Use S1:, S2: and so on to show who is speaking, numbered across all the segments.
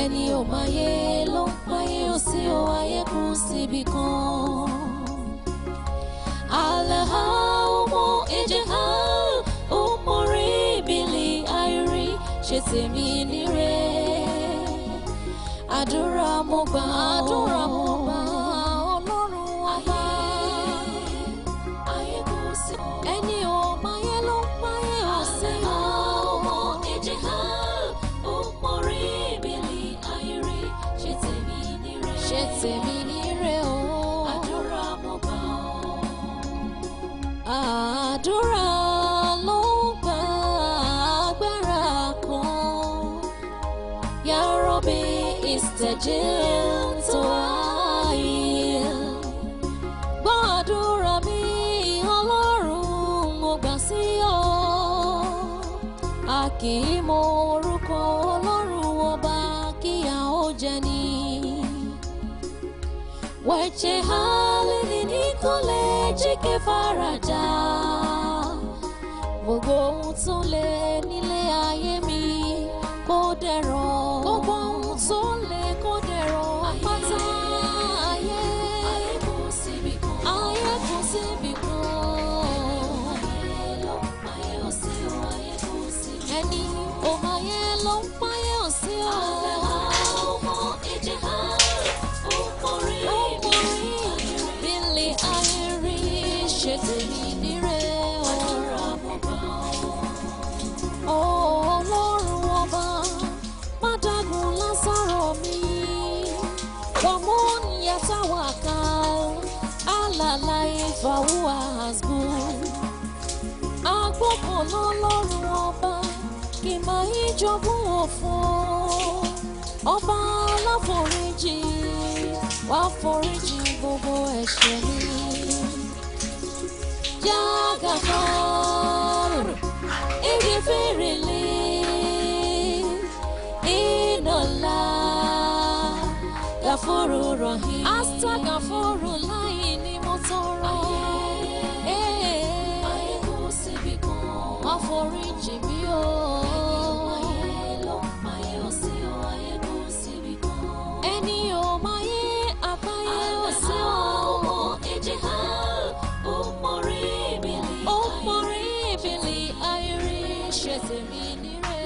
S1: Ẹni ò máa yé ló ń páyé ó sí o, ayé kù síbi kan. Alahaumu ijihal umuri bili airi ṣe tèmi níre. Àdúrà mo gbà, àdúrà mo gbà, Ọlọ́run ọba. Ayé kù sí ẹni ò máa yé ló ń páyé ó sí o. Alahaumu ijihal umuri bili airi ṣe tèmi níre. Ṣe tèmi níre o. Àdúrà mo gbà o. Àdúrà ló ń gba agbára kan. Ya Rabbi istajib du'ai. Gbọ́ àdúrà mi, Ọlọ́run mo gbà sí ọ. A kì í mọ orúkọ Ọlọ́run ọba kíyà ó jẹ ni. Wẹ̀jẹ̀ hálẹ̀ ní kò lè jíkẹ́ faraja. Gbogbo ohun tó lè nílé ayé mi kó dẹ̀rọ̀. Gbogbo ohun tó lè kó dẹ̀rọ̀ pátá ayé. Ayé kò síbi kan. Ayé kò síbi kan. Ẹni ò máa yẹ ló ń páyé ò sí o. Ọmọ ìjẹ́ ó mọ̀rí bílẹ̀ ayé rí ṣe tèmi níre o. Ọlọ́run ọba má dágun lásàrò mi. Wàmún yàtàwákàl alàlàyé fàwùwà àsbù. Agbókan lọ́lọ́run ọba kì máa ń jogún òfo. Ọba aláforíjì wá foríjì gbogbo ẹ̀ṣẹ̀ mi. Ya Gafar, igfirli, inallah, Gafuru Rahim. Astagfirullah ni mo tọrọ. Ayé kò síbi kan. Wá foríjì mi o. Ẹni ò máa yé àbáyé ò sí o. Ó mọ̀rí bìlì àìrí ṣe tèmi níre.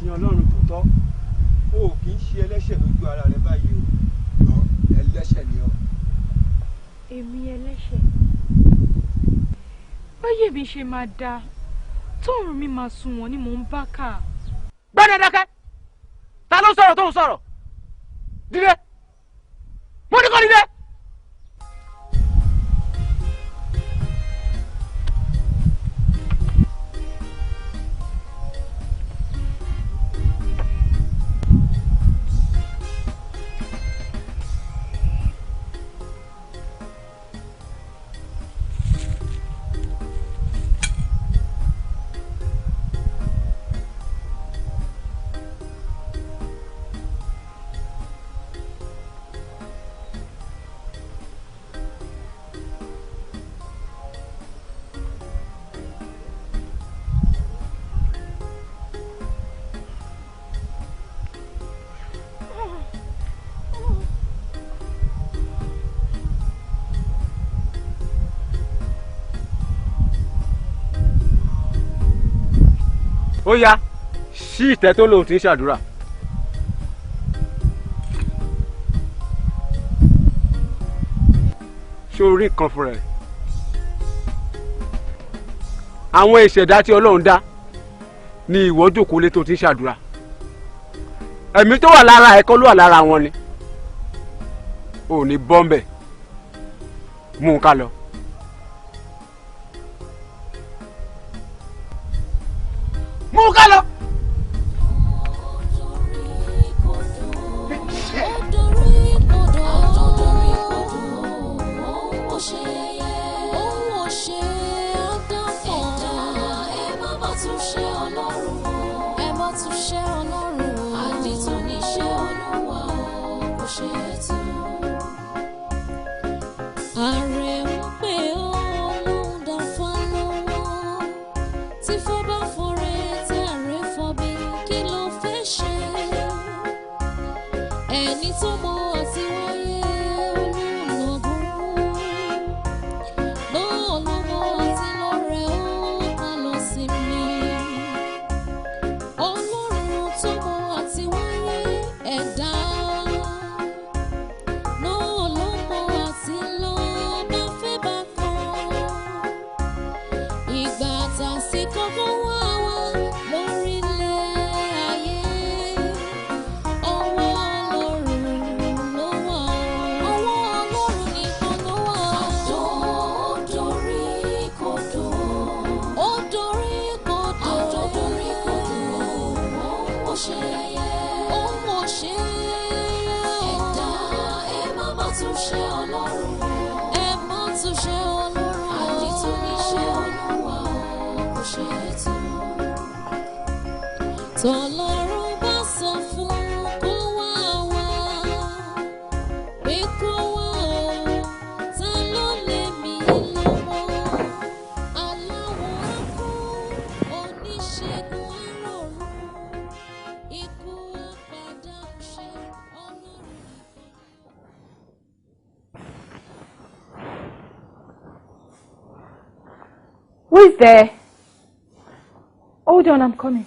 S2: sin Ọlọ́run tòótọ́, o kì í ṣe ẹlẹ́ṣẹ̀ lójú ara rẹ báyìí o. Ẹlẹ́ṣẹ̀ ni ọ́.
S3: Èmi ẹlẹ́ṣẹ̀. Báyé mi ṣe máa dáa, tóòrùn mi máa sunwọ̀n ni mò ń bá kà.
S4: Gbẹ́dẹ̀ dákẹ́, ta ló sọ̀rọ̀ tó ń sọ̀rọ̀? Dìde, mo ní kó dìde. Ó yá, ṣí ìtẹ́ tó lòun ti ń ṣàdúrà. Ṣé o rí nǹkan fúnra ẹ̀? Àwọn ìṣẹ̀dá tí Ọlọ́run dá ni ìwọ jókòó lé tó ti ń ṣàdúrà. Ẹ̀mí tó wà lára ẹ̀ kọ́ ló wà lára wọn ni. Ò ní bọ́m̀bẹ̀, mú un ká lọ. Mú ká lọ.
S1: Ààrẹ ń pè ọ́ lóhùn dáfá lọ́wọ́ tí fọ́ bá fọ́rẹ́ tí ààrẹ fọ́ bí kí ló fẹ́ ṣe? Ẹni tó mọ àti wáyé olùnàgún náà ló mọ àti lọ́rẹ̀ ó ká lọ sí mi. Ọlọ́run tó mọ àti wáyé ẹ̀dá náà ló mọ àti lọ bá fẹ́ bá kọ́. Ìgbà tàsíkò kó wá wá lórílẹ̀ ayé, ọwọ́ Ọlọ́run ló wà. Ọwọ́ Ọlọ́run nìkan ló wà. Àjọ dorí kodò. Ó dorí kodò. Àjọ dorí kodò. Ó ṣe yẹ̀yẹ́. Ó mọ̀ ṣe yẹ̀yẹ́. Ẹ̀dá ẹ má má tún ṣe Ọlọ́run. Ẹ má tún ṣe Ọlọ́run. Àdìtú níṣẹ́ Olúwa kò ṣe é tú. Tọ́lọ́run bá sọ fún kó wá wá, pé kó wá o, ta ló lè mí lọ́wọ́? Aláwọ̀ á kú, oníṣègùn á rọ̀rùn, ikú á padà ṣe Ọlọ́run nìkan.
S3: Who is there? Hold on, I'm coming.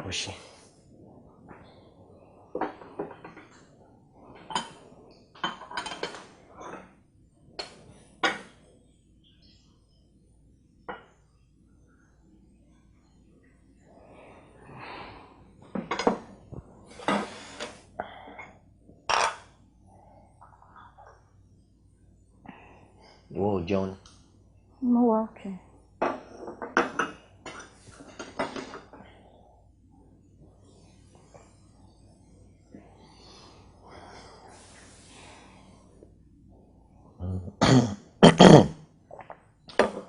S5: Ó ṣé. Ìwọ ò jẹun.
S3: Mo wà okay.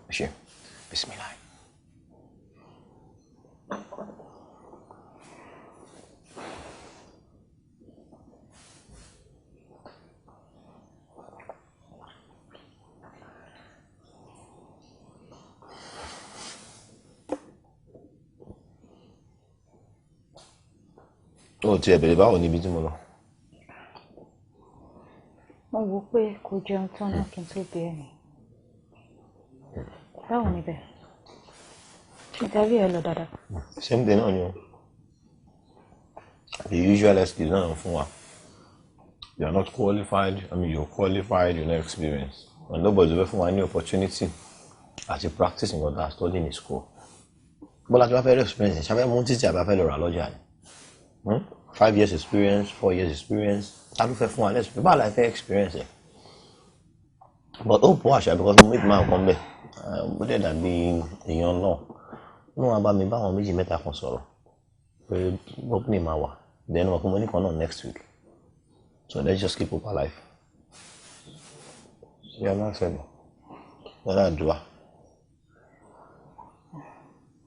S5: Ó ṣé. Bismillah. Ó tiẹ̀ bèrè báwo níbi tí mo lọ.
S6: Mo wò ó pé kò jẹun tán náà kí n tó bí ẹni. Báwo níbẹ̀? Interview ẹ lọ dáadáa.
S5: Same thing náà ni o. The usual excuse náà fún wa. You are not qualified. I mean, you're qualified, you're not experienced. And nobody will fún wa ní opportunity àti practice nǹkan tá a study in school. Bọ́lá tí wọ́n fẹ́ rí experience, ṣe fẹ́ mú títí àbá fẹ́ lọ rà lọ́jà ni. 5 years experience, 4 years experience, ta ló fẹ́ fún wa lẹ́sìn? Báwo la fẹ́ experience ẹ̀? But hope wà ṣá, because mo meet man kan bẹ́ẹ̀. Ó dẹ̀ dàbí èèyàn náà. Wọ́n wá bá mi báwọn méjì mẹ́ta kan sọ̀rọ̀ pé opening máa wà. Then wọ́n fún mi ní kan náà next week. So let's just keep hope alive. Yeah, máa fẹ́ bọ̀. Wọ́n náà dùn wá.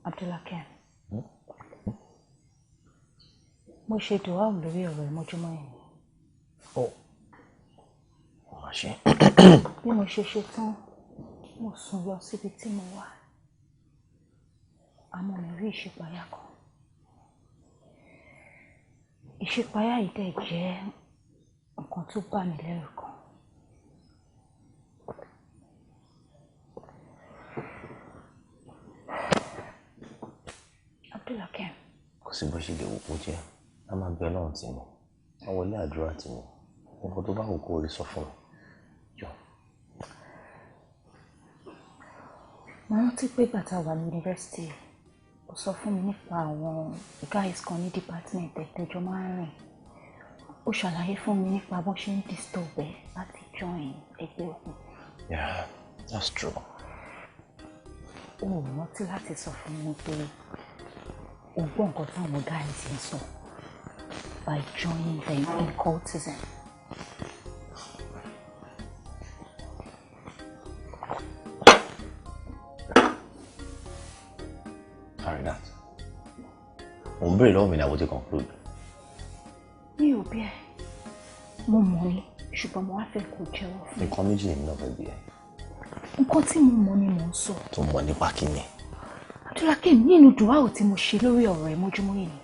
S6: Abdulhakeem. Mo ṣe dùwà lórí ọ̀rọ̀ ìmọ́júmọ́ yìí.
S5: Ó mà ṣe.
S6: Bí mo ṣe ṣe tán, mo sùn lọ síbi tí mo wà. Àmọ́ mi rí ìṣípayá kan. Ìṣípayá yìí dẹ̀ jẹ́ nǹkan tó bà mí lẹ́rù kan. Abdulhakeem.
S5: Kò sí bó ṣe lè wò kó jẹ́, a máa bẹ náà tì mí, a wọlé àdúrà tì mí. Nǹkan tó bá wù kó rí, sọ fún mi. Jọ.
S6: Mo rántí pé ìgbà tá a wà ní yunifásitì, ó sọ fún mi nípa àwọn guys kan ní department ẹ̀ tẹ́jọ́ máa ń rìn. Ó ṣàlàyé fún mi nípa bó ṣe ń disturb ẹ láti join ẹgbẹ́ òkùnkùn.
S5: Yeah, that's true.
S6: Ó rántí láti sọ fún mi pé o gbọ́ nǹkan táwọn guys ń sọ by joining them in cultism.
S5: Faridat. Ò ń béèrè lọ́wọ́ mi ní àwọn ti conclude.
S6: Mi ò bí ẹ, mo mọ̀ ni, ṣùgbọ́n mo wá fẹ́ kó jẹ́wọ́ fún mi.
S5: Nǹkan méjì lèmi náà fẹ́ bí ẹ.
S6: Nǹkan tí mo mọ̀ ni mò ń sọ.
S5: Tó mọ̀ nípa kíni?
S6: Abdulhakeem, nínú dùwáwò tí mo ṣe lórí ọ̀rọ̀ ẹ̀ mọ́júmọ́ yìí ni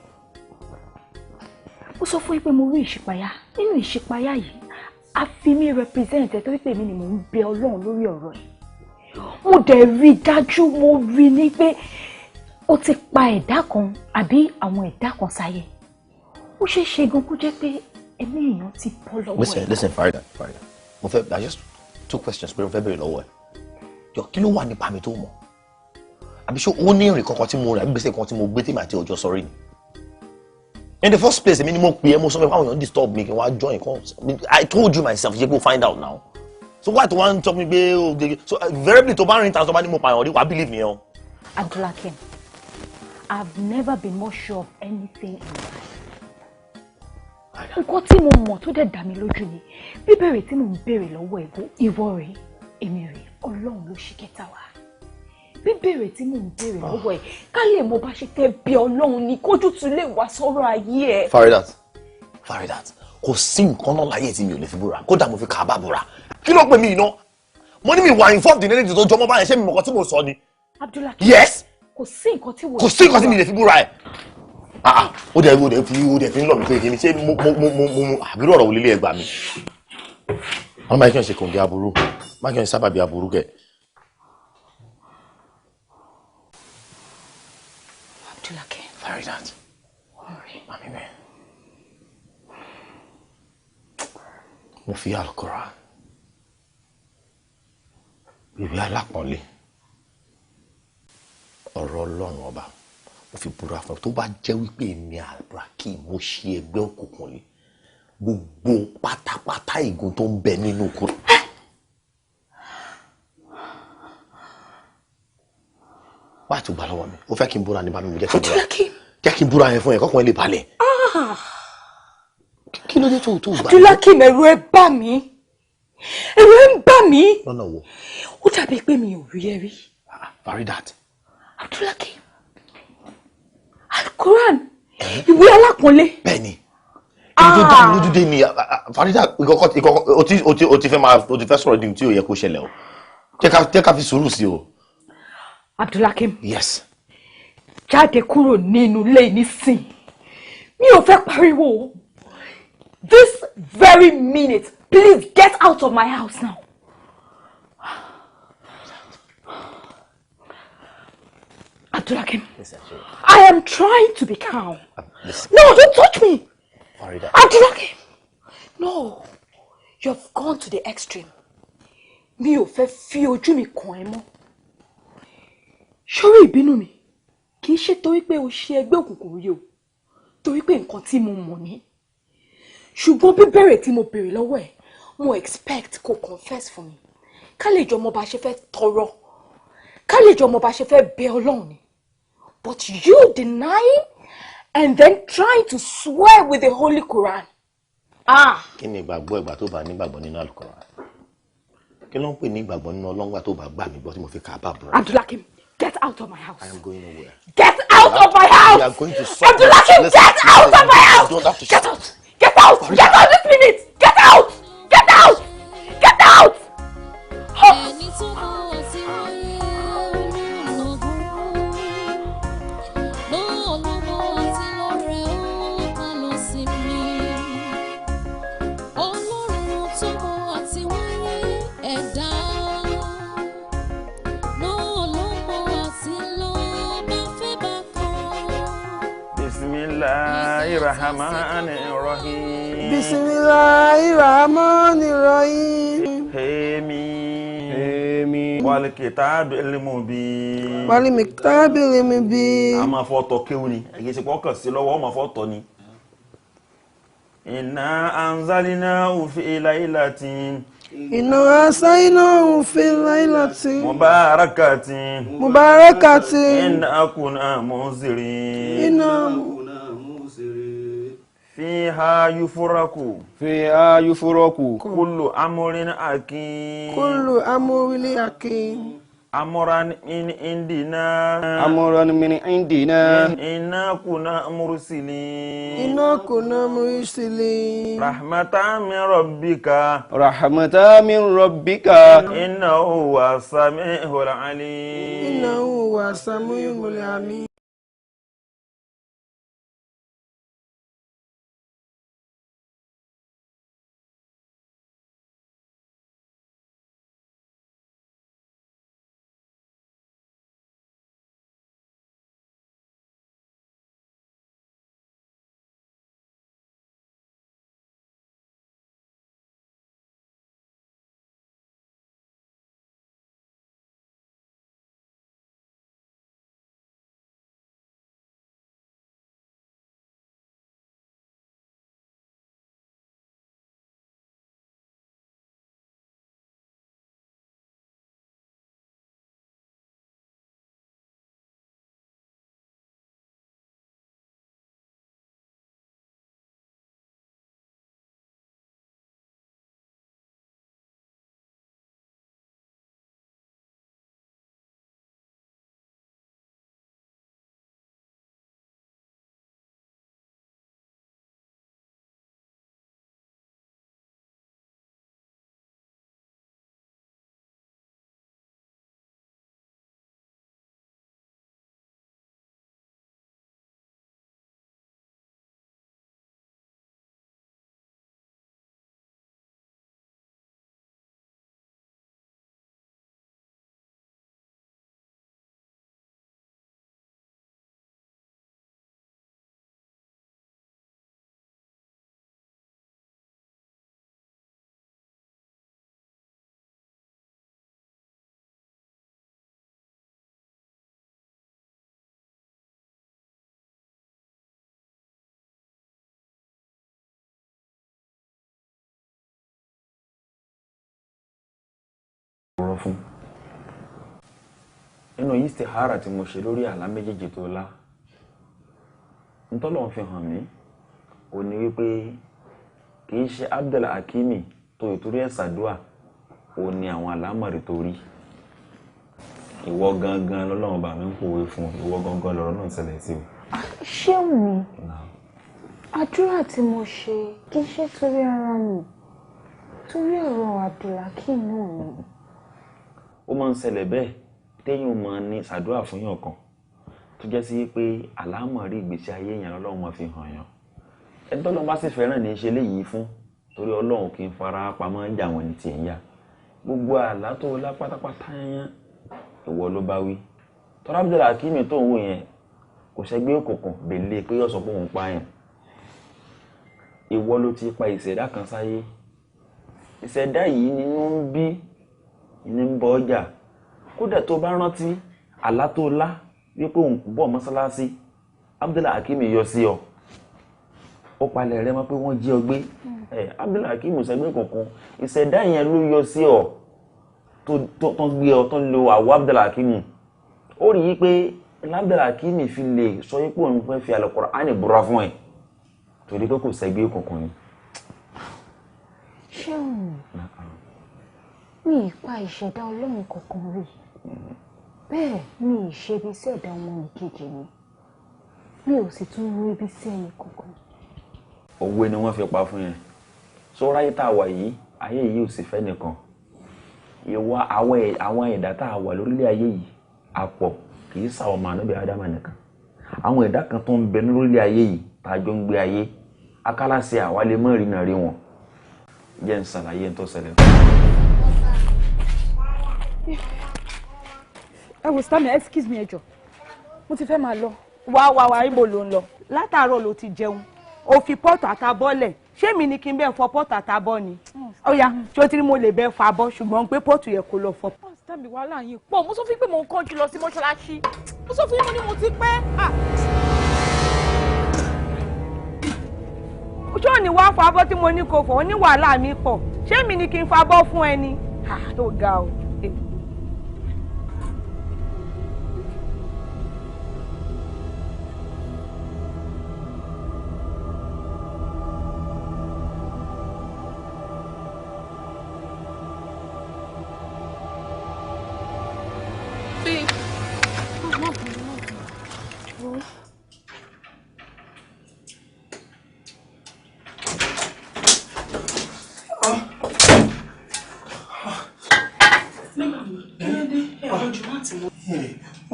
S6: mo sọ fún yín pé mo rí ìṣípayá. Nínú ìṣípayá yìí, a fi mí represent ẹ torí pé èmi ni mò ń bẹ Ọlọ́run lórí ọ̀rọ̀ ẹ̀. Mo dẹ̀ rí i dájú, mo rí i ní pé ó ti pa ẹ̀dá kan àbí àwọn ẹ̀dá kan sáyé. Ó ṣeé ṣe gan kó jẹ́ pé ẹ̀mí èèyàn ti bọ́ lọ́wọ́
S5: Listen,
S6: ẹ̀.
S5: listen, Farida, Farida. Mo fẹ́, I just two questions pé mo fẹ́ béèrè lọ́wọ́ ẹ. Jọ, kí ló wà nípa mi tó mọ̀? Àbí ṣé ó ní ìrìn kankan tí mo rìn àbí gbèsè kan tí mo gbé tèmi àti ọjọ́ sọrí ni? In the first place, èmi ni mo pè é, mo sọ fún ẹ pé àwọn èèyàn disturb mi kí wọ́n á join kan. I told you myself, ṣé kó find out now. So why tó wá ń sọ mi pé o gègé? So invariably, tó bá rìn tàn tó bá ní mo pààyàn rí, wàá believe me o.
S6: Abdulhakeem, I've never been more sure of anything in life. Nǹkan tí mo mọ̀ tó dẹ̀ dá mi lójú ni bíbèrè tí mò ń béèrè lọ́wọ́ ẹ̀ bó ìwọ rèé, èmi rèé, Ọlọ́run ló ṣì kẹta wá. Bíbèrè tí mò ń béèrè lọ́wọ́ ẹ̀, ká lè mọ bá ṣe fẹ́ bí Ọlọ́run ni kójú tún lè wá sọ́rọ̀ ayé ẹ̀.
S5: Faridat, Faridat, kò sí nǹkan náà láyé tí mi ò lè fi búra, kódà mo fi kàábà búra. Kí ló pè mí iná? Mo ní mi wà involved in anything tó jọmọ́ báyẹn, ṣé mi mọ̀kàn tí mo sọ ni?
S6: Abdulhakeem.
S5: Yes.
S6: Kò sí nǹkan tí wò.
S5: Kò sí nǹkan tí mi lè fi búra ẹ̀. Ah ah, ó dẹ̀ fi ń lọ mi pé kí ni ṣé mo àbúrò ọ̀rọ̀ wò lélẹ̀, ẹgbàá mi. Wọ́n máa ń kí wọ́n ṣe kòǹgẹ́ aburú, máa ń kí wọ́n ṣe sábàbí aburú kẹ̀.
S6: Abdulhakeem.
S5: Faridat.
S6: Ọ̀rẹ́.
S5: Mami mi. Mo fi Al-Qur'an, ìwé alápọ̀nlé, ọ̀rọ̀ Ọlọ́run ọba, mo fi búra fún ẹ, tó bá jẹ́ wípé èmi Abdulhakeem mo ṣe ẹgbẹ́ òkùnkùn ni, gbogbo pátápátá ìgún tó ń bẹ nínú kúrò. Wá tó gbà lọ́wọ́ mi, ó fẹ́ kí n búra ní bá mi, mo jẹ́ kí n búra, jẹ́ kí n búra yẹn fún ẹ kọ́kàn ẹ lè balẹ̀. Kí ló dé tó gbà?
S3: Abdulhakeem, ẹ̀rù ẹ bà mí, ẹ̀rù ẹ ń bà mí.
S5: Lọ́nà wo?
S3: Ó dàbí pé mi ò rí ẹ rí.
S5: Faridat.
S3: Abdulhakeem, Al-Quran, ìwé alápọ̀nlé.
S5: Bẹ́ẹ̀ni, ibi tó dá mi lójú dé ni, Farida, ìkọ̀kọ̀ ìkọ̀kọ̀ o ti fẹ́ máa o ti fẹ́ sọ̀rọ̀ di tí ò yẹ kó ṣẹlẹ̀ o. Jẹ́ ká fi sùúrù sí o.
S3: Abdulhakeem.
S5: Yes.
S3: Jáde kúrò nínú ilé nísìn.
S6: Mi ò fẹ́ pariwo. This very minute, please get out of my house now. Abdulhakeem, I am trying to be calm. No, don't touch me.
S5: Farida.
S6: Abdulhakeem, no, you have gone to the extreme. Mi ò fẹ́ fi ojú mi kàn ẹ́ mọ́. Ṣórí ìbínú mi kì í ṣe torí pé o ṣe ẹgbẹ́ òkùnkùn rí o, torí pé nǹkan tí mo mọ̀ ní. Ṣùgbọ́n bíbẹ̀rẹ̀ tí mo béèrè lọ́wọ́ ẹ̀, mo expect kó confess fún mi. Ká lè jọ mọ bá ṣe fẹ́ tọrọ, ká lè jọ mọ bá ṣe fẹ́ bẹ Ọlọ́run ni. But you denying and then trying to swear with the Holy Quran. Ah!
S5: Kí ni ìgbàgbọ́ ìgbà tó bá nígbàgbọ́ nínú Al-Quran? Kí ló ń pè ní ìgbàgbọ́ nínú Ọlọ́run ìgbà tó bá gbà mí gbọ́ tí mo fi kà á bá bùrọ̀?
S6: Abdulhakeem, get out of my house.
S5: I am going nowhere.
S6: Get out of my house!
S5: We are going to solve
S6: Abdulhakeem,
S5: this.
S6: get out of my house!
S5: You don't have to
S6: Get out! Get out! Get out this minute! Get out! Get out! Get out!
S1: Ẹni tó mọ àti wáyé olùlọ́gùn náà ló mọ àti lọ́rẹ̀ ó ká lọ sí mi. Ọlọ́run tó mọ àti wáyé ẹ̀dá náà ló mọ àti lọ bá fẹ́ bá kọ́.
S7: Bismillahirrahmanirrahim.
S8: Bismillahirrahmanirrahim.
S7: Hemi. Hemi. Wal kitabil mubin.
S8: Wal kitabil mubin.
S7: A máa fọ́ tọ́ kéwù ni, èyí ṣe pọ́ kàn sí lọ́wọ́, ó máa fọ́ tọ́ ni. Inna anzalnahu fi laylatin.
S8: Inna anzalnahu fi laylatin.
S7: Mubarakatin.
S8: Mubarakatin.
S7: Inna kunna munzirin.
S8: Inna.
S7: Fiha yufuraku.
S4: Fiha yufuraku.
S7: Kullu amrin hakim.
S8: Kullu amrin hakim.
S7: Amran min indina.
S4: Amran min indina.
S7: Inna kunna mursilin.
S8: Inna kunna mursilin.
S7: Rahmatan min rabbika.
S4: Rahmatan min rabbika.
S7: Innahu huwa sami'ul alim.
S8: Innahu huwa sami'ul alim.
S7: Fún nínú istihara tí mo ṣe lórí àlá méjèèjì tó lá, ntọ́lọ́run fi hàn mí ò ní wípé kì í ṣe Abdul Hakimi tó ìtorí ẹ̀ ṣàdúà ò ní àwọn àlámọ̀rí tó rí. Ìwọ gangan lọ́lọ́run bá mi ń pòwe fún, ìwọ gangan lọ́rọ̀ náà ṣẹlẹ̀ sí o.
S9: Ṣé mi àdúrà tí mo ṣe kì í ṣe torí ara mi, torí ọ̀rọ̀ Abdulhakeem náà ni.
S7: Ó máa ń ṣẹlẹ̀ bẹ́ẹ̀ téèyàn máa ní ṣàdúrà fún yàn kan tó jẹ́ sí pé àlámọ̀rí ìgbésí ayé èèyàn lọ́lọ́run máa fi hàn yàn. Ẹni tọ́lọ́run bá sì fẹ́ràn ní í ṣe léyìí fún, torí Ọlọ́run kì í fara pamọ́ ń jà wọ́n ní tiẹ̀ ń yá. Gbogbo àlá tó lá pátápátá yẹn ìwọ ló bá wí. Tọ́lá Abdulhakimi tó ń wò yẹn kò ṣẹgbẹ́ òkùnkùn bèlè pé yóò sọ pé òun pààyàn. Ìwọ ló ti pa ìṣẹ̀dá kan sáyé. Ìṣẹ̀dá yìí nínú ń bí ní ń bọ ọjà. Kódà tó bá rántí àlá tó lá wípé òun bọ̀ mọ́sálásí, Abdulhakimi yọ sí ọ. Ó palẹ̀ rẹ mọ́ pé wọ́n jí ọ gbé. Abdulhakeem ṣẹgbẹ́ kankan, ìṣẹ̀dá yẹn ló yọ sí ọ tó gbé ọ tó ń lo àwọ̀ Abdulhakeem. Ó rí i pé Abdulhakeem fi lè sọ pé òun fẹ́ fi Al-Qur'ani búra fún ẹ torí pé kò ṣẹgbẹ́ kankan ni.
S9: Ṣé òun mi ì pa ìṣẹ̀dá Ọlọ́run kankan rí, bẹ́ẹ̀ mi ì ṣe ibi sí ẹ̀dá ọmọ mi kejì mi, mi ò sì tún rú ibi sí ẹnì kankan.
S7: Òwe ni wọ́n fi pa fún yẹn. Sọ́ra ayé tá a wà yìí, ayé yìí ò sì fẹ́ nìkan. Ìwà àwọn ẹ̀dá tá a wà lórílẹ̀ ayé yìí àpọ̀ kì í sa ọmọ ànábì Ádámà nìkan. Àwọn ẹ̀dá kan tó ń bẹ lórílẹ̀ ayé yìí tá a jọ ń gbé ayé, akálàṣe àwa lè mọ́ ìrìnà rí wọn. Jẹ́ ń ṣàlàyé ń tó ṣẹlẹ̀.
S6: Ẹ wò sítá mi, excuse me ẹ jọ̀ọ́, mo ti fẹ́ máa lọ.
S10: Wá wá wá, ibo ló ń lọ? Látàárọ̀ ló ti jẹun, ó fi pọ́ọ̀tù àtàbọ́lẹ̀. Ṣé mi ni kí n bẹ́ẹ̀ fọ pọ́ọ̀tù àtàbọ́ ni? Ó yá, ṣé o ti rí mo lè bẹ́ẹ̀ fọ abọ́, ṣùgbọ́n pé pọ́ọ̀tù yẹ kó lọ fọ.
S3: Sítá mi, wàhálà yín pọ̀. Mo sọ fún yín pé mo ń kánjú lọ sí mọ́ṣáláṣí. Mo sọ fún yín, mo ní mo ti pẹ́.
S10: Ṣé ò ní wá fọ abọ́ tí mo ní kó fọ? Ó ní wàhálà mi pọ̀. Ṣé mi ni kí n fọ abọ́ fún ẹni? Tó ga o.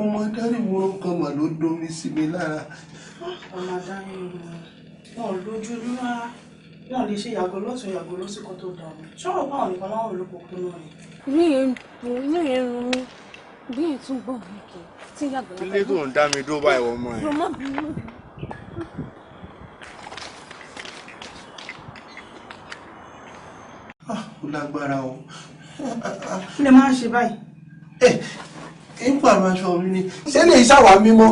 S8: Ọmọ adarí wo kan mà ló domi sí mi lára.
S11: Ọmọ adarí wọn ò lójú rárá, wọn lè ṣe yàgò lọ́tún yàgò lọ́sìkò tó dà mí. Ṣọ́rọ̀ báwọn nìkan láwọn olókòkò náà ni.
S9: Inú yẹn rún mi bí ẹ̀ tún gbọ̀n mi kì í tí yàgò lọ́tún.
S12: Ilé tó ń dá mi dúró báyìí wọ́n mọ̀ ẹ́.
S9: Mo bínú.
S8: Ó lágbára o.
S11: Kí lè máa ń ṣe báyìí?
S8: Ń pààrọ̀ aṣọ mi ni. Ṣé lè ṣàwà mímọ́?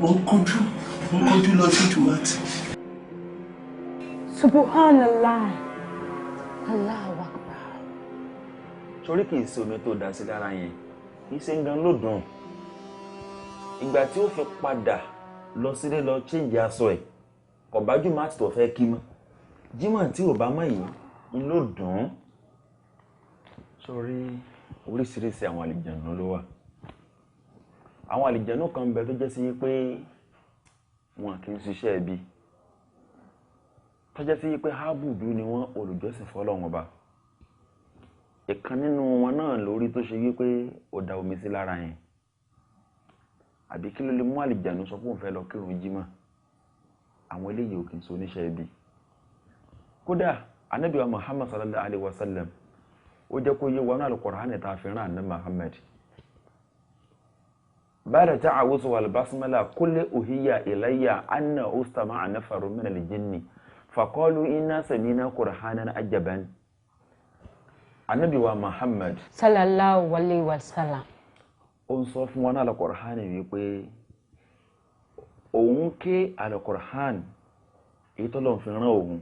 S8: Mo ń kánjú lọ sí Jùmátì.
S9: Subhanallah, Allahu Akbar.
S7: Torí kì í ṣe omi tó dá sí lára yẹn, kì í ṣe ń gan ló dùn. Ìgbà tí ó fi padà lọ sílé lọ chíǹjì aṣọ ẹ̀, kò bá Jùmátì tó fẹ́ kí mọ́. Jímọ̀ tí ò bá mọ̀ yìí ń ló dùn ún. Sórí oríṣiríṣi àwọn àlìjànú ló wà. Àwọn àlìjànú kan ń bẹ tó jẹ́ sí pé wọn kì í ṣiṣẹ́ ibi. Tó jẹ́ sí pé hábùdú ni wọ́n, olùjọ́sìn fọ́lọ́run ọba. Ìkan nínú wọn náà lórí tó ṣe wípé ó da omi sí lára yẹn. Àbí kí ló lè mú àlìjànú sọ pé òun fẹ́ lọ kírun jímọ̀? Àwọn eléyìí ò kì í ṣe oníṣẹ́ ibi. Kódà Ànábì wa Muhammad sallallahu alayhi wa sallam ó jẹ́ kó yé wa ní Al-Qur'an tá a fi rán Ànábì Muhammad. Ba'da ta'awuzu wal basmala qul uhiya ilayya anna ustama'a nafarun min al-jinni faqalu inna sami'na qur'anan ajaban. Ànábì wa Muhammad
S9: sallallahu alayhi wa sallam
S7: ó ń sọ fún wa ní Al-Qur'an wípé òun ké Al-Qur'an èyí tó lọ́n fi rán òun.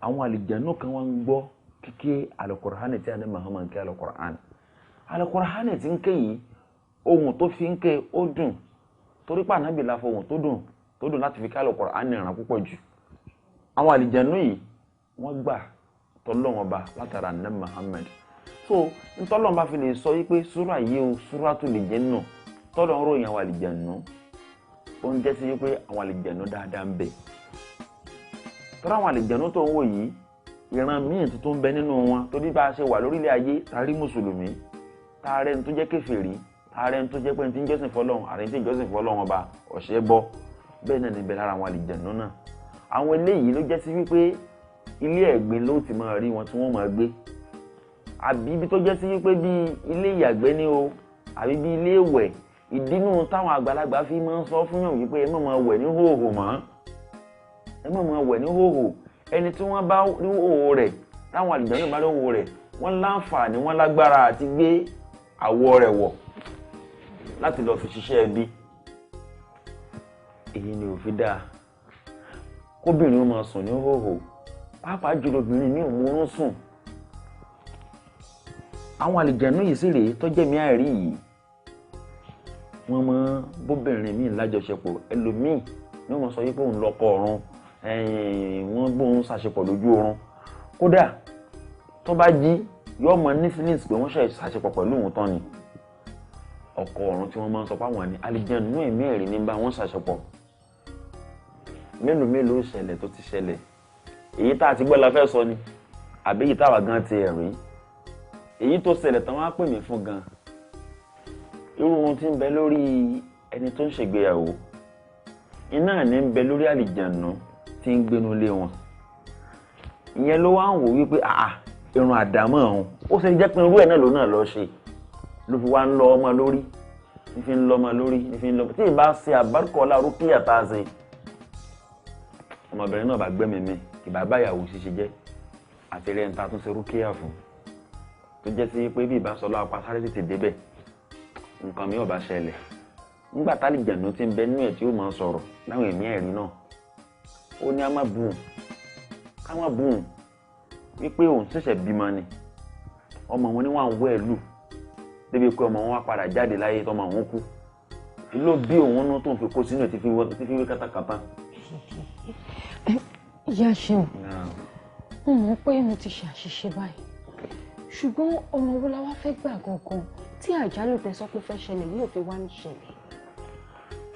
S7: Àwọn àlìjànú kan wá ń gbọ́ kíké Al-Qur'an tí Ànábì Muhammad ń ké Al-Qur'an. Al-Qur'an tí ń ké yìí, ohun tó fi ń ké ó dùn, torí pé Ànábì la fọ ohun tó dùn láti fi ké Al-Qur'an ràn púpọ̀ jù. Àwọn àlìjànú yìí wọ́n gbà tọ́lọ́wọ́n ọba látara Ànábì Muhammad. So ntọ́lọ́n bá fi lè sọ yí pé súrà yìí o, súrà tó lè jẹ́ nù, tọ́lọ́ ń ròyìn àwọn àlìjànú, ó ń jẹ́ sí pé àwọn àlìjànú dáadáa ń bẹ. Tọ́lá àwọn àlìjànú tó ń wò yìí, Ìran míì tuntun ń bẹ nínú wọn, torí bá a ṣe wà lórílẹ̀ ayé, ta rí mùsùlùmí, ta rẹ́ni tó jẹ́ kèfèrí, ta rẹ́ni tó jẹ́ pé ní ti ń jọ́sìn fọlọ́run, àrẹ ní ti ń jọ́sìn fọlọ́run ọba ọ̀ṣẹ́ bọ́. Bẹ́ẹ̀ náà níbẹ̀ lára àwọn àlìjẹ̀nú náà. Àwọn eléyìí ló jẹ́ sí wípé ilé ẹ̀gbin ló ti máa rí wọn tí wọ́n máa gbé, àbí ibi tó jẹ́ sí wípé bí ilé ìyàgbẹ́ ni o, àbí bí ilé ìwẹ̀. Ìdínú táwọn àgbàlagbà fi máa ń sọ fún yàn wípé ẹ má máa wẹ̀ ní hòhò mọ́, ẹ má máa wẹ̀ ní hòhò. Ẹni tí wọ́n bá ní hòhò rẹ̀, táwọn àlìjẹ̀nú bá ní hòhò rẹ̀, wọ́n láǹfààní, wọ́n lágbára àti gbé àwọ̀ rẹ̀ wọ̀ láti lọ fi ṣiṣẹ́ ẹbí. Èyí ni òfin dáa kóbìnrin ó máa sùn ní hòhò, pàápàá jùlọ obìnrin ní òmùrún sùn. Àwọn àlìjẹ̀nú yìí sì rèé tó jẹ́ mi àìrí yìí, wọ́n mọ bóbìnrin míì lájọṣepọ̀, ẹlòmíì ni wọ́n sọ wípé òun lọ́kọ ọ̀run, wọ́n bóun ṣàṣepọ̀ lójú oorun. Kódà tó bá jí yóò mọ ní feelings pé wọ́n ṣàṣepọ̀ pẹ̀lú òun tán ni. Ọkọ ọ̀run tí wọ́n máa ń sọ páwọn ni àlìjẹ̀nú ẹ̀mí ẹ̀rí ní bá wọn ṣàṣepọ̀. Mélòó mélòó ṣẹlẹ̀ tó ti ṣẹlẹ̀, èyí tá a ti gbọ́ la fẹ́ sọ ni, àbí èyí táwa gan ti rí, èyí tó ṣẹlẹ̀ tán wá pè mí fún gan. Irú ohun tí ń bẹ lórí ẹni tó ń ṣègbéyàwó iná ní ń bẹ lórí àlìjànú tí ń gbénu lé wọn. Ìyẹn ló wá ń wò wípé àà, irun àdámọ̀ ọ̀hún ó ṣe jẹ́ pé irú ẹ̀ náà ló náà lọ ṣe, ló fi wá ń lọ ọmọ lórí, ní fi ń lọ ọmọ lórí, ní fi ń lọ. Tí ì bá ṣe àbárúkọ lárúkìyà tá a ṣe, ọmọbìnrin náà bá gbẹ́mìí mi, ìbá báyàwó ṣíṣe jẹ́ àti rẹ̀ ń ta tún ṣe rúkìá fún, tó jẹ́ sí pé bí ìbásọlá apá sáré tètè débẹ̀ nǹkan mi ò bá ṣẹlẹ̀. Nígbà tálìjànú ti ń bẹ nínú ẹ̀ tí ó máa sọ̀rọ̀ láwọn ẹ̀mí ẹ̀rí náà, ó ní a má bùn, ká má bùn wípé òun ṣẹ̀ṣẹ̀ bímọ ni, ọmọ wọn ni wọ́n à ń wọ́ ẹ̀ lù débi pé ọmọ wọn wá padà jáde láyé tọmọ òun kú, ló bí òun nú tó ń fi kó sínú ẹ̀ tí fi wé kátàkátà.
S9: Ìyá ṣeun, mo mọ̀ pé mo ti ṣe àṣìṣe báyìí, ṣùgbọ́n ọ̀nà wo la wá fẹ́ gbà gangan tí àjálù tẹ́ sọ pé fẹ́ ṣẹlẹ̀ yóò fi wá ní ṣẹlẹ̀?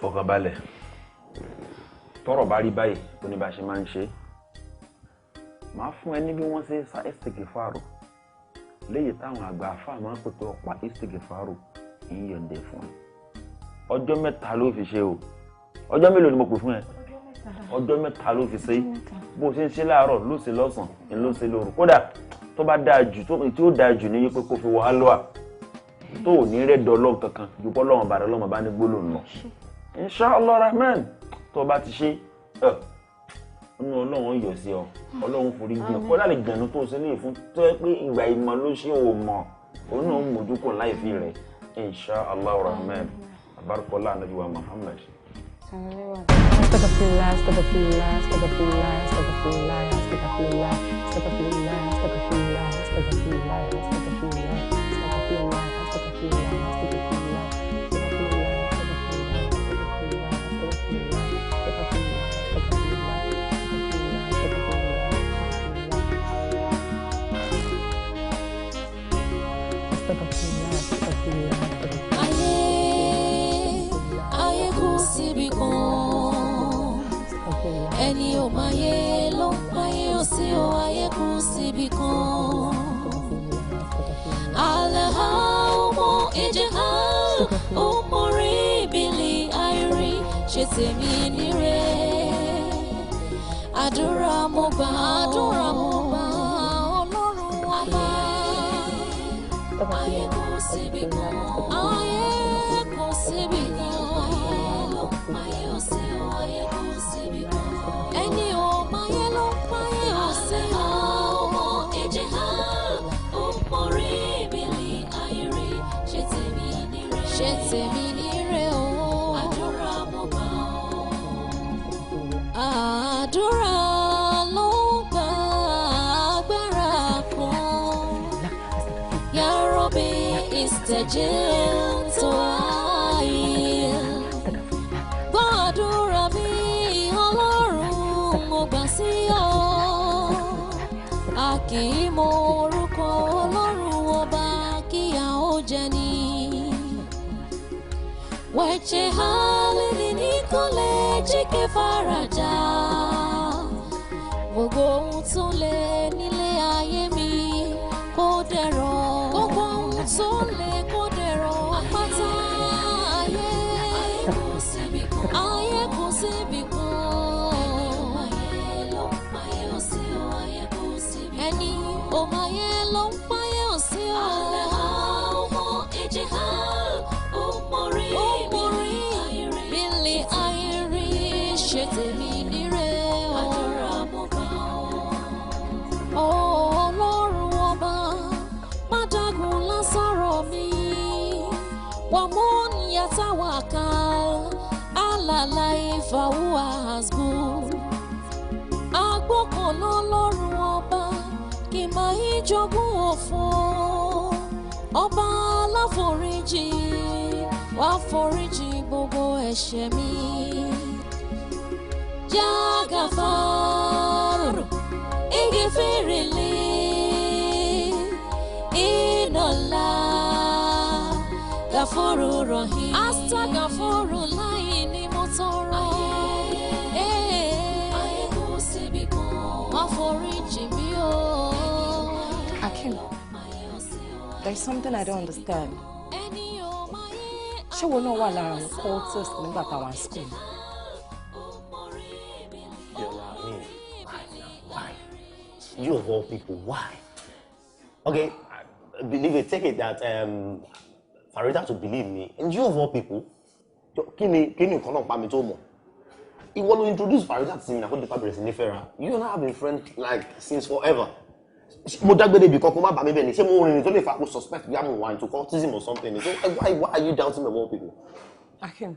S7: Fọkànbalẹ̀, tọ́rọ̀ bá rí báyìí ó ní bá ṣe máa ń ṣe. Màá fún ẹ ní bí wọ́n ṣe ń sa istighfaru, léyìí táwọn àgbà afá máa ń pè pé ọ̀pá istighfaru ń yọ̀ǹde fún ẹ. Ọjọ́ mẹ́ta ló fi ṣe o. Ọjọ́ mélòó ni mo pè fún ẹ? Ọjọ́ mẹ́ta ló fi ṣe. Bó o ṣe ń ṣe láàárọ̀ ló ṣe lọ́sàn-án ló ṣe lóru. Kódà tó bá dáa jù, tí ó dáa jù ní wípé kó fi wọ hálùwà tó ò ní rẹ́ dọ́lọ́ kankan ju bọ́ lọ́wọ́n bàrẹ̀ lọ́mọ bá ní gbólóhùn lọ. Inshallah Rahman, tó o bá ti ṣe inú Ọlọ́run yọ̀ sí ọ, Ọlọ́run forí jìn. Kódà lè jẹ̀nu tó o ṣe léè fún tó yẹ pé ìgbà ìmọ̀ ló ṣe ò mọ̀, òun náà ń mójú kò láì fi rẹ̀. Inshallah Rahman, abarakola anabi wa Muhammad.
S9: Astaghfirullah, astaghfirullah, astaghfirullah, astaghfirullah, astaghfirullah, astaghfirullah, astaghfirullah, astaghfirullah, astaghfirullah, astaghfirullah, astaghfirullah, astaghfirullah, astaghfirullah, astaghfirullah, astaghfirullah, astaghfirullah, astaghfirullah, astaghfirullah.
S1: Ayé kù síbi kan, ẹni ò máa yé ló ń páyé ó sí o, ayé kù síbi kan. Alahaumu ijihal umuri bili àìrí ṣe tèmi níre. Àdúrà mo gbà, àdúrà mo gbà, Ọlọ́run ọba. Ayé kù síbi kan, ayé kù síbi kan. Ayé ò sí o, ayé kù síbi kan. Ẹni ò máyé ló ń páyé ò sí o. Ọmọ ìjìhàn ó mọ̀rí bílí àìrí ṣe tèmi níre. Ṣe tèmi níre o. Àdúrà mo gbà o. Àdúrà ló ń gba agbára kan. Ya Rabbi istajib du'ai. Gbàdúrà mi Ọlọ́run mo gbà sí ọ. A kì í mọ orúkọ Ọlọ́run ọba kíyà ó jẹ ni. Wẹ̀chẹ̀ hálẹ́lì ní kọ́lẹ́jì kẹfàràjà. Gbogbo ohun tó lè nílé máa yẹ ló ń páyé ò sí o. Bílí ayé rí ṣe tèmi níre o. Ọlọ́run ọba má dágun lásọ̀rọ̀ mi. Wàmún yàtàwákàl alàlà ìfàwùwà àsbù. Agbókan lọ́lọ́run ọba kì máa ń jogún òfo. Ọba aláforíjì wá foríjì gbogbo ẹ̀ṣẹ̀ mi. Jágàfárò igi fèrèlé ìnàlá gàfóró rọ̀hìn. Asta gàfóró láyé ni mo tọrọ. Ayé kò síbi kan. Wá foríjì mi o.
S13: Akim, there's something I don't understand. Ṣé wo náà wà lára àwọn cultist nígbà táwa ń school?
S5: Biola, I mean, why now? Why? You of all people, why? Okay, I believe it, take it that Farida to believe me, and you of all people, kí ni nǹkan náà pa mi tó mọ̀? Ìwọ ló introduce Farida to me na kó dípa bẹ̀rẹ̀ sí ní fẹ́ra. You and I have been friends like since forever. Mo dágbére ibì kan kó má bà mí bẹ́ẹ̀ ni, ṣé mo rìnrìn tó lè fa kó suspect bí I'm into cultism or something? So why are you doubting me of all people?
S13: Akim,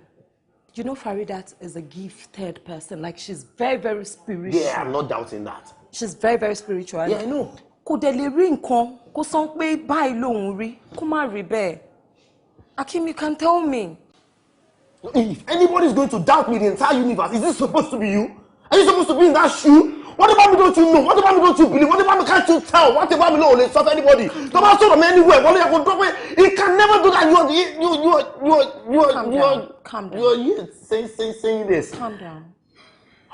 S13: you know Faridat is a gifted person. Like, she's very, very spiritual.
S5: Yeah, I'm not doubting that.
S13: She's very, very spiritual.
S5: Yeah, I know.
S13: Kò dẹ̀ lè rí nǹkan kó sọ pé báyìí lòun rí, kó má rí bẹ́ẹ̀. Akim, you can tell me.
S5: If anybody's going to doubt me, the entire universe, is this supposed to be you? Are you supposed to be in that shoe? What about me don't you know? What about me don't you believe? What about me can't you tell? What about me no stop anybody? Don't matter me anywhere. What you drop it? He can never do that. You
S13: calm down.
S5: You're here saying this.
S13: Calm down.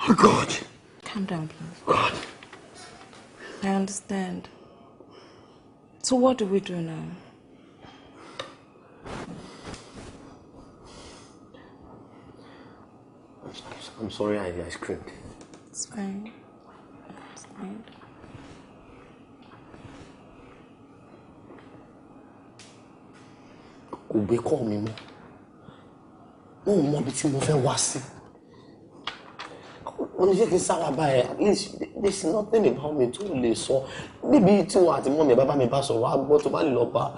S5: Oh God.
S13: Calm down, please.
S5: God.
S13: I understand. So what do we do now?
S5: I'm sorry I screamed.
S13: It's fine. It's fine.
S5: Kò gbé kọ́ mi mọ́. Mo ò mọ ibi tí mo fẹ́ wá sí. Wọ́n ní ṣé kí n sáwà báyẹn. At least there's nothing about me tó lè sọ. Níbi tí wọ́n àti mọ́mi bàbá mi bá sọ̀rọ̀, á gbọ́ tó bá lè lọ bá.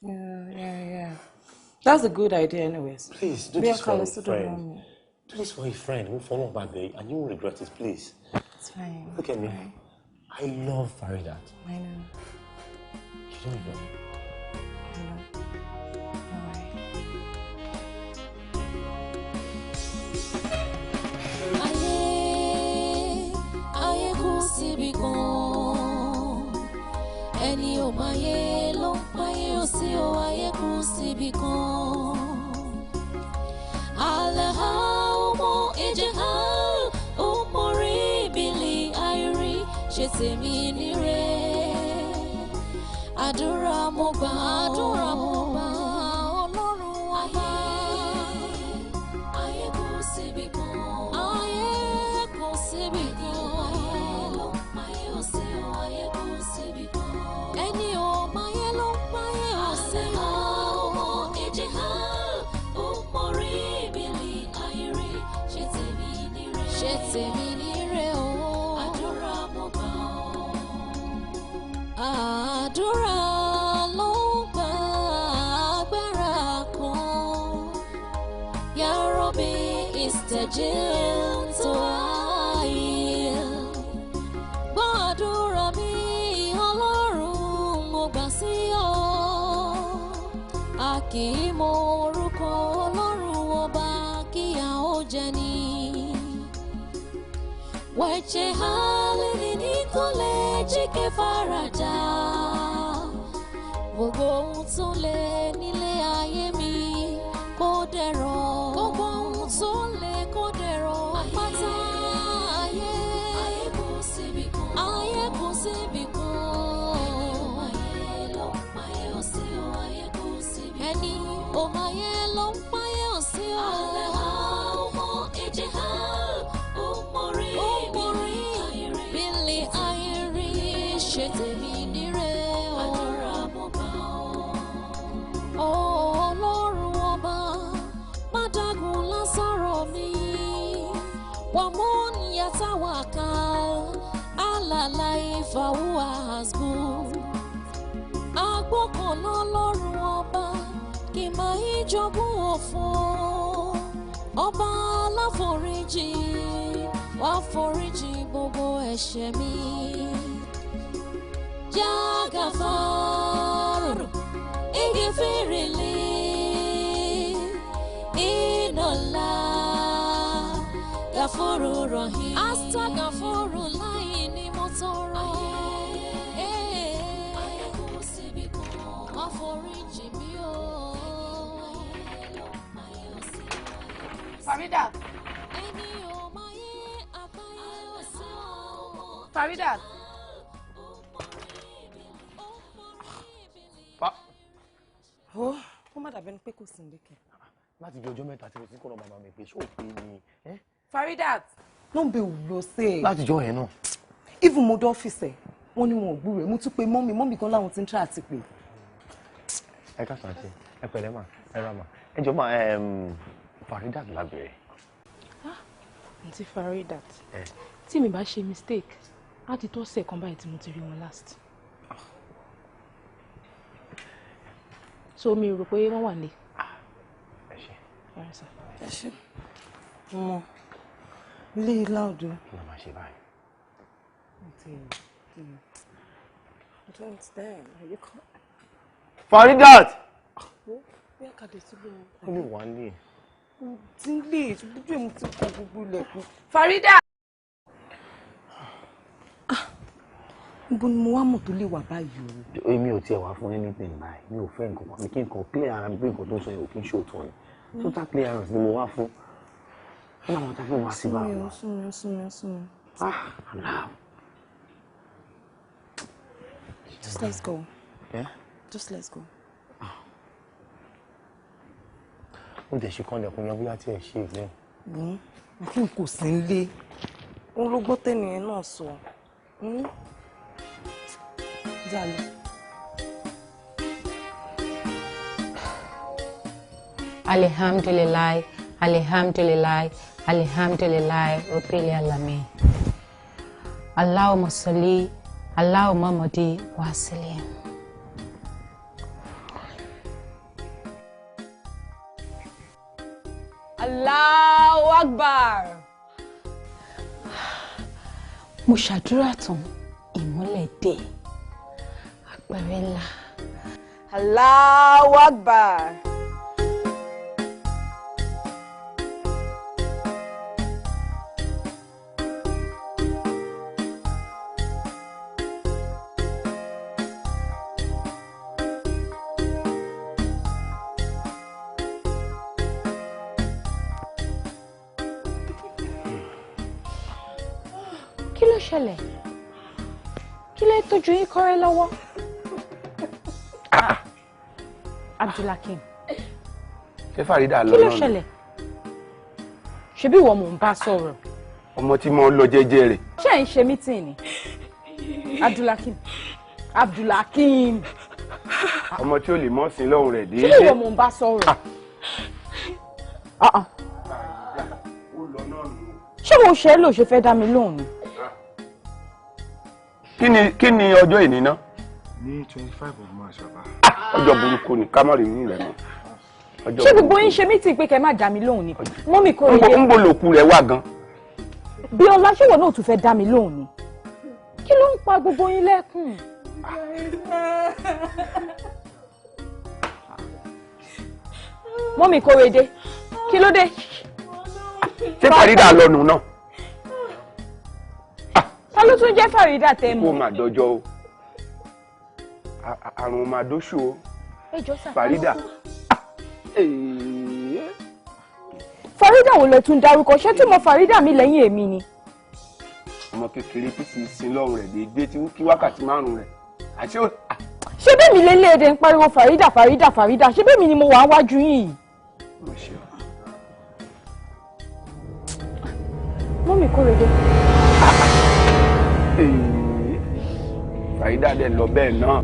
S13: Yeah. That's a good idea anyways.
S5: Please, do this for a friend. Do this for a friend. Who follow up back there and you won't regret it, please.
S13: It's fine.
S5: Look at me. I love Faridat.
S13: I know.
S5: You don't know.
S13: I know. All right.
S1: Ayé kò síbi kan. Ẹni ò máa yé ló ń páyé ò sí o, ayé kò síbi kan. Alahaumo ejehal umori bili airi ṣe tèmi níre. Àdúrà mo gbà, àdúrà mo gbà, Ọlọ́run ọba. Ayé kò síbi kan. Ayé kò síbi kan. Ayé ò sí o, ayé kò síbi kan. Ẹni ò máyé ló ń páyé ò sí o. Alahaumo ejehal umori bili airi ṣe tèmi níre. Ṣe tèmi níre o. Àdúrà mo gbà o. Àdúrà ló ń gba agbára kan. Ya Rabbi istajil du'ai. Gbọ́ àdúrà mi, Ọlọ́run mo gbà sí ọ. A kì í mọ orúkọ Ọlọ́run ọba kíyà ó jẹ ni. Wẹ̀jẹ̀ hálẹ̀ ní kò lè jíkẹ́ farada. Gbogbo ohun tó lè nílé ayé mi kó dẹ̀rọ̀. Gbogbo ohun tó lè kó dẹ̀rọ̀ pátá ayé. Ayé kò síbi kan. Ayé kò síbi kan. Ẹni ò máyé ló ń páyé ò sí o, ayé kò síbi kan. Ẹni ò máyé ló ń páyé ò sí o. Alẹ́ ọmọ ẹ̀jẹ̀ hàn. Umori bili airi ṣe tèmi níre. Gbọ́kàn lọ́lọ́run ọba kì máa ń jogún òfo. Ọba aláforíjì wá foríjì gbogbo ẹ̀ṣẹ̀ mi. Jagafaru igi fèrèlé iná Gafuru Rahim. Asta Gafuru láì ní mo tọrọ. Wá foríjì mi o.
S13: Farida.
S1: Ẹni ò máa yé àbáyé ọ̀sán.
S13: Farida. Ó ó má dàbí ẹni pé kò sí nílé kẹ.
S5: Láti bí ọjọ́ mẹ́ta tí mo ti ń kọ́ bàbá mi pé ṣé ò pé ni.
S13: Faridat nọ́mbà ò lọ sí ẹ̀.
S5: Láti jọ yẹn náà.
S13: Even mo dé ọ́fíìsì ẹ̀ wọ́n ní wọn ò gbúròó ẹ̀, mo tún pe mọ́mì, mọ́mì kan láwọn ti ń try àti pè.
S5: Ẹ káàsán àti ẹ pẹ̀lẹ́ mà, ẹ ra mà, ẹ jọ mà, Faridat lábẹ́rẹ́.
S11: Àǹtí Faridat, tí mi bá ṣe mistake, á ti tó ọ̀sẹ̀ kan báyìí tí mo ti rí wọn last. So mi rò pé wọ́n wà nílé.
S5: Ẹ ṣé.
S13: Ẹ ṣé. Ọmọ ilé láòdù.
S5: Kí ló máa ṣe báyìí?
S13: I don't understand. Are you
S5: Faridat!
S13: Bóyá kàdé tí ló.
S5: Ó lè wà nílé.
S13: Tí ń lè ojú èmi ti kọ gbogbo ilẹ̀kùn. Farida! Níbo ni mo wá mọ̀ tó lè wà báyìí o?
S5: Èmi ò tiẹ̀ wá fún anything báyìí, mi ò fẹ́ nǹkan kan, kí nǹkan clear ara mi pé nǹkan tó ń sọ yẹn ò kí ń ṣòótọ́ ni. Total clearance ni mo wá fún. Kí làwọn tá fẹ́ wá sí báyìí?
S13: Súnmi, súnmi, súnmi.
S5: Ah, Allah.
S13: Just let's go.
S5: Yeah?
S13: Just let's go.
S5: Ó dẹ̀ ṣe kánlẹ̀kùn yan bóyá tí ẹ ṣe ìlẹ́.
S13: Kí n kò sí nílé. Òun ló gbọ́ tẹ́nìyẹn náà sọ. Jálẹ̀.
S9: Alhamdulillah, Alhamdulillah, Alhamdulillah, Rabbil Alamin. Allahumma salli, Allahumma madi wa sallim.
S13: Allahu Akbar.
S9: Mo ṣàdúrà tán, ìmọ́lẹ̀ dé. Àpẹẹrẹ ńlá.
S13: Allahu Akbar.
S9: Kí ló ṣẹlẹ̀? Kí ló tójú yín kọ́rẹ́ lọ́wọ́? Abdulhakeem.
S4: Ṣé Farida lọ
S9: Kí ló
S4: náà ni?
S9: ṣẹlẹ̀? Ṣebí ìwọ mò ń bá sọ̀rọ̀.
S4: Ọmọ tí mo ń lọ jẹ́jẹ́ rẹ̀.
S9: Ṣé ẹ̀ ń ṣe mítìn ni? Abdulhakeem. Abdulhakeem.
S4: Ọmọ tí ó lè mọ́ sí lọ́hùn rẹ̀
S9: Ṣé
S4: déédéé.
S9: ìwọ mò ń bá sọ̀rọ̀? Ṣé mo ṣe é lò ṣe fẹ́ dá mi lóhùn ni?
S4: Kí ni ọjọ́ ìní ná?
S12: Ní 25 of March, bàbá.
S4: Ọjọ́ burúkú ni ká má rí irú rẹ̀ mọ́. Ọjọ́
S9: Ṣé gbogbo yín ṣe mítìn pé kẹ́ má dá mi lóhùn ni? Mọ́mì kò rí
S4: ń bo lòkù rẹ̀ wà gan.
S9: Bíọ́lá, ṣé ìwọ náà tún fẹ́ dá mi lóhùn ni? Kí ló ń pa gbogbo yín lẹ́kùn? Mọ́mì Kórèdé, kí ló dé?
S4: Ṣé Farida lọ nù náà?
S9: Ta ló tún jẹ́ Farida tẹ́
S4: Kó
S9: mọ̀?
S4: máa dọjọ́ o. Àrùn máa dóṣù o.
S9: Ẹ jọ̀ọ́ sà.
S4: Farida.
S9: Farida wo lẹ tún dárúkọ? Ṣé tí mo Farida mi lẹ́yìn èmi ni?
S4: Ọmọ kékeré tí sì sin lọ́hùn rẹ̀ déédéé tí kí wákàtí márùn-ún rẹ̀. Àṣé ó.
S9: Ṣé bẹ́ẹ̀ mi lélẹ́ èdè ń pariwo Farida Farida Farida? Ṣé bẹ́ẹ̀ mi ni mo wà wájú yìí? Mọ́mì Kórèdé.
S4: Farida dẹ̀ lọ bẹ́ẹ̀ náà.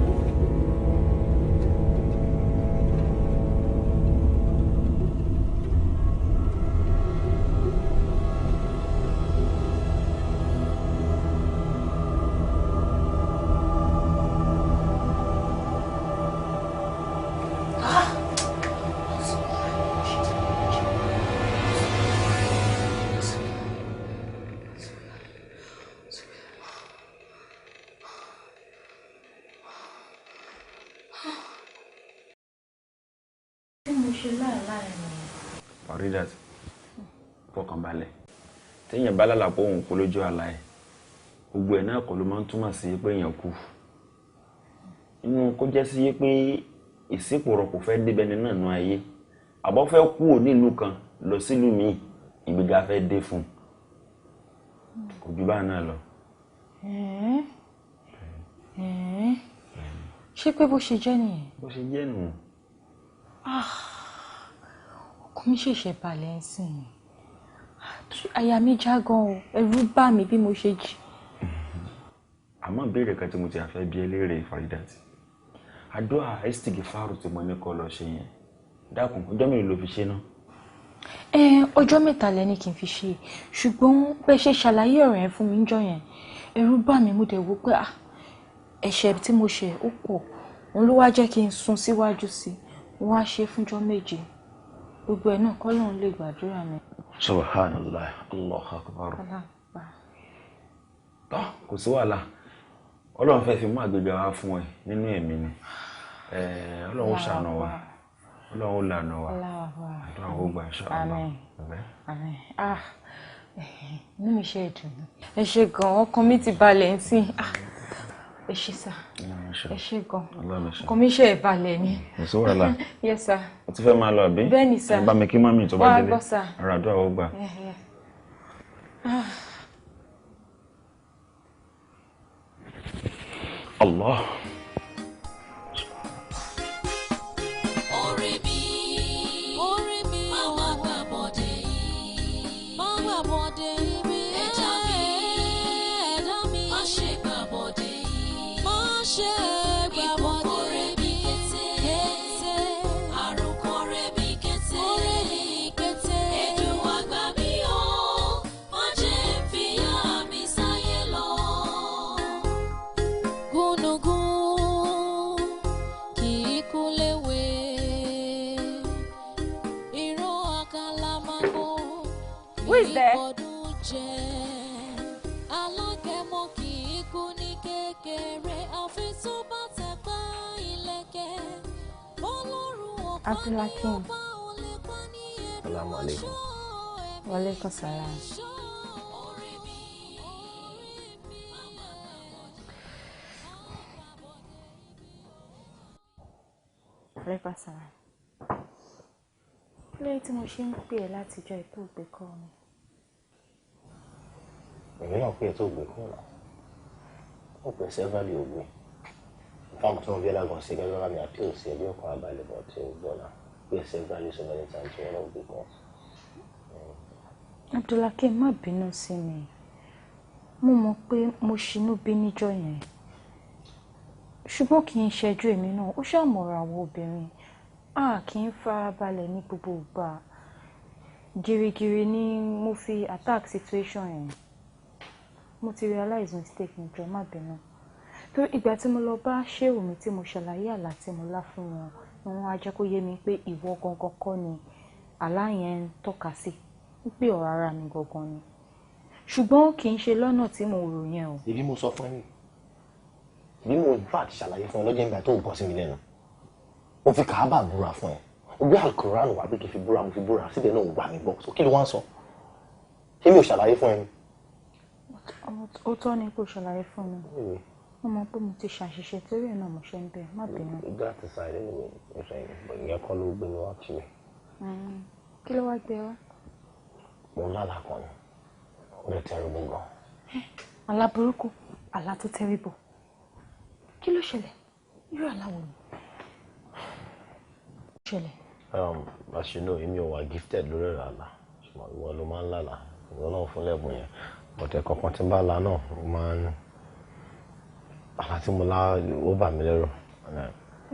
S9: ṣe láàláì mi.
S7: Faridat, fọkànbalẹ̀. Téèyàn bá lálàá pé òun kú lójú àlá ẹ̀, gbogbo ẹ̀ náà kọ́ ló máa ń túmọ̀ sí pé èèyàn kú. Inú kó jẹ́ sí pé ìsìnkú kò fẹ́ débẹ̀ ní náà nú ayé. Àbọ̀ fẹ́ kúrò nílùú kan lọ sílùú míì, ìgbéga fẹ́ dé fún un. Kò ju báà náà lọ.
S9: Ṣé pé bó ṣe jẹ́ nìyẹn?
S7: Bó ṣe jẹ́ nù.
S9: Ọkàn mi ṣẹ̀ṣẹ̀ balẹ̀ ń sìn. Àyà mi já gan o, ẹ̀rù bà mí bí mo ṣe jí.
S7: Àmọ́ ìbéèrè kan tí mo ti àfẹ́ bi ẹ́ léèrè, Faridat. Àdúrà istighfar tí mo ní kó lọ ṣe yẹn. Dákun, ọjọ́ mélòó ló fi ṣe náà?
S9: Ọjọ́ 3 lẹ́ni kí n fi ṣe, ṣùgbọ́n bẹ́ ṣe ṣàlàyé ọ̀rọ̀ yẹn fún mi níjọ́ yẹn, ẹ̀rù bà mí, mo dẹ̀ wò pé ẹ̀ṣẹ̀ tí mo ṣẹ̀ ó pọ̀, òun ló wá jẹ́ kí n sún síwájú sí i, wọ́n á ṣe fúnjọ́ 7. Gbogbo ẹ̀ náà k'Ọlọ́run lè gbàdúrà mi.
S5: Subhanallah, Allahu akbar.
S7: Tọ́, kò sí wàhálà. Ọlọ́run fẹ́ fi mú àgbègbè wa fún ẹ nínú ẹ̀mí ni. Ọlọ́run ó ṣàánú wa. Ọlọ́run ó lànà wa. Àdúrà ó gbà, inshallah.
S9: Àmín. Àmín. Inú mi ṣe dùn. Ẹ ṣé gan, ọkàn mi ti balẹ̀ ń sìn. Ẹ ṣé sà. Ẹ ṣé gan. Ọkàn mi ṣe balẹ̀ ni.
S7: Kò sí wàhálà.
S9: Yes sir.
S7: O ti fẹ́ máa lọ àbí?
S9: Bẹ́ẹ̀ ni sà.
S7: Ẹ bá mi kí mọ́mì tó bá délé.
S9: Wá gbọ́ sà.
S7: Ọ̀rọ̀ àdúrà ó gbà. Allah.
S1: Orí mi, má má gbà bọ̀dé yìí, má gbà bọ̀dé mi, ẹ̀dá mi, má ṣe gbà bọ̀dé yìí, má ṣe gbà bọ̀dé mi, kété, àrùn kan rẹ̀ mi kété, ẹ̀dùn àgbà mi o, má jẹ́ fìyà mi sáyé lọ. Gúnugún kì í kú léwe, ìran àkàlàmàgbò
S13: Who is there?
S1: ọdún jẹ, alágẹmọ kì í kú ní kékeré, àfi tó bá tẹ pa ìlẹ̀kẹ̀. Bọ́lọ́run ò pa ní
S9: Abdulhakeem.
S1: ọba ò lè pa ní ẹ̀dùn
S5: Salamu alaikum.
S9: Wa alaikum salam. Alaikum salam. Lẹ́yìn tí mo ṣe ń pè ẹ́ látijọ́ ètò ìgbé kọ́ mi.
S5: Èmi náà pé ètò ògbé kọ́ náà. Ó pè severally ògbé. Fáwọn tí wọ́n bí ẹlágan sí gẹ́gẹ́ bá mi appeal sí ẹbí ọkàn abalẹ̀ bọ̀ tí ó gbọ́ náà. Pé severally so many times wọ́n náà gbé kọ́.
S9: Abdulhakeem, má bínú sí mi. Mo mọ̀ pé mo ṣinú bí níjọ́ yẹn. Ṣùgbọ́n kì í ṣẹjú èmi náà, ó ṣàmọ̀ràn àwọn obìnrin. A kì í farabalẹ̀ ní gbogbo ìgbà. Girigiri ni mo fi attack situation yẹn. Mo ti realize mistake mi, jọ̀ọ́ má bínú. Torí ìgbà tí mo lọ bá ṣéwù mi tí mo ṣàlàyé àlá tí mo lá fún wọn, ni wọ́n á jẹ́ kó yé mi pé ìwọ gangan kọ́ ni àlá yẹn ń tọ́ka sí, wípé ọ̀rọ̀ ara mi gangan ni. Ṣùgbọ́n kì í ṣe lọ́nà tí mo rò yẹn o.
S5: Èmi mo sọ fún ẹ ní. Bí mo in fact ṣàlàyé fún ẹ lọ́jọ́ ìgbà tó gbọ́ sí mi lẹ́nu. Mo fi Kàábà búra fún ẹ. O gbé Al-Quran wá pé kí n fi búra, mo fi búra, síbẹ̀ náà ò gbà mí gbọ́. So kí ló wá ń sọ? Ṣé mi ò ṣàlàyé fún ẹ ni?
S9: Ó tọ́ ni kò ṣàlàyé fún mi. Mo mọ̀ pé mo ti ṣàṣìṣe torí ẹ̀ náà mo ṣe ń bẹ̀, má bínú.
S5: That aside anyway, ìyẹn kọ́ ló gbé mi wá kiri.
S9: Kí ló wá gbé wá?
S5: Mo lálàá kan ni. Ó lè terrible gan.
S9: Àlá burúkú, àlá tó terrible. Kí ló ṣẹlẹ̀? Irú àlá wo ni? Ṣẹlẹ̀.
S5: As you know, èmi ò wà gifted lórí ọ̀rọ̀ àlá. Ṣùgbọ́n ìwọ ló máa ń lálàá. Ìwọ náà fún lẹ́bùn yẹn. But ẹ̀kọ̀ọ̀kan tí ń bá la náà, ó máa ń àlá tí mo lá ó bà mí lẹ́rù.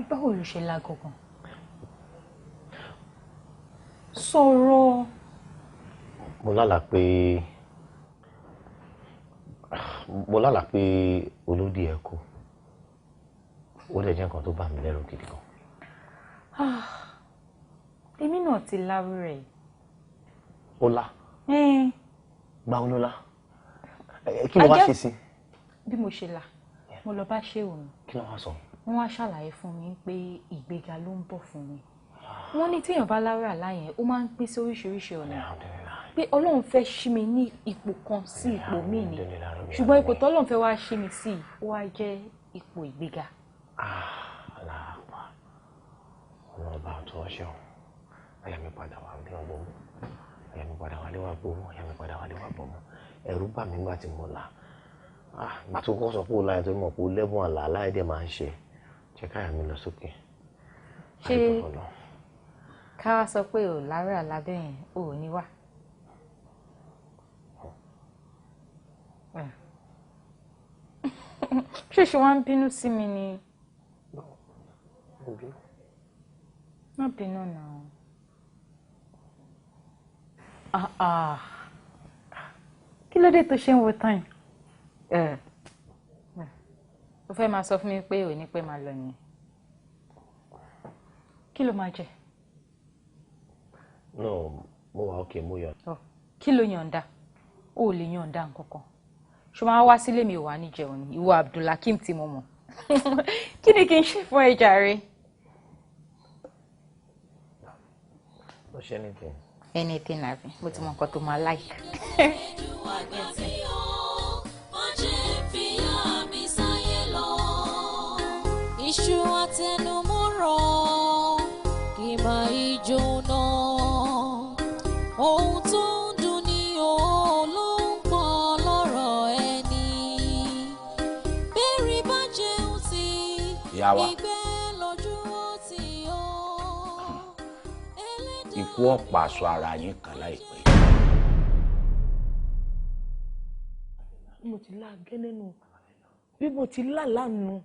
S9: Báwo ló ṣe lá gangan? Sọ̀rọ̀.
S5: Mo lálàá pé olódì ẹ kú. Ó dẹ̀ jẹ́ nǹkan tó bà mí lẹ́rù gidi gan.
S9: Èmi náà ti lárú rẹ̀.
S5: Ó lá. Gba ó ló lá. Kí ló wá ṣe sí?
S9: Bí mo ṣe là, mo lọ bá ṣéwù mi.
S5: Kí ló wá sọ?
S9: Wọ́n wá ṣàlàyé fún mi pé ìgbéga ló ń bọ̀ fún mi. Wọ́n ní téèyàn bá láwé àlá yẹn, ó máa ń pín sí oríṣiríṣi ọ̀nà. Pé Ọlọ́run fẹ́ ṣí mi ní ipò kan sí ipò míì ni. Ṣùgbọ́n ipò tọ́lọ́run fẹ́ wá ṣí mi sí, ó wá jẹ́ ipò ìgbéga.
S5: Aláàpá, ọlọ́ọ̀bá tó ọ ṣeun. Àyà mi padà wá lé wá bọ̀ mọ́. Àyà mi padà wá lé wá bọ̀ mọ́. Àyà mi padà wá lé wá bọ̀ mọ́. Ẹ̀rù bà mí nígbà tí mo là. Ìgbà tó kọ́ sọ pé ó láyé tó mọ̀ pé ó lẹ́bùn àlá aláìdẹ̀ máa ń ṣe. Jẹ́ káyà mi lọ sókè.
S9: Ṣé ká wá sọ pé ò láwé àlá bẹ́ẹ̀ yẹn, ò ní wá? Ṣé wá ń bínú sí mi ni? Má bínú náà. Kí ló dé tó ṣe ń wo time? O fẹ́ máa sọ fún mi pé ò ní pẹ́ máa lọ nìyẹn. Kí ló máa jẹ?
S5: No, mo wà okay, mo yọ̀ǹda.
S9: Kí ló yọ̀ǹda? O ò lè yọ̀ǹda nǹkankan. Ṣé máa wá sílé mi ò wá ní jẹun ni? Ìwọ Abdulhakeem tí mo mọ̀. Kí ni kí n ṣe fún ẹ jàre?
S5: No ṣe anything.
S9: Anything àbí? Mo ti mọ nǹkan tó máa like.
S1: Iṣu àtẹnumọ́rọ̀ kì máa í jóná. Ohun tó ń dùn ní o ló ń pọ̀ lọ́rọ̀ ẹni. Bẹ́ẹ̀rì bá jẹun tí ìgbẹ́ lójú ó ti yọ.
S14: Ikú ọ̀pá aṣọ ara yín kan láìpẹ́.
S10: Bí mo ti lá gẹ́lẹ́ nù, bí mo ti lá lánàá,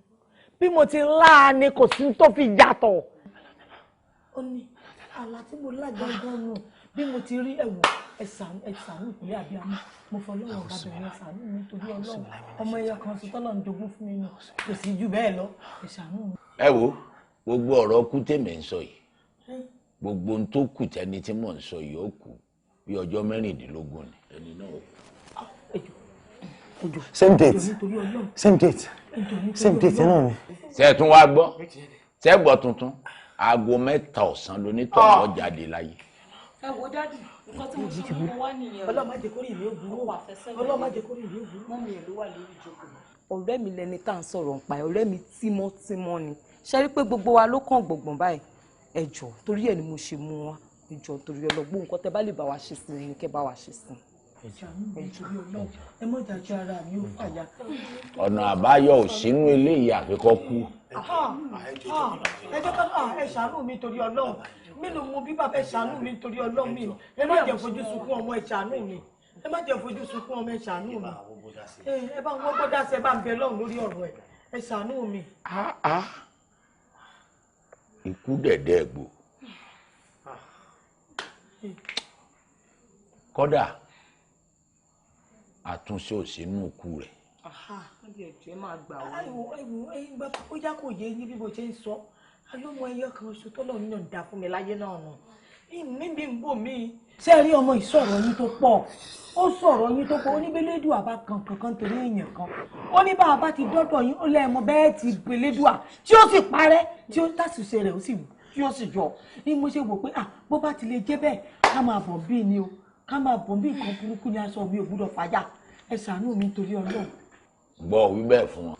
S10: bí mo ti lá ni kò sí tó fi yàtọ̀. Ó ní àlá tí mo lá gangan nù, bí mo ti rí ẹ̀wọ̀n ẹ̀sánú ìpínlẹ̀ àbíamọ, mo fọlọ́run ọ̀gá bẹ̀rẹ̀ ẹ̀sánú mi torí Ọlọ́run, ọmọ ẹyọ kan sí tọ́lọ̀ ń jogún fún mi nù, kò sí jù bẹ́ẹ̀ lọ, ẹ̀sánú mi.
S14: Ẹ wo gbogbo ọ̀rọ̀ kú tèmi ń sọ yìí, gbogbo ohun tó kù tẹni tí mò ń sọ yìí ó kù bí ọjọ́ 16 ni ẹni náà ó kù.
S15: Same date, same date, same date náà ni.
S14: Ṣé ẹ tún wá gbọ́? Ṣé ẹ gbọ́ tuntun? Aago 3 ọ̀sán lonítọ̀ọ́ jáde láyé.
S13: Ẹ wo dádì, nǹkan tí mo ṣe mú wá nìyẹn.
S10: Ọlọ́run má jẹ́ kórìí mi ó burú. Ọlọ́run má jẹ́ kórìí mi ó burú.
S13: Mọ́mí ẹ̀ ló wà lórí ìjókòó. Ọ̀rẹ́ mi lẹni tá à ń sọ̀rọ̀ nípa ẹ̀, ọ̀rẹ́ mi tímọ́tímọ́ ni. Ṣé rí pé gbogbo wa ló kàn gbọ̀ngbọ̀n báyìí? Ẹ jọ̀ọ́, torí ẹ̀ ni mo ṣe mú wa. Ẹ jọ̀ọ́ torí ọlọ́gbọ́n nǹkan tẹ bá lè bá wa ṣe sí ni kẹ́ bá wa ṣe sí.
S10: Ẹ mọ̀ dájú ara mi ò fàyà.
S14: Ọ̀nà àbáyọ ò sínú eléyìí àfikọ́ kú.
S10: Ẹ jẹ́ ká ẹ ṣàánú mi torí Ọlọ́run, mélòó mo bí bàbá ẹ ṣàánú mi torí Ọlọ́run mi, ẹ má jẹ́ fojú sunkún ọmọ ẹ ṣàánú mi, ẹ má jẹ́ fojú sunkún ọmọ ẹ ṣàánú mi, ẹ bá wọn gbọ́dá sí ẹ bá ń bẹ Ọlọ́run lórí ọ̀rọ̀ ẹ, ẹ ṣàánú mi.
S14: Ikú dẹ̀dẹ̀ gbò. Kódà àtúnṣe ò sínú ikú rẹ̀.
S10: Ó yá kò yé yín bí mo ṣe ń sọ, alómọ ẹyọ kan oṣù tọ́lọ̀ ń yọ̀ǹda fún mi láyé náà nù mímí ń bò mí. Ṣé ẹ rí ọmọ ìsọ̀rọ̀ yín tó pọ̀? Ó sọ̀rọ̀ yín tó pọ̀, ó ní bẹ́lẹ́dùà bá kan kankan torí èèyàn kan, ó ní bá a bá ti dọ́dọ̀ yín ó lẹ́ẹ̀mọ bẹ́ẹ̀ ti bẹ́lẹ́dùà tí ó sì parẹ́ tí ó tàṣìṣe rẹ̀ ó sì tí ó sì yọ. Ní mo ṣe wò pé bó bá ti lè jẹ́ bẹ́ẹ̀ ká máa bọ̀ bí ni o, ká máa bọ̀ bí nǹkan burúkú ni aṣọ mi ò gbúdọ̀ fàyà. Ẹ ṣàánú mi torí Ọlọ́run.
S14: Gbọ́ wí bẹ́ẹ̀ fún wọn.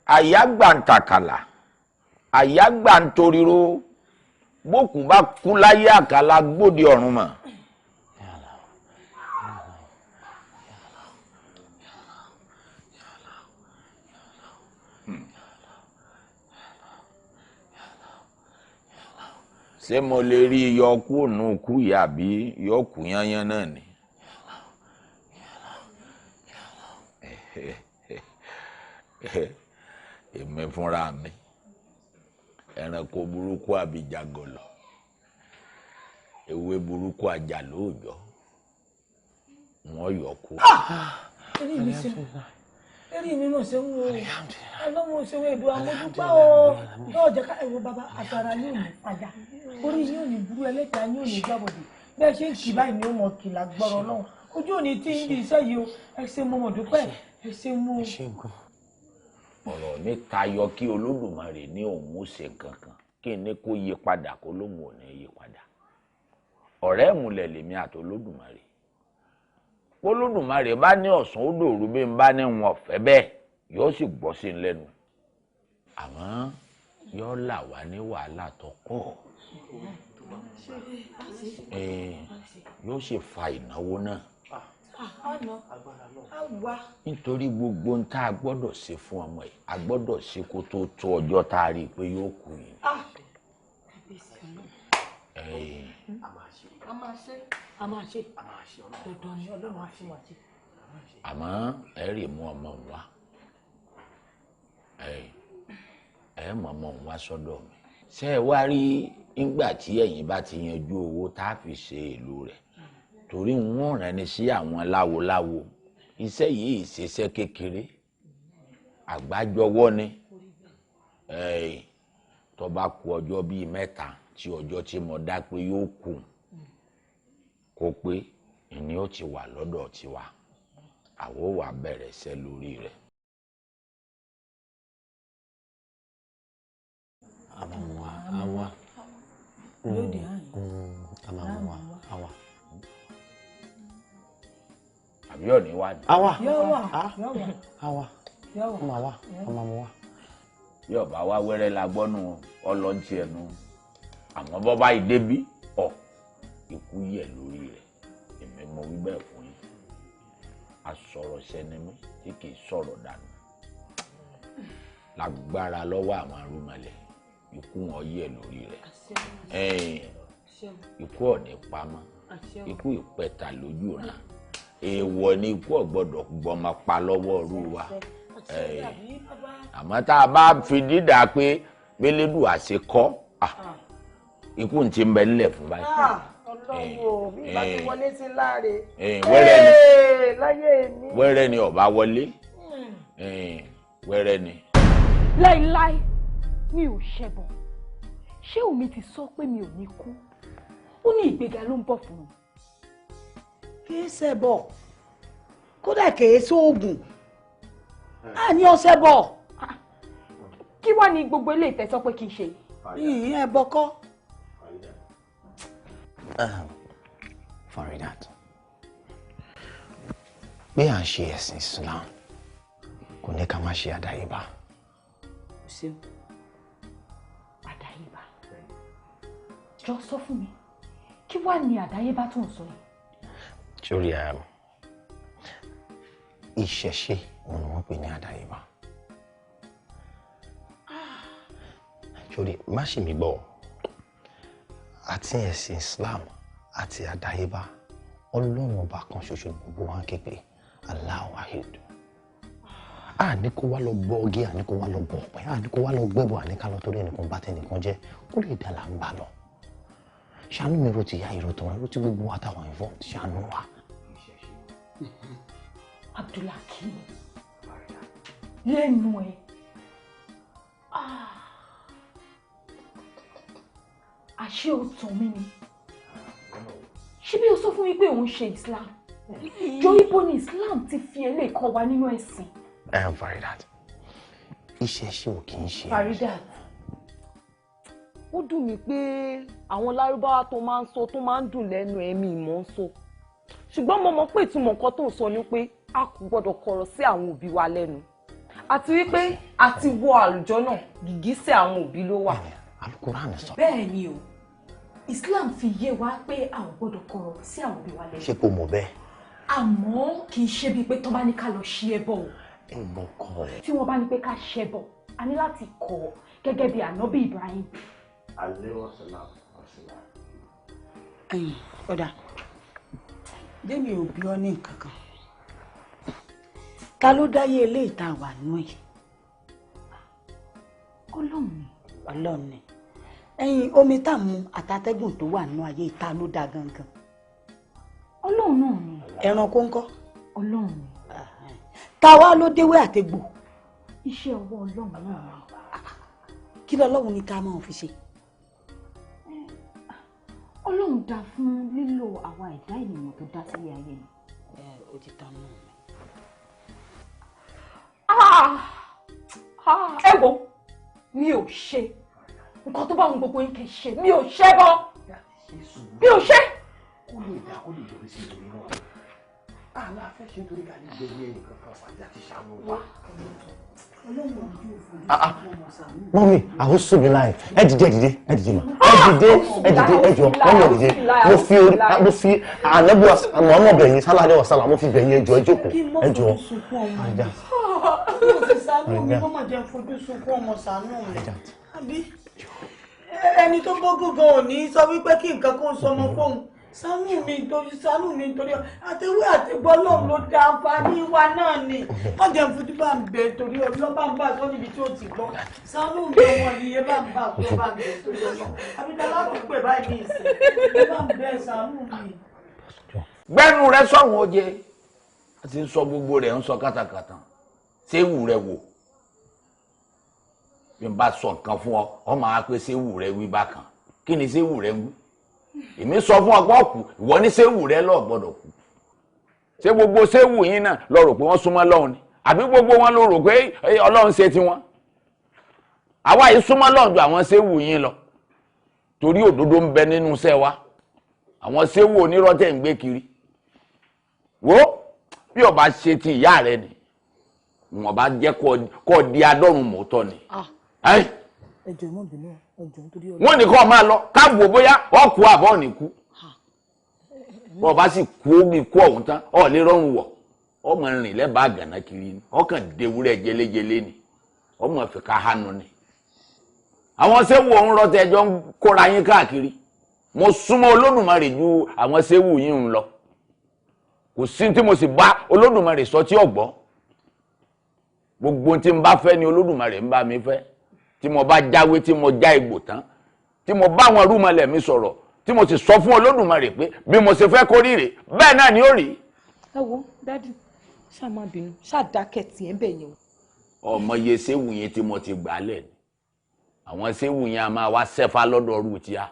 S14: Àyà gbàǹtàkàlà, àyà gbàǹtoriro, bókù bá kú láyé àkàlà gbòde ọ̀run mọ̀. Ṣé mo lè rí yọkú ònú kú yìí àbí yọkú yányán náà ni? Èmi fúnra mi, ẹranko burúkú àbíjàgọlọ, ewé burúkú ajá lóòjọ́, wọn yọ kú.
S10: Eré mi mọ̀ ṣe ń wo ọlọ́run ṣe wo èdè amójúpá o, yóò jẹ́ ká ẹ̀wọ̀ bàbá àtàrà yóò ní padà, orí yóò ní burú, ẹlẹ́ta yóò ní gbàbọ̀dé, bẹ́ẹ̀ ṣe ń kì báyìí ni ó mọ̀ kì lágbọ́rọ̀ Ọlọ́run, ojú òní tí ń di iṣẹ́ yìí o, ẹ ṣe mo mọ̀ dúpẹ́, ẹ ṣe mo.
S14: Ọ̀rọ̀ ní tayọ kí Olódùmarè ní òun ó ṣe kankan. Kí n ní kó yí padà kó lóun ò ní yí padà. Ọ̀rẹ́ ìmùlẹ̀ lèmi àti Olódùmarè. Olódùmarè bá ní ọ̀sán ó dòru, bí n bá ní wọn ọ̀fẹ́ bẹ́ẹ̀ yóò sì gbọ́ sí i lẹ́nu. Àmọ́ yóò là wá ní wàhálà tó pọ̀, yóò sì fa ìnáwó náà, nítorí gbogbo ohun tá a gbọ́dọ̀ ṣe fún ọmọ yìí a gbọ́dọ̀ ṣe kó tó tó ọjọ́ tá a rí i pé yóò kú yìí.
S10: A máa ṣe, a máa ṣe, dandan ni, Ọlọ́run á fún wa ṣe.
S14: Àmọ́ ẹ rí mú ọmọ òun wá, ẹ mọ ọmọ òun wá sọ́dọ̀ mi. Ṣé ẹ wá rí nígbà tí ẹ̀yin bá ti yanjú owó tá a fi ṣe èlò rẹ̀, torí wọ́n rán ni sí àwọn láwoláwo. Iṣẹ́ yìí ṣiṣẹ́ kékeré, àgbájọwọ́ ni. Tó bá kù ọjọ́ bíi 3 tí ọjọ́ tí mo dá pé yóò kù kó pé ìní ó ti wà lọ́dọ̀ tiwa, àwa ó wá bẹ̀rẹ̀ iṣẹ́ lórí rẹ̀.
S15: Àwa àwa àwa àwa.
S14: Àbí ọ̀ní wá ní.
S15: Àwa àwa ọmọ àwa ọmọ àmọ́ wa.
S14: Yóò bá wá wẹ́rẹ́ la gbọ́nù ọlọ́ntì ẹnu, àmọ́ bọ́ báyìí débí ọ̀ ikú yẹ̀ lórí rẹ̀. Èmi mo wí bẹ́ẹ̀ fún yín, asọ̀rọ̀ sẹ́ni mi tí kì í sọ̀rọ̀ dànù. Lágbára lọ́wọ́ àwọn arúmọlẹ̀, ikú wọn yẹ̀ lórí rẹ̀. Ikú ọ̀ní pamọ́, ikú ìpẹta lójú ràn, èèwọ̀ ni ikú ọ̀gbọ́dọ̀ gbọmọ pa lọ́wọ́ ọrú wa. Àmọ́ tá a bá fi dídà pé pélédù àṣekọ́, ikú ń ti ń bẹ nílẹ̀ fún báyìí.
S10: Ọlọ́run o, bí bá ti wọlé sí láre.
S14: Wẹ́rẹ́ ni ọba wọlé, wẹ́rẹ́ ni.
S6: Láíláí mi ò ṣẹbọ. Ṣé omi ti sọ pé mi ò ní kú? Ó ní ìgbéga ló ń bọ̀ fún mi.
S10: Kì í ṣẹbọ, kódà kì í ṣoògùn, á ní ọṣẹ bọ.
S6: Kí wàá ní gbogbo ilé ìtẹ̀sọ́ pé kí n ṣe?
S10: Ìyìn ẹbọ kọ́.
S15: Faridat, pé à ń ṣe ẹ̀sìn Islam kò ní ká má ṣe àdáyébá.
S6: Àdáyébá? Jọ sọ fún mi, kí wàá ní àdáyébá tó ń sọ yìí?
S15: Sórí ìṣẹ̀ṣe òun ni wọ́n pè ní àdáyébá. Sórí má ṣì mí gbọ́, àti ẹ̀sìn Islam àti àdáyébá, Ọlọ́run ọba kan ṣoṣo gbogbo wa ń ké pé Allahu Wahid. A ní kó wá lọ bọ ọgí, a ní kó wá lọ bọ ọ̀pẹ, a ní kó wá lọ gbẹ́bọ, a ní ká lọ torí ẹnìkan bá tẹnìkan jẹ́, kó lè dà là ń bá lọ. Ṣàánú mi ro ti ya ìró tọrọ, ro ti gbogbo wa táwọn involved, ṣàánú wa.
S6: Abdulhakeem, lẹ́nu ẹ̀, àṣé o tàn mí ni? Ṣé bí o sọ fún mi pé òun ṣe Islam? Jọ ibo ni Islam ti fi eléyìí kọ́ wa nínú ẹ̀sìn?
S15: Faridat, ìṣẹ̀ṣe ò kì í ṣe.
S6: Faridat,
S13: ó dùn mí pé àwọn lárúbáwá tó máa ń sọ tó máa ń dùn lẹ́nu ẹ̀mí ìmọ̀ ń sọ, ṣùgbọ́n mo mọ̀ pé ìtumọ̀ nǹkan tó ń sọ ni pé a kò gbọ́dọ̀ kọ̀rọ̀ sí àwọn òbí wa lẹ́nu, àti wípé àti wọ àlùjọ náà gìgísẹ̀ àwọn òbí ló wà.
S15: Al-Qur'an sọ.
S6: Bẹ́ẹ̀ ni o, Islam fi yé wa pé a ò gbọ́dọ̀ kọ̀rọ̀ sí àwọn òbí wa lẹ́nu.
S15: Ṣé kò mọ̀ bẹ́ẹ̀?
S6: Àmọ́ kì í ṣe bíi pé tó bá ní ká lọ ṣe ẹbọ o.
S15: Ẹbọ kọ́.
S6: Tí wọ́n bá ní pé ká ṣẹbọ, a ní láti kọ̀ gẹ́gẹ́ bí ànábì Ibrahim.
S10: Ẹ̀yin ọ̀dà, Démi ò bí ọ ní nǹkan kan. Ta ló dáyé ilé ìta wà nú ẹ̀?
S6: Ọlọ́run ni.
S10: Ọlọ́run ni. Ẹ̀yin omi tá a mu àtàtẹ́gùn tó wà nú ayé ìta ló dá gangan.
S6: Ọlọ́run náà ni.
S10: Ẹranko ńkọ́?
S6: Ọlọ́run ni.
S10: Ta wá ló déwé àtegbò?
S6: Iṣẹ́ ọwọ́ Ọlọ́run náà ni.
S10: Kí lọ́lọ́run ní ká máa fi ṣe?
S6: Ọlọ́run dá fún lílo àwa ẹ̀dá ènìyàn tó dá sílé ayé ni.
S10: Ẹ o ti tán nù mí.
S6: Ẹ wo, mi ò ṣe, Nǹkan tó bá wọn gbogbo yín kì í ṣe, mi ò ṣẹ́ bọ́, mi ò ṣe.
S12: Kó lè dá kó lè yọrí sí ìtorí náà. Àlá fẹ́ ṣe nítorí ká lè gbẹ̀yìn ẹnì kankan wájú àti ṣàánú wa.
S15: Mọ́mí, àwọn sùn mí láì. Ẹ dìde, ẹ dìde, ẹ dìde mà. Ẹ dìde, ẹ dìde, ẹ jọ, mọ́mí ẹ dìde. Mo fi ànábì Muhammad bẹ̀yìn, sálá alẹ́ wàsálà, mo fi bẹ̀yìn, ẹ jọ, ẹ jókòó, ẹ jọ. Àìdá.
S10: Mo ti ṣàánú mi, kó má jẹ́ fojú sunkún ọmọ, ṣàánú mi. Àbí ẹni tó bógún gan ò ní sọ wípé kí nǹkan kó sọmọ fóun. Ṣàánú mi torí, ṣàánú mi torí àtẹwé àtẹgbọ́ Ọlọ́run ló dá àǹfààní wa náà ni. Wọ́n jẹ́ fojú bá ń bẹ torí Ọlọ́run, bá ń bá sọ níbi tí ó ti gbọ́. Ṣàánú mi ọmọ yìí, bá ń bá sọ, bá ń bẹ torí Ọlọ́run. Àbí tàbá tó pè báyìí ní ìsìn, bá ń bẹ ṣàánú mi.
S14: Gbẹ́nu rẹ sọ̀hún oje, a ti ń sọ gbogbo rẹ̀, ń sọ kátàkátà. Séwù rẹ wò, bí n bá sọ nǹkan fún ọ, ọ máa pé séwù rẹ wí bákan. Kí ni séwù rẹ wí? Èmi sọ fún ọgbọ́n kù, ìwọ ní séwù rẹ lọ́ọ̀ gbọ́dọ̀ kú. Ṣé gbogbo séwù yín náà lọ rò pé wọ́n súnmọ́ Ọlọ́run ni? Àbí gbogbo wọn ló rò pé Ọlọ́run ṣe tiwọn? Àwa yìí súnmọ́ Ọlọ́run ju àwọn séwù yín lọ, torí òdodo ń bẹ nínú iṣẹ́ wa. Àwọn séwù onírọ́tẹ̀ ń gbé kiri. Wo bí ó bá ṣe ti ìyá rẹ ni, wọn bá jẹ́ kó di adọ́run mọ́tọ́ ni.
S13: Ẹ jọ̀ọ́, má bínú, ẹ jọ̀ọ́ nítorí Ọlọ́run.
S14: Wọ́n ní kó máa lọ káàbò bóyá ọ kú àbọ̀ ní kú. Bọ́ ọ bá sì kú omi kú ọ̀hún tán, ọ lè rọrùn wọ̀, ọmọ rìn lẹ́bàá àgànná kiri ni, ọkàn dewúrẹ́ jẹlẹ́jẹlẹ́ ni, ọmọ fìkà hánu ni. Àwọn séwù ọ̀hún rọtẹ̀ ẹjọ́ ń kóra yín káàkiri. Mo súnmọ́ Olódùmarè ju àwọn séwù yín ń lọ. Kò sí tí mo sì bá Olódùmarè sọ tí ọ̀gbọ́. Gbogbo tí n bá fẹ́ ni Olódùmarè ń bá mi fẹ́. Tí mo bá jáwé, tí mo já egbò tán, tí mo bá àwọn rúmọlẹ̀ mi sọ̀rọ̀, tí mo sì sọ fún Olódùmarè pé bí mo ṣe fẹ́ kó rí rèé, bẹ́ẹ̀ náà ni ó rí.
S13: Ẹ wo dádì, ṣáà má bínú, ṣáà dákẹ́ tiẹ̀ ń bẹ̀ yẹn o.
S14: Ọmọ iye séwù yẹn tí mo ti gbà lẹ̀ ni. Àwọn séwù yẹn a máa wá sẹ́fà lọ́dọ̀ ọrú tíá.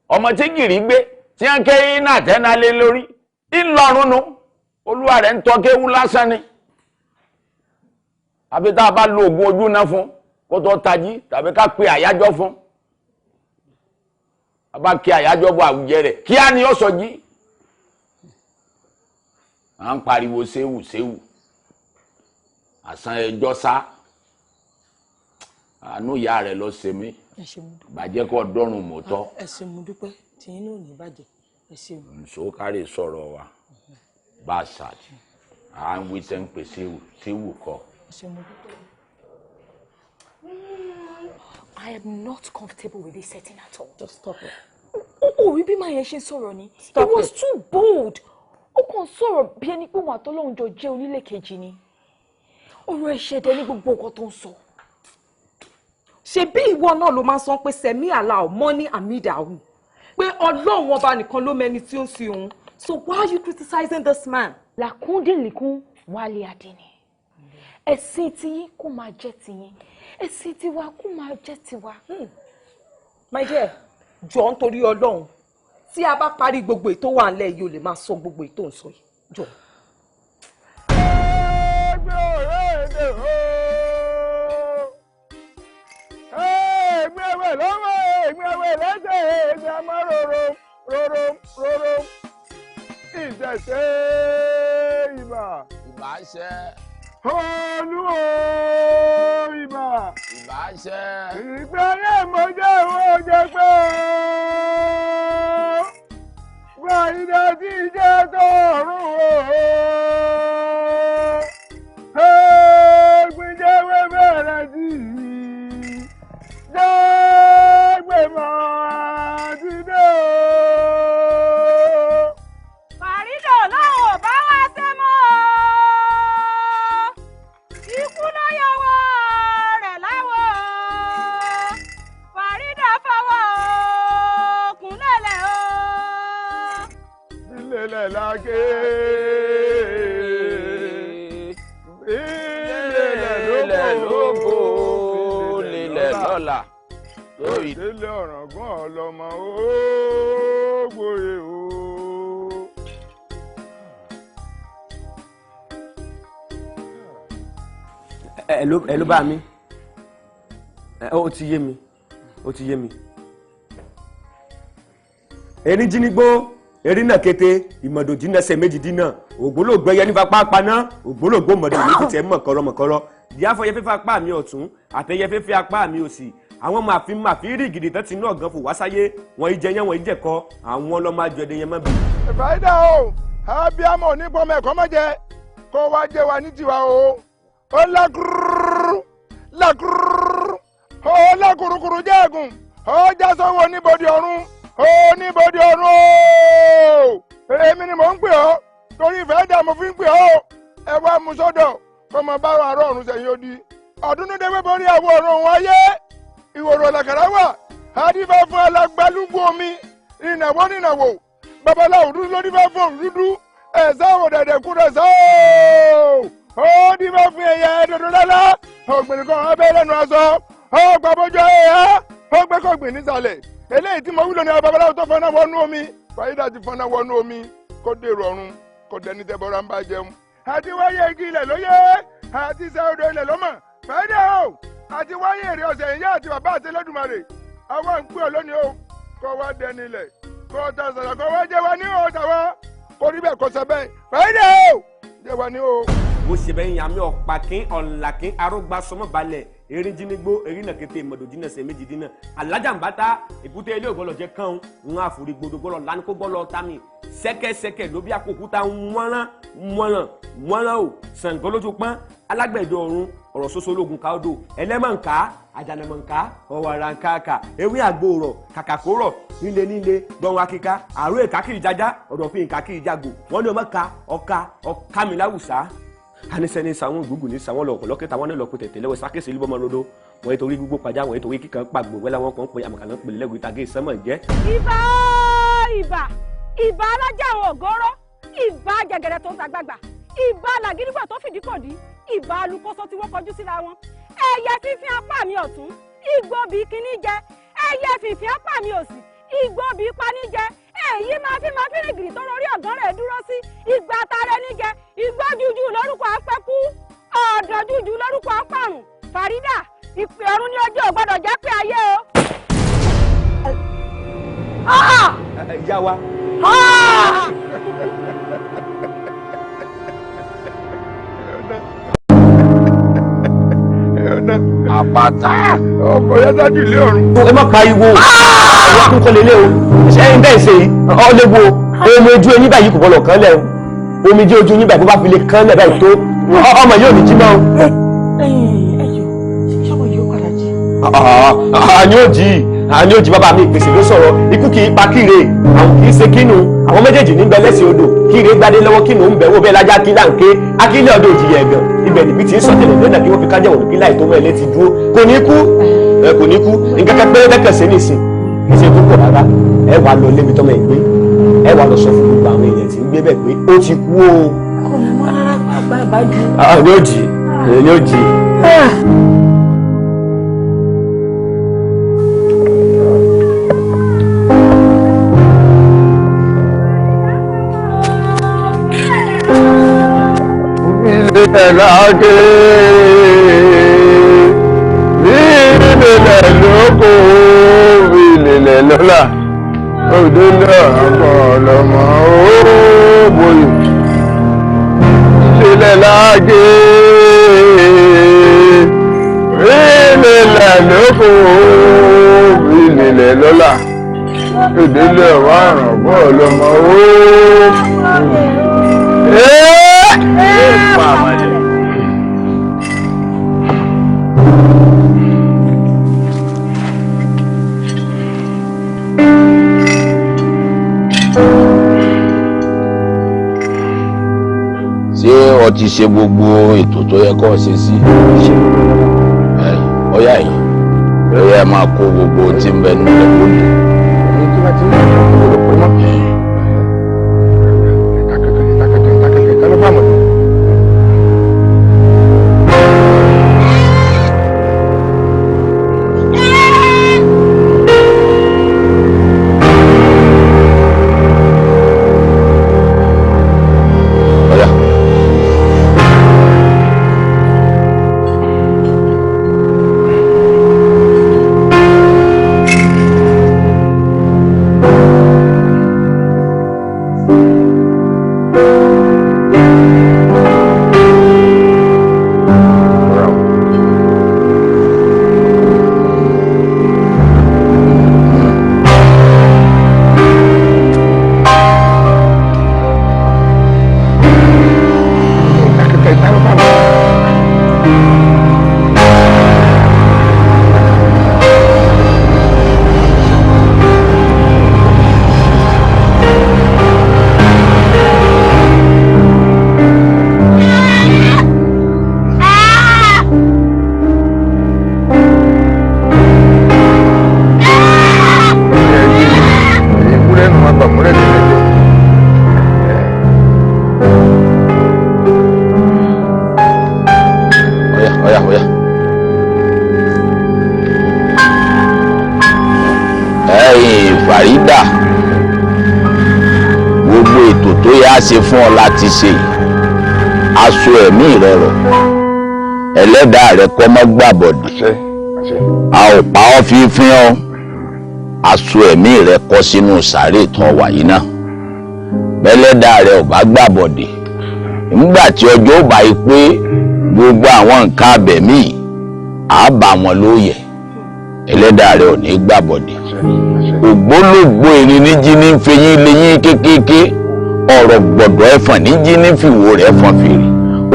S14: Ọmọ tí gìrì gbé tí wọ́n ké iná àtẹ́ná lé lórí ńlọrun nu, olúwa rẹ̀ ń tọ́ kéwú lásán ni. Àbí tá a bá lo oògùn ojú náà fún kó tó tají, tàbí ká pe àyájọ́ fún. A bá kí àyájọ́ bọ àwùjẹ rẹ̀, kíá ni ó sọ jí. À ń pariwo séwù séwù, àsán ẹjọ́ sá. Àánú ìyá rẹ̀ lọ ṣe mí, bàjẹ́ kó dọ́rùn mọ́tọ́.
S13: Ẹ ṣé mo dúpẹ́, tìyín náà ò ní bàjẹ́, ẹ ṣeun.
S14: Nsọ́kárì sọ̀rọ̀ wa bá a ṣáàjì, à ń wí sẹ́ ń pè séwù séwù kọ́.
S6: I am not comfortable with this setting at all.
S13: Just stop it.
S6: Ó rí bí màá yẹn ṣe sọ̀rọ̀ ni. It was too bold. Ó kàn sọ̀rọ̀ bí ẹni pé wọn àtọ́lọ́hún jọ jẹ́ onílé kejì ni. Ọ̀rọ̀ ẹ̀ṣẹ̀ dẹ ní gbogbo nǹkan tó ń sọ.
S13: Ṣé bí ìwọ náà ló máa ń sọ pé sẹ̀mí àlà ò mọ́ ní àmìdàwù, pé Ọlọ́run ọba nìkan ló mẹni tí ó ń sin òun. So why are you criticizing this man?
S6: Làkúndínlìkún wálé adé ni. Ẹ̀sìn tiyín kó máa jẹ́ tiyín, ẹ̀sìn tiwa kó máa jẹ́ tiwa.
S13: My dear, jọ̀ọ́ nítorí Ọlọ́run, tí a bá parí gbogbo ètò wà ńlẹ̀ yìí, o lè máa sọ gbogbo ètò ń sọ yìí. Jọ̀ọ́.
S4: Ẹgbẹ́ ọ̀rẹ́ èdè o. Ẹgbẹ́ ẹwẹ́ lọ́wọ́, ẹgbẹ́ ẹwẹ́ lẹ́sẹ̀, ẹgbẹ́ ọmọ rorò rorò rorò. Ìṣẹ̀ṣe ìbà.
S14: Ìbà ṣe.
S4: Olúwo ìbà.
S14: Ìbà ṣe.
S4: Ìgbẹ́rẹ́ mo jẹ́ owó jẹ pé gba ìdá tí jẹ́ tọ̀run o. Ẹ̀gbìnjẹ́wé bẹ̀rẹ̀ sí i. Jẹ́gbẹ̀ máa ti dé o.
S3: Fàrídò lóun ò bá wá ṣe mọ́ o. Ikú ló yọwọ́ rẹ̀ láwọ̀. Fàrídà fọwọ́ òkun lélẹ̀ o.
S4: Ilé lágé.
S14: Ilẹ̀ lóko, lílẹ̀ lọ́la.
S4: Ilé ọ̀ràngún ọlọ́mọ ó gbòye o.
S16: Ẹ ló bá mi. Ó ti yé mi, ó ti yé mi. Erin jínigbó, erin náà kété, ìmọ̀dò jìnnà ṣe méjì dínà, ògbólógbó ẹyẹ nífa pápáná, ògbólógbó mọ̀dò méjì tẹ̀ mọ̀kọ́rọ́ mọ̀kọ́rọ́. Díáfọ́ yẹ fífa apá mi ọ̀tún, àtẹyẹ fífi apá mi òsì. Àwọn màfin màfin rí gidi tán ti inú ọ̀gán fò wá sáyé, wọ́n ìjẹ yẹn wọ́n ìjẹ̀kọ, àwọn ọlọ́mọ àjọyọ̀ yẹn mọ́ bí.
S17: Fàyídà o, abiyamọ onípọmọ ẹ̀kọ́ mọ́jẹ, kó wá jẹ wa ní tiwa o. Ó lákùrúrú, lákùrúrú, ó lákùrúkùrú jẹ́ẹ̀gùn, ó já sọ́wọ́ oníbodè ọ̀run, oníbodè ọ̀run o. Èmi ni mò ń pè ọ́, torí ìfẹ́ dà mo fi ń pè ọ́, ẹ wá mú sọ́dọ̀, kó mọ bá àárọ̀ ọ̀run sẹ́yìn odi. Ọdún ní dẹ́gbẹ́ borí àwọ̀ ọ̀run òun ayé, ìwòrò làkàrà wà, adífá fún alágbálúgbú omi, ìnàwó nìnàwó, babaláwo dúdú ló dífá fún òun dúdú, ẹ̀sán òdẹ̀dẹ̀ kú rẹ̀ sá o. Ó dífá fún ẹyẹ dodo lálá, ọ̀gbìn kan abẹ́ lẹ́nu aṣọ, ó gbàbọ́jọ́ ẹ̀yà, ó gbẹ́kọ̀gbìn nísàlẹ̀. Eléyìí tí mo wí lónìí, babaláwo tó fọnà wọnú omi, Fàyídà ti fọnà wọnú omi, kó dèrò ọ̀run, kó dẹni tẹ́ bọ́ra ń bá jẹun. Àti wáyé igi ilẹ̀ lóye, àti sẹ́ odò ilẹ̀ lọ́mọ̀, Fàyídà o, àti wáyé èrè ọ̀sẹ̀ ìyá àti bàbá àti Ẹlẹ́dùmarè, àwa ń pè ọ́ lónìí o, kó wá dẹni ilẹ̀, kó ta sàrà, kó wá jẹ́ wa ní o tàwa, kó rí bẹ́ẹ̀ kó sọ bẹ́ẹ̀, Fàyídà o, jẹ́ wa ní o.
S16: Bó ṣe bẹ́ẹ̀ yàmi ọ̀pàkín ọ̀làkín arógbá sọmọ balẹ̀ erin jínigbó erin náà kété ìmọ̀dò jìnnà ṣe méjì dínà alájàmbátá èkúté ilé ògbọ́lọ̀ jẹ́ kán ń àforí gbọdọ̀ gbọ́lọ̀ lánàá kó gbọ́lọ̀ tami sẹ́kẹ́sẹ́kẹ́ ló bí akókúta wọ́nrán wọ́nrán wọ́nrán o Ṣàngó lójú pọ́n alágbẹ̀dẹ ọ̀run ọ̀rọ̀ soso ológun káódò ẹlẹ́mọ̀nká àjànàmọ̀nká ọ̀wàràǹkàkà ewé àgbo rọ̀ kàkàkó rọ̀ nílé nílé gbọ̀n akíká àrò ìkákìrì jájá ọ̀dọ̀fin ìkákìrì jágò wọ́n ní ọmọ ká ọ̀ka ọ̀kámiláwùsá. Anisẹ́ni sàwọn gbùgbù ní sàwọn lọ́kọ̀ lọ́kẹ́ta wọn ní lọ́kọ̀ tẹ̀tẹ̀ lẹ́wọ̀ sákèsì líbọ̀mọ́ rodo wọ́n yẹ torí gbogbo pàjá wọ́n yẹ torí kíkan pàgbò wẹ́lá wọn kàn ń pè àmàkànà pèlè lẹ́gùn ìtàgé ìsánmọ̀ jẹ́.
S6: Ìbà ìbà ìbà alájà àwọn ògóró, ìbà jẹgẹrẹ tó ń ta gbàgbà, ìbà làgídígbà tó fìdí kòdí, ìbà alukóso tí wọ́n kọjú síra wọn. Ẹyẹ fífín apá mi ọ̀tún, igbó bíi kíní jẹ, ẹyẹ fífín apá mi òsì, igbó bíi paní jẹ, èyí máa fi rìgìrì tó lórí ọ̀gán rẹ̀ dúró sí, ìgbà tara ẹni jẹ, igbó jújù lórúkọ apẹ́kú, ọ̀dọ̀ jújù lórúkọ apàrùn. Fàrídà, ìpè ọ̀run ní ọjọ́ ò gbọ́dọ̀ jẹ́ pé ayé o.
S16: Ìyá wa.
S14: Àpáta.
S17: Ọkọ̀ yẹn sáájú ilé ọ̀run.
S16: Ẹ má pariwo, àwọn akókò lélẹ̀ o, ṣé ẹyin bẹ́ẹ̀ ṣe yìí, ọ léwu o, omi ojú eyín báyìí kò gbọ́dọ̀ kán lẹ̀ o, omi ojú eyín báyìí bó bá fi lè kán lẹ̀ báyìí tó, ọmọ yóò ní jí mọ́ o.
S10: Ẹ̀yin ẹ̀yọ́, ṣé ọmọ yóò padà jí?
S16: Àní ò jí, àní ò jí, bàbá mi ìpèsè ló sọ̀rọ̀, ikú kì í pa kíre, àwọn kì í ṣe kínú, àwọn méjèèjì ní bẹ lẹ́sìn odò, kíre gbadé lọ́wọ́ kínú ń bẹ̀ wó bẹ́ẹ̀ lájá kí láǹké, akílẹ̀ ọdọ òjìyẹ ẹ̀gàn, ibẹ̀ níbi tí ń sọ̀tẹ̀lẹ̀ lọ́nà kí wọ́n fi kájẹ̀wọ̀n kí láì tó mọ́ ẹ létí dúró, kò ní kú, kò ní kú, nǹkan kan péré tẹ́kẹ̀ sí nìsín, kì í ṣe tó pọ̀ rárá, ẹ wà lọ lébi tọ́mọ ẹ̀ gbé, ẹ wà lọ sọ fún gbogbo àwọn èèyàn tí ń gbé bẹ̀ pé ó ti kú o.
S10: Kò ní mọ́ rárá pàápàá ìbájú.
S16: Ní ó jì, ní ó jì.
S17: Lágé nílẹ̀ lóko ìlẹ̀lẹ̀ lọ́la òdòdó ọ̀pọ̀lọmọ òbòyè ìlẹ̀lẹ̀ lágé nílẹ̀ lóko ìlẹ̀lẹ̀ lọ́la òdòdó ọ̀pọ̀lọmọ òbòyè.
S14: Ṣé o ti ṣe gbogbo ètò tó yẹ kó o ṣe sí? Ọyá yìí, ọyá ẹ máa kó gbogbo tí ń bẹ nílẹ̀ lónìí. Ètò tó yá ṣe fún ọ láti ṣe aṣọ ẹ̀mí rẹ rọ̀, ẹlẹ́dàá rẹ kọ́ mọ́ gbàbọ̀dì, a ò pa ọ́ fífín ọ́, aṣọ ẹ̀mí rẹ kọ́ sínú sàárè tán wàyí náà. Bẹ́lẹ́dàá rẹ ò bá gbàbọ̀dì, nígbà tí ọjọ́ bá yí pé gbogbo àwọn nǹkan abẹ̀mí á bá wọn lóye, ẹlẹ́dàá rẹ ò ní gbàbọ̀dì. Ògbólógbò erin níjí ní fẹyín lẹ́yìn kékeré, ọ̀rọ̀ gbọ̀dọ̀ ẹ̀fọ̀n níjí ní fìwò rẹ̀ fọn fèrè,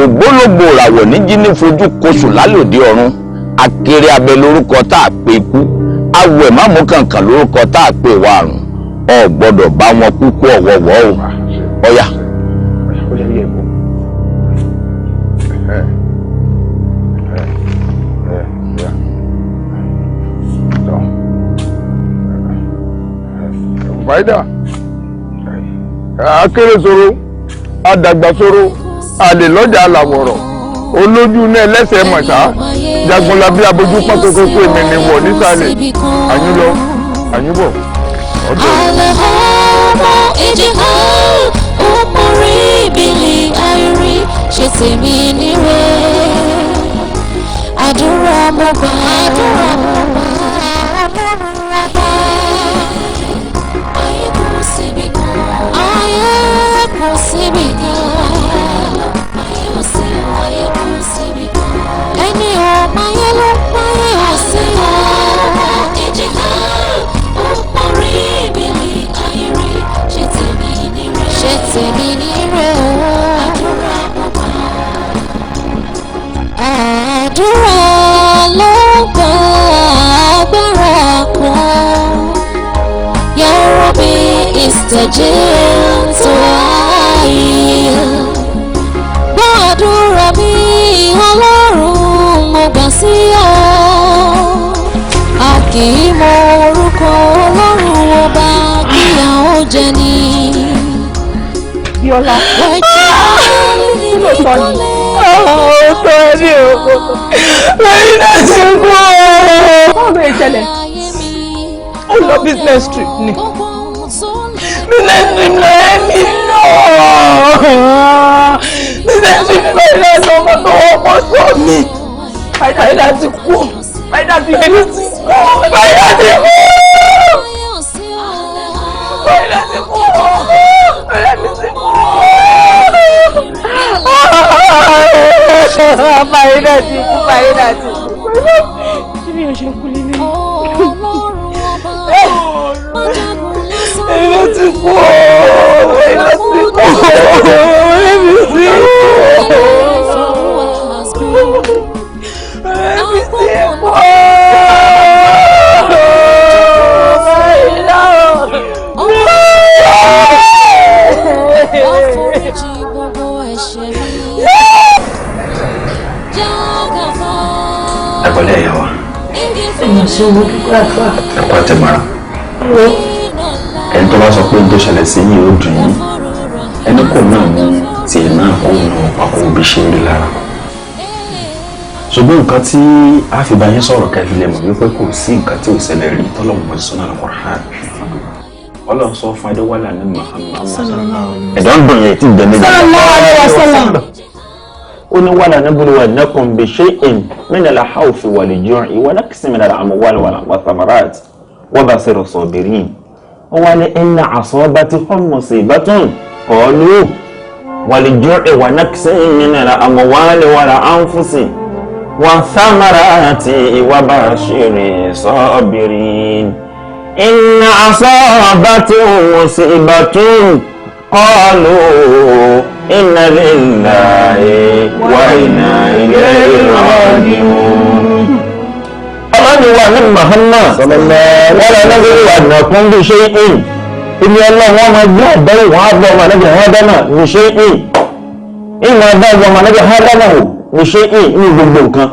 S14: ògbólógbò ràwọ̀ níjí ní fojú kosù lálòdì ọ̀run. Akéré abẹ lórúkọ tá a pè kú, awọ ẹ̀ mámú kankan lórúkọ tá a pè wà àrùn. Ọ gbọ́dọ̀ bá wọn kúkú ọ̀wọ̀wọ́ o. Ọ̀yà.
S17: Fàyídà akérésoro adàgbàsoro àlè lọ́jà àlàwọ̀rọ̀ olójú náà ẹlẹ́sẹ̀ mọ̀ṣá jagunlabi abojú pákókókó èmi ni wọ̀ nísàlẹ̀ àyún lọ àyún bọ̀ ọ̀dọ̀.
S1: Alahama ijihal umuri bili airi ṣe tèmi níre àdúrà mo gbà àdúrà mo gbà àdúrà gbà. Ayé kò síbi kan, ayé kò síbi kan, ayé kò sí, ayé kò síbi kan. Ẹni ò máyé ló máyé ò sí o. Ijihal umuri bili airi ṣe tèmi níre, ṣe tèmi níre o. Àdúrà mo gbà. Àdúrà ló gba agbára kan. Ya Rabbi istajib du'ai. Gbọ́ àdúrà mi Ọlọ́run mo gbà sí ọ. A kì í mọ orúkọ Ọlọ́run ọba kíyà ó jẹ ni.
S6: Bíọ́lá.
S1: Kí
S6: ló sọ yìí? Ó tó ẹbí o. Lẹ́yìn náà ṣe kú o. Báwo ló ṣẹlẹ̀?
S13: Ó lọ business trip ni. Business trip lọ ẹ̀mí lọ. Business trip lọ ilé ẹ̀sán ọmọ tó wọ́pọ̀ sọ mi. Fàyídà ti kú. Fàyídà ti kú. Fàyídà ti kú. Fàyídà ti kú. Fàyídà ti kú.
S6: Fàyídà ti kú. Fàyídà ti kú.
S3: Ṣé bí o ṣe kú lélẹ̀?
S13: Èmi ti kú ooo, èmi ti kú ooo, èmi ti kú ooo, èmi ti kú ooo,
S7: Ẹ pẹ̀lẹ́ ìyá wa.
S10: Èèyàn ṣe owó kíkọ́ àdúrà.
S7: Ẹ kú àtẹ̀mọ́ra. Ẹni tó bá sọ pé n tó ṣẹlẹ̀ sí yìí ó dùn yín, ẹni kò náà mú tiẹ̀ náà kó nà pàkó bí ṣe ń rí lára. Ṣùgbọ́n nǹkan tí a fi bá yín sọ̀rọ̀ kẹfì lè mọ̀ wípé kò sí nǹkan tí ò ṣẹlẹ̀ rí tọ́lọ́mù mọ̀ sí sọ́nà Al-Qur'an. Ọlọ́run sọ fún Adéwálé ní Muhammad. Ẹ̀dọ́ ń dùn yẹn tí ìgbẹ́ níbi.
S13: Sallallahu alaihi wasallam.
S7: Ó ní wala nabluwannakum bi shay'in minal khawfi wal ju'i wa naqsin minal amwali wath thamarati wa bashiri sabirin. Ó wá ní inna asabatihum musibatun qalu wal ju'i wa naqsin minal amwali wal anfusi wa thamarati wa bashiri sabirin. Inna asabatihum musibatun qalu inna lillahi wa inna ilayhi raji'un. Ọlọ́ni wa ní Muhammad wọ́n lọ́wọ́ wà nàkún bí ṣe ń ibi ọlọ́run wọn máa gbé àbẹ́rẹ́ wọn á bọ́ ọmọ ànábì Ádámà bí ṣe ń ìmọ̀ abájọ ọmọ ànábì Ádámà ò bí ṣe ń ní gbogbo nǹkan.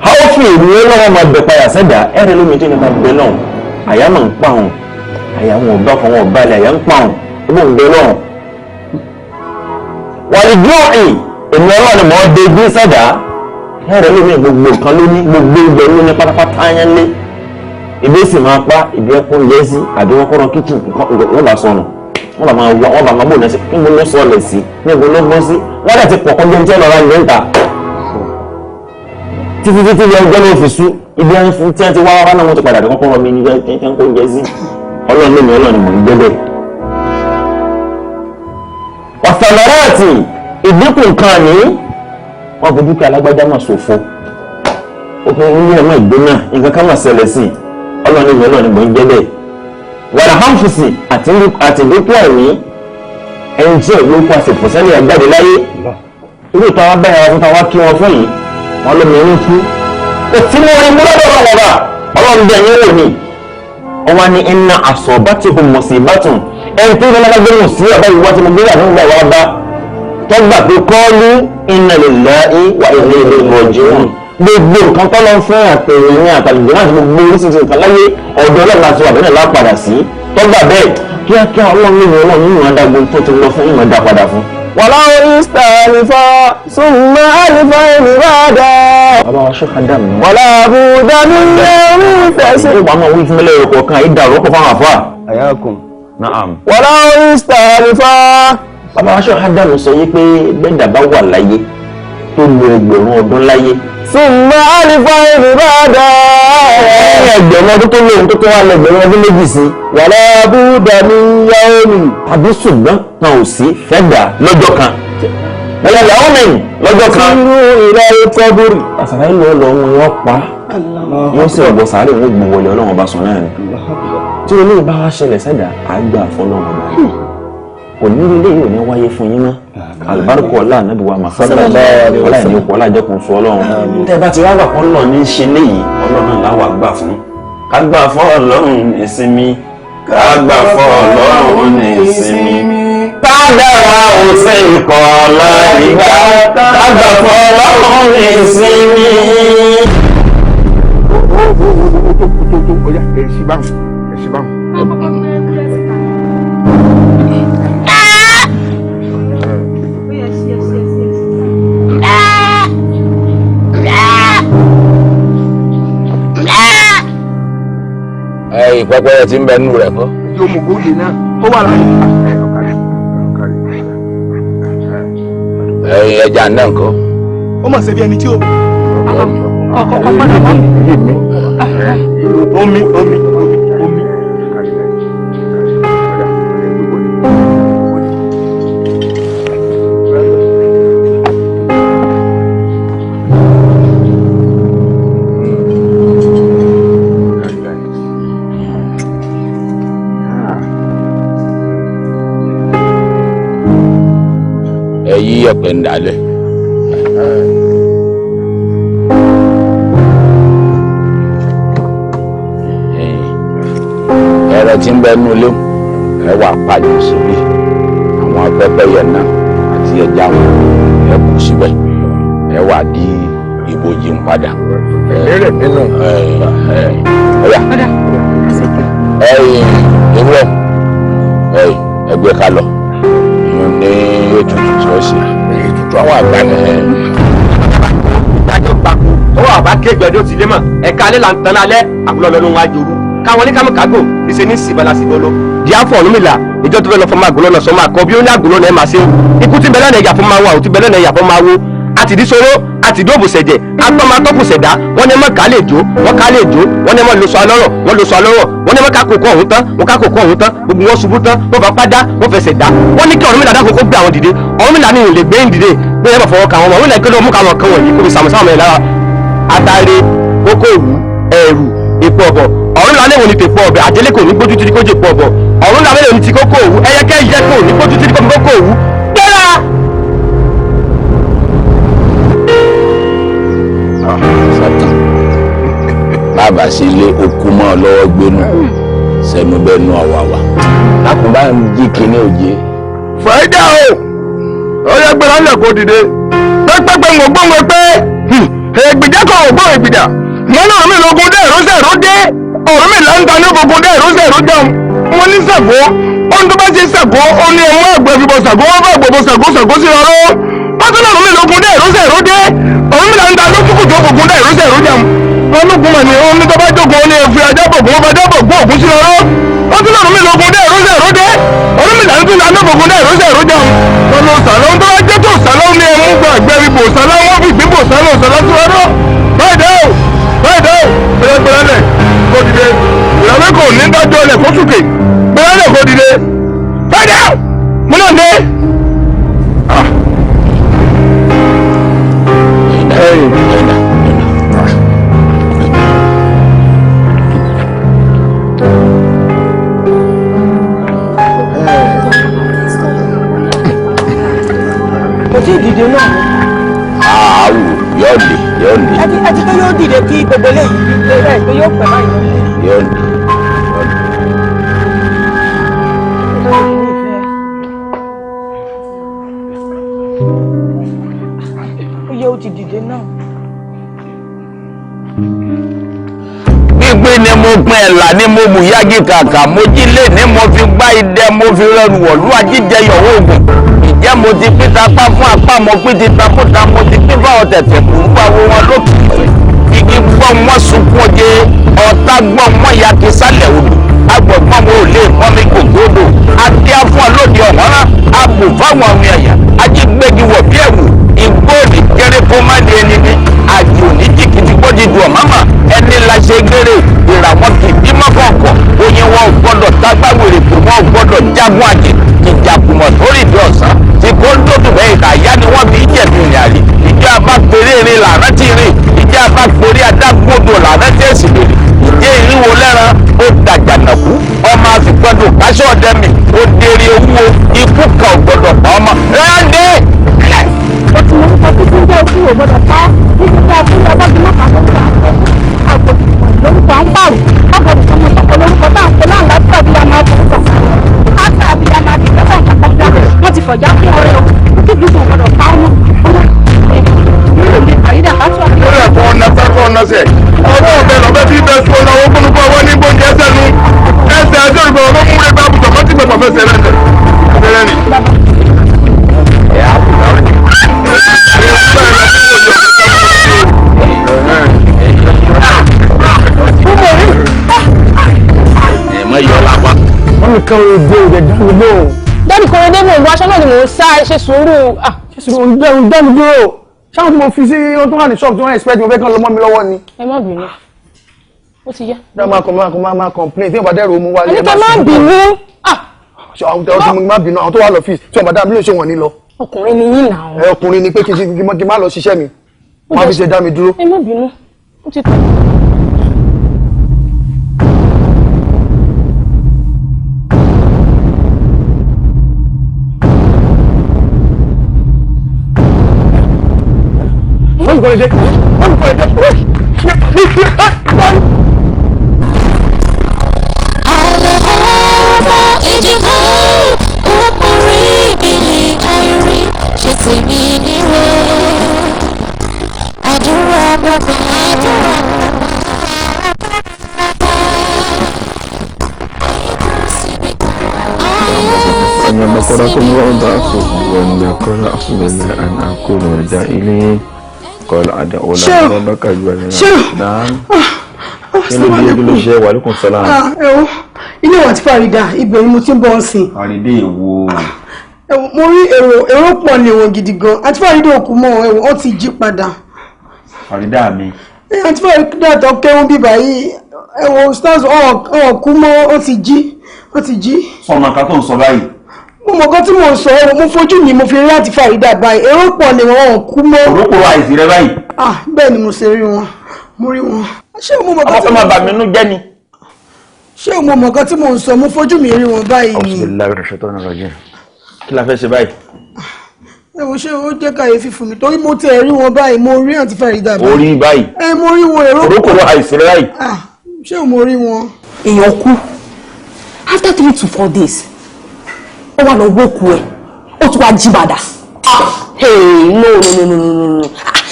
S7: Haúfì ìlú ọlọ́run máa bẹ̀ padà sẹ́dá ẹ̀rẹ́ lómi tó nípa bẹ̀ lọ́hùn àyà máa ń pa òun àyà wọn ò bá kan wọn ò balẹ̀ àyà ń pa òun ó bò ń bẹ lọ́hùn. Wàlìjúì èmi ọlọ́run mọ̀ ọ́ de gbé sẹ́dá ẹ̀rẹ́ lómi gbogbo nǹkan ló ní gbogbo ibẹ̀ ló ní pátápátá yẹn lé ibi sì máa pa ibi ẹkún yẹ sí àbí wọn kọ́ran kíchìn nǹkan wọn bá sọnù
S5: Wọ́n bá máa wá, wọ́n bá máa bò náà sí níbo ló sọ̀lẹ̀ sí, níbo ló gbọ́ sí. Wọ́n dẹ̀ ti pọ̀ kọjá ní tí ọ̀rọ̀ ra ilẹ̀ ń ta. Títí títí yẹ ọjọ́ náà fi sú ibi ẹni fún tí wọ́n ti wá wá náà wọ́n ti padà dé kọ́kọ́rọ́ mi ní ẹ̀ ń kó oúnjẹ sí. Ọlọ́run lèmi, Ọlọ́run ni mò ń gbé bẹ́ẹ̀. Wàsàmọ́rọ́ọ̀tì ìdínkù nǹkan ní wọ́n fojú kí alágbájá máa ṣòfò, ó tún ní ẹ̀mọ́ ìgbóná nǹkan ká máa ṣẹlẹ̀ sí i. Ọlọ́run lèmi, Ọlọ́run ni mò ń jẹ́ bẹ́ẹ̀. Wàrà hàmfùsì àti ìdínkù ẹ̀mí ẹni tí ò lóko àṣepọ̀ sẹ́lẹ̀ ẹ̀gbáde láyé. Irú ìtàn wa bẹ́ẹ̀ wá fún ta wá kí wọn fún yìí, wọn lómi inú kú. Kò tí mo rí múlọ́dọ̀ ọlọ́run ọba, Ọlọ́run bẹ́ẹ̀ ni wò ní. Ọwọ́ ni iná àsọ̀bátìhùn mọ̀síbátùn ẹni tó ń lọ́lá gbé mọ̀ sí ọ̀bá ìwà tí mo gbé àdúgbò ìwà bá tọ́gbà pé kọ́ọ́lù inna lillahi wa inna ilayhi raji'un. Gbogbo nǹkan tó lọ fún àpèrè ní àtàlùjọ náà gbogbo oríṣiríṣi nǹkan láyé ọ̀dọ̀ Ọlọ́run láti wà bẹ́ẹ̀ lápadà sí. Tọ́gbà bẹ́ẹ̀ kíákíá Ọlọ́run nínú Ọlọ́run nínú adágún tó ti lọ fún ìmọ̀ dá padà fún.
S18: Wàláwọ̀ ìsítàlífà súnmọ́ àlífà ìrìnàdà.
S5: Bàbá wa ṣọ́ka dàmú.
S18: Wàlá àbúdá mi ní orí ìfẹsẹ̀.
S5: Ó wàá máa wí fún mi lẹ́yìn ọkọ̀ kan àyídà ọ̀rọ̀ fáwọn àfáà.
S2: Ayakum.
S5: Naam.
S18: Wàláwọ̀ ìsítàlífà.
S5: Bàbá wa ṣọ́ka dàmú sọ yí pé bẹ́ẹ̀dà bá wà láyé tó lo ẹgbẹ̀rún ọdún láyé.
S18: Súnmọ́ àlífà ìrìnàdà.
S5: Ẹgbẹ̀rún ọdún tó lóhun tó tó wà lẹ́gbẹ̀rún ọdún méjì sí.
S18: Wàlá àbúdá mi yá omi.
S5: Tàbí ṣùgbọ́n kan ò sí fẹ́dà lọ́jọ́ kan. Wọ́n yà ó mẹ́yìn lọ́jọ́ kan.
S18: Sírú ìlà ìkọ́bùrì.
S5: Àṣàrà ìlú ọlọ́run yóò pa yóò sì ọ̀bọ̀ sàárè wọn gbọ̀n wọlé Ọlọ́run ọba sùn náà ni. Tí olóyè bá wá ṣẹlẹ̀ sẹ́dá, àgbà fọlọ́run ọba ni. Kò ní ilé yìí ò ní wáyé fún yín mọ́. Àlùbáríkọ ọlá ànábì wa Muhammad ọlá ìní okò ọlá ìjẹkùn sọ Ọlọ́run. Tẹ́ bá ti wá gbà kọ́ lọ ní í ṣe léyìí, Ọlọ́run náà láwà gbà fún. Ká gbà fún Ọlọ́run ìsinmi. Ká gbà fún Ọlọ́run ìsinmi. Kádàrá ò sí ikọ̀ láìgbà. Ká gbà fún Ọlọ́run ìsinmi.
S17: Ọya, èsì báwọn, èsì báwọn.
S14: Ẹ ìpẹ́pẹ́ tí ń bẹ nínú rẹ̀ kọ́.
S17: Yóò mú góòlì náà, ó wà láyé.
S14: Ẹ ẹja náà ńkọ́.
S8: Ó mọ̀ ṣe bí ẹni tí ó.
S3: Ọkọ̀ padà wá.
S8: Omi omi omi.
S14: Ẹ yí ẹ̀pẹ̀ ń dalẹ̀. Ẹrẹ tí ń bẹ nínú ilé ẹ wà pàjọ síbí, àwọn pẹ́pẹ́yẹ náà àti ẹja wọn ẹ kù síbẹ̀, ẹ wà di ibojì ń padà.
S17: Èrè nínú.
S14: Ọ̀yà ewúrẹ́ ẹ gbé ká lọ ní ètùtù tí ó ṣe.
S17: Ètùtù àwọn àgbà ni.
S16: Ìdájọ́ gbàgbó tọwọ́ àbá kéjọ ẹjọ́ ti lé mọ̀ ẹ̀ka alẹ́ là ń tan alẹ́ àbúrò lọ́nu wájú òru káwọn ní kámú kágò níṣẹ́ ní síbala síbolo. Díàfọ̀ Ọ̀rúnmìlà ìjọ tó fẹ́ lọ fọmọ àgùlọ́ náà sọmọ àkọ́ bí ó ní àgùlọ́ náà ẹ̀ máa ṣe ikú tí ń bẹ lẹ́nu ẹ̀yà fún máa wà ó ti bẹ lẹ́nu ẹ̀yà fún máa wo àtìdísóró àtìdóbùsẹ̀jẹ̀ atọ́matọ́kùsẹ̀dá wọ́n ní mọ́ ká lè jó wọ́n ká lè jó wọ́n ní mọ́ lóṣù alọ́rọ̀ wọ́n lóṣù alọ́rọ̀ wọ́n ní mọ́ ká kókó ọ̀hún tán wọ́n ká kókó ọ̀hún tán gbogbo wọn ṣubú tán wọ́n fapá dá wọ́n fẹsẹ̀ dá wọ́n ní kí Ọ̀rúnmìlà dákun kó gbé àwọn dìde. Ọ̀rúnmìlà ní ìlè gbé ń dìde pé ẹ bá fọwọ́ ka àwọn ọmọ Ọ̀rúnmìlà kí ló mú káwọn kan wọ̀nyí kó fi sàmùsàmù ẹ̀ lára atare kókó òwú ẹ̀rù epo ọ̀bọ̀. Ọ̀rúnmìlà léwo ni tèpo ọ̀bẹ àjẹlé kò ní gbójú títí kó jẹ epo ọ̀bọ̀. Ọ̀rúnmìlà léwo ni ti kókó òwú ẹyẹkẹ́ yẹ kò ní gbójú títí kó fi kókó òwú gbéra.
S14: Bàbá sí ilé okú mọ́ ọ lọ́wọ́ gbénu sẹ́nu bẹ́nu ọ̀wàwà lákùnbá ń jí kinní òjé.
S17: Fàídà o, ó yẹ gbéra ńlẹ̀ kó dìde. Pẹ́pẹ́pẹ́ ń gbóngbó pé ègbìjà kan ò gbọ́ ègbìjà. Mo náà mi lógun dé ìrọ́sẹ̀ ìró dé. Ọ̀rúnmìlà ń ta ní ogun dé ìrọ́sẹ̀ ìró jẹun. Mo ní Ṣàngó, ohun tó bá ṣe Ṣàngó, ó ní ọmọ àgbẹ̀ fi bọ Ṣàngó, wọ́n bá gbogbo Ṣàngó Ṣàngó sí ọ̀rọ̀. Wọ́n tún lọ́rùn mi lógun dé ìrọ́sẹ̀ ìró dé. Ọ̀rúnmìlà ń ta lókùkù tó ogun dé ìrọ́sẹ̀ ìró jẹun. Ológun mà ní ohun tó bá jókòó ní efi ajá bògún, wọ́n bá já bògún ògún sí ọ̀rọ̀. Wọ́n tún lọ́rùn mi lógun dé ìrọ́sẹ̀ ìró dé. Ọ̀rúnmìlà ń tún Lánàbògùn náà ìrọ́jà ìrọ́jà wọn lọ sàlọ́ tó bá jẹ́ tó sàlọ́ ní ẹ̀mú gba àgbẹ̀rí bò sàlọ́ wọn fi gbígbò sàlọ́ sàlọ́ tó wọ́n báyìí dẹ́ o báyìí dẹ́ o pẹ̀lẹ́pẹ̀lẹ́ kò dìde ìrọ̀lẹ́ kò ní dájọ́ lẹ̀ kó sùkè pẹ̀lẹ́lẹ̀ kò dìde báyìí dẹ́ o mo náà dé.
S10: Kò tí ì dìde náà.
S14: Àwò yóò lè yóò lè.
S10: Ẹ ti pé yóò dìde kí gbogbo eléyìí ẹ pé yóò pẹ́ báyìí.
S14: Yóò lè.
S10: Ó yẹ ó ti dìde náà.
S14: Pínpín ni mo pín ẹ̀là ni mo bù yági kàkà mo jí lé ní mo fi gbá idẹ mo fi rẹrù wọ̀lú ajíjẹyọ̀ oògùn. Ìjẹ́ mo ti pín tapá fún apá mo pín ti takúta mo ti pín fáwọn tẹ̀tẹ̀ kúrú àwo wọn lókè. Igi gbọ́ wọn sunkún oje ọ̀tá gbọ́ wọn ya kí sálẹ̀ odò agbọ̀gbọ́n mo ò lè mọ́ mi kò gbódò adé fún ọ lóde ọ̀wọ́nrán abò fáwọn ọmọ ẹ̀yà ajígbégi wọ̀ bí ẹ̀wù igbó òní kéré kó má di ẹni ní àjò ní jìkìtì kó di dùn ọ̀mọ́mọ́ ẹni la ṣe gbére ìràwọ̀n kì í bímọ kọ̀ọ̀kan oyin wọn ò gbọ́dọ̀ tágbáwèrè pé wọn ò gbọ́dọ̀ jagun àjè ìjàkùmọ̀ sórí ìdí ọ̀sán tí kò ń dòdò bẹ́ẹ̀ ìta ìyá ni wọ́n fi jẹ̀bi ìrìn àlè ìjọ abá péré irin làrá ti rìn ìjọ abá péré adágbódò làrá ti èsì lèrè ìjẹ́ ìrìnwó lẹ́ran ó dàjànàkú ọmọ àfikọ́dù káṣọ́ ọ̀dẹ́mì ó dèrè owó ikú kan ò gbọ́dọ̀ pa ọmọ rẹ́ndé.
S6: Ó ti lórúkọ tó tún jẹ́ ojú ò gbọ́dọ̀ pa níbi tí a fún ọlọ́dún mọ́ta tó ń bá àgbò lórúkọ à ń pààrọ̀ àgbọ̀dọ̀ tó mọ sọ́kọ lórúkọ tá à ń pè láǹlà tí àbíyá máa forúkọ àti àbíyá máa fi kẹ́kọ̀ọ́ kàkọ́ wọ́n ti fọ̀já fún ọrẹ o kí gbogbo gbọ́dọ̀ pa ọmọ ọmọ
S17: Ó lè fọ ọ̀nà sáfọ́ ọ̀nà sẹ̀. Ọwọ́ ọ̀bẹ lọ́bẹ bí bẹ́ẹ̀ sọ ọ̀nà owó kúnnú ọwọ́ ní gbóúnjẹ ẹsẹ̀ nu. Ẹsẹ̀ ẹsẹ̀ olùkọ́ ọmọ mú rẹ̀ bá bùtọ̀ mọ́tì gbẹ̀gbọ̀ fẹsẹ̀ rẹ̀ tẹ̀. Bẹ́ẹ̀ ni.
S14: Ẹ má yọ lápá.
S18: Wọ́n mi kàn ń gbé òde dá mi lóhùn.
S9: Daddy Kòrédé mò ń wọ aṣọ náà ni mò ń sá ẹ ṣe sùúrù.
S18: Ṣé sùúrù ń dá mi dúró? Ṣáwọn tí mo fi sí ohun tó wà ní ṣọ́ọ̀bù tí wọ́n expect mo fẹ́ kán lọ mọ́ mi lọ́wọ́ ni.
S9: Ẹ má bínú. Ó ti yá.
S18: Dá máa kàn máa kàn máa complain tí wọ́n bá dẹ́rù omi wálé.
S9: Àníkẹ́ má bínú.
S18: Àwọn tí mo má bínú àwọn tó wà lọ́fíìsì tí wọ́n bá dá mi lóhùn ṣé wọ́n ní lọ.
S9: Ọkùnrin ni yín náà.
S18: Ẹ ọkùnrin ni pé kí n má lọ ṣiṣẹ́ mi. Wọ́n á fi ṣe dá mi dúró.
S9: Ẹ má bínú. Ó ti tó.
S7: قال أدعو ربك نعم. Kí ló dé, kí ló ṣe? Wa alaikum salam.
S11: Ẹ wo ilé wa ti Farida, ibẹ̀ ni mo ti ń bọ̀ ọ́sìn.
S7: Farida èwo?
S11: Mo rí èrò pọ̀ ní wọn gidi gan. Àti Farida òkú mọ́ ẹ̀wọ̀n ó ti jí padà.
S7: Farida mi.
S11: Àti Farida tó kẹ́wọ́n bíbá yìí ẹ̀wọ̀n stars ọ̀kú mọ́ ó ti jí ó ti jí.
S7: Sọ̀nà kan tó ń sọ báyìí.
S11: Mo mọ̀ kan tí mo sọ ọ́, mo fojú mi mo fi rí àti Farida báyìí èrò pọ̀ ní wọn òkú mọ́.
S7: Òrókò àìsí rẹ báyìí.
S11: Ah, bẹ́ẹ̀ ni mo ṣe rí wọn, mo rí wọn. Ṣé o mọ̀ kan tí
S7: ọmọ fẹ́ máa bà mí nú jẹ́ ni.
S11: Ṣé o mọ̀ kan tí mo ń sọ, mo fojú mi rí wọn báyìí ni.
S7: Bismillahir Rahmanir Rahim. Kí la fẹ́ ṣe báyìí?
S11: Ẹ wo ṣé ó jẹ́ kàyéfì fún mi torí mo tẹ̀ rí wọn báyìí, mo rí àti Farida báyìí.
S7: O rí báyìí.
S11: Ẹ mo rí wọn èrò.
S7: Òrókò àìsí rẹ báyìí.
S11: Ah, ṣé o mo rí wọn?
S13: Èèyàn kú after 3 to 4 days ó wà lọ wókù ẹ ó tún wá jí padà. Hey, no no no no no no,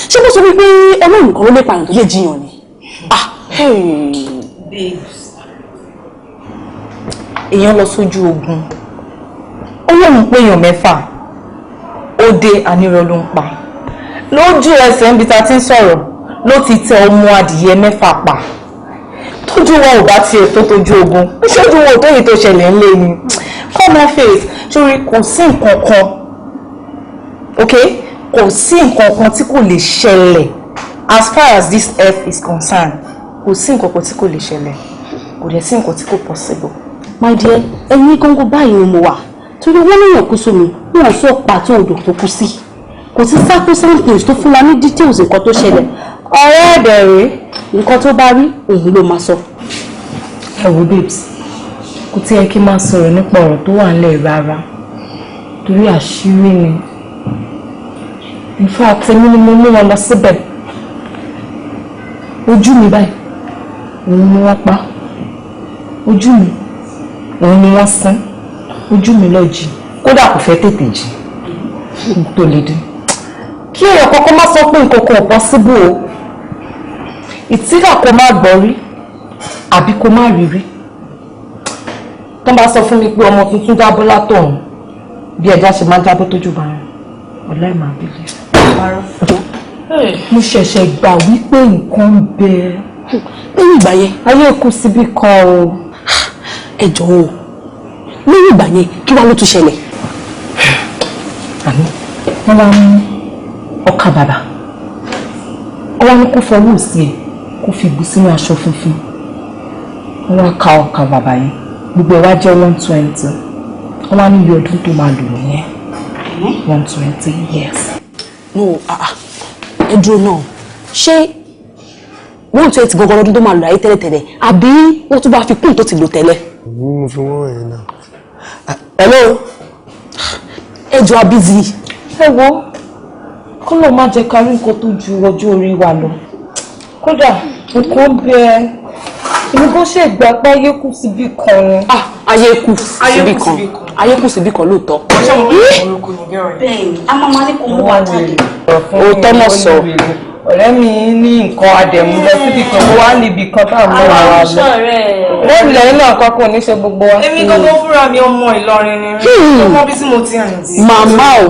S13: ṣé kó sọ wípé Ọlọ́run kan ló lè pààyàn tó lè jiyàn ni?
S19: Babes, èèyàn lọ sójú ogun, ó lóun pé èèyàn 6 ó dé àníró ló ń pa lójú ẹsẹ̀ níbi tá a ti ń sọ̀rọ̀ ló ti tẹ ọmọ adìyẹ 6 pa. Tójú wọn ò bá tiẹ̀ tó tójú ogun, ṣojú wọn ò tó yìí tó ṣẹlẹ̀ ńlẹ̀ ni. Come on face, sórí kò sí nǹkan kan, okay? Kò sí nǹkan kan tí kò lè ṣẹlẹ̀ as far as this earth is concerned. Kò sí nǹkan kan tí kò lè ṣẹlẹ̀, kò dẹ̀ sí nǹkan tí kò possible.
S20: My dear, ẹ̀yin góńgó báyìí ni mo wà torí wọ́n níyàn kú sómi, wọn sọ pàtó odò tó kú sí, kò sí sacrosanct news tó fún wa ní details nǹkan tó ṣẹlẹ̀. Ọ̀rẹ́ ẹ̀dẹ̀ rèé, nǹkan tó bá rí òun ló máa sọ.
S19: Ẹ wo babes, kò tí ẹ kí n máa sọ̀rọ̀ nípa ọ̀rọ̀ tó wà nílẹ̀ rárá torí àṣírí ni. In fact, èmi ni mo mú wọn lọ síbẹ̀. Ojú mi báyìí òun ni wọ́n pa, ojú mi òun ni wọ́n sín, ojú mi lọ jì, kódà kò fẹ́ tètè jì tó lè dín. Kí èèyàn kọ́kọ́ má sọ pé nǹkan kan ò possible o, ìtìrà kò má gbọ́ rí àbí kò má rí rí. Tó bá sọ fún mi pé ọmọ tuntun jábọ́ látọ̀hún bí ẹja ṣe máa jábọ́ tójú bá rìn, ọ̀la ẹ̀ máa bílẹ̀. Mo ṣẹ̀ṣẹ̀ gbà wípé nǹkan ń bẹ
S20: lẹ́yìn ìgbà yẹn.
S19: Ayé kù síbi kan o.
S20: Ẹ jọ̀ọ́ o, lẹ́yìn ìgbà yẹn kí wàá ló tún ṣẹlẹ̀?
S19: Àní wọ́n wá mú ọkà bàbà, wọ́n wá ní kó fọwọ́ òsì ẹ̀ kó fi bù sínú aṣọ funfun. Wọ́n wá ka ọkà bàbà yẹn, gbogbo ẹ̀ wá jẹ́ 120. Wọ́n wá ní iye ọdún tó máa lò nìyẹn, 120 years.
S20: No, ẹ dúró náà, ṣé 120 gangan lọ́dún tó máa lò láyé tẹ́lẹ̀tẹ́lẹ̀ àbí wọ́n tún bá fi kún tó ti lò tẹ́lẹ̀?
S8: Mo fi wọ́n yẹn náà.
S20: Hello, ẹ jọ abízi.
S19: Ẹ wo, kọ́lọ̀ má jẹ́ ká rí nǹkan tó ju ọjọ́ orí wa lọ. Kódà nǹkan bẹ èmi kò ṣe gbà pé ayé kù síbi kan ni.
S20: Ayé kù síbi kan, ayé kù síbi kan lóòótọ́.
S19: Bẹ́ẹ̀ni, a máa ma ní kó mú wa jáde.
S20: Òótọ́ náà sọ.
S19: Ọ̀rẹ́ mi ní nǹkan àdẹ̀mú lọ síbi kan, ó wá níbi kan tá à ń mú wa lọ. Ọ̀rẹ́ mi lẹ́yìn náà kọ́kọ́ ò ní ṣe gbogbo wa.
S11: Èmi gbogbo fúnra mi ọmọ Ìlọrin ni mí, ọmọ bí tí mo ti rìn sí.
S20: Màmá o,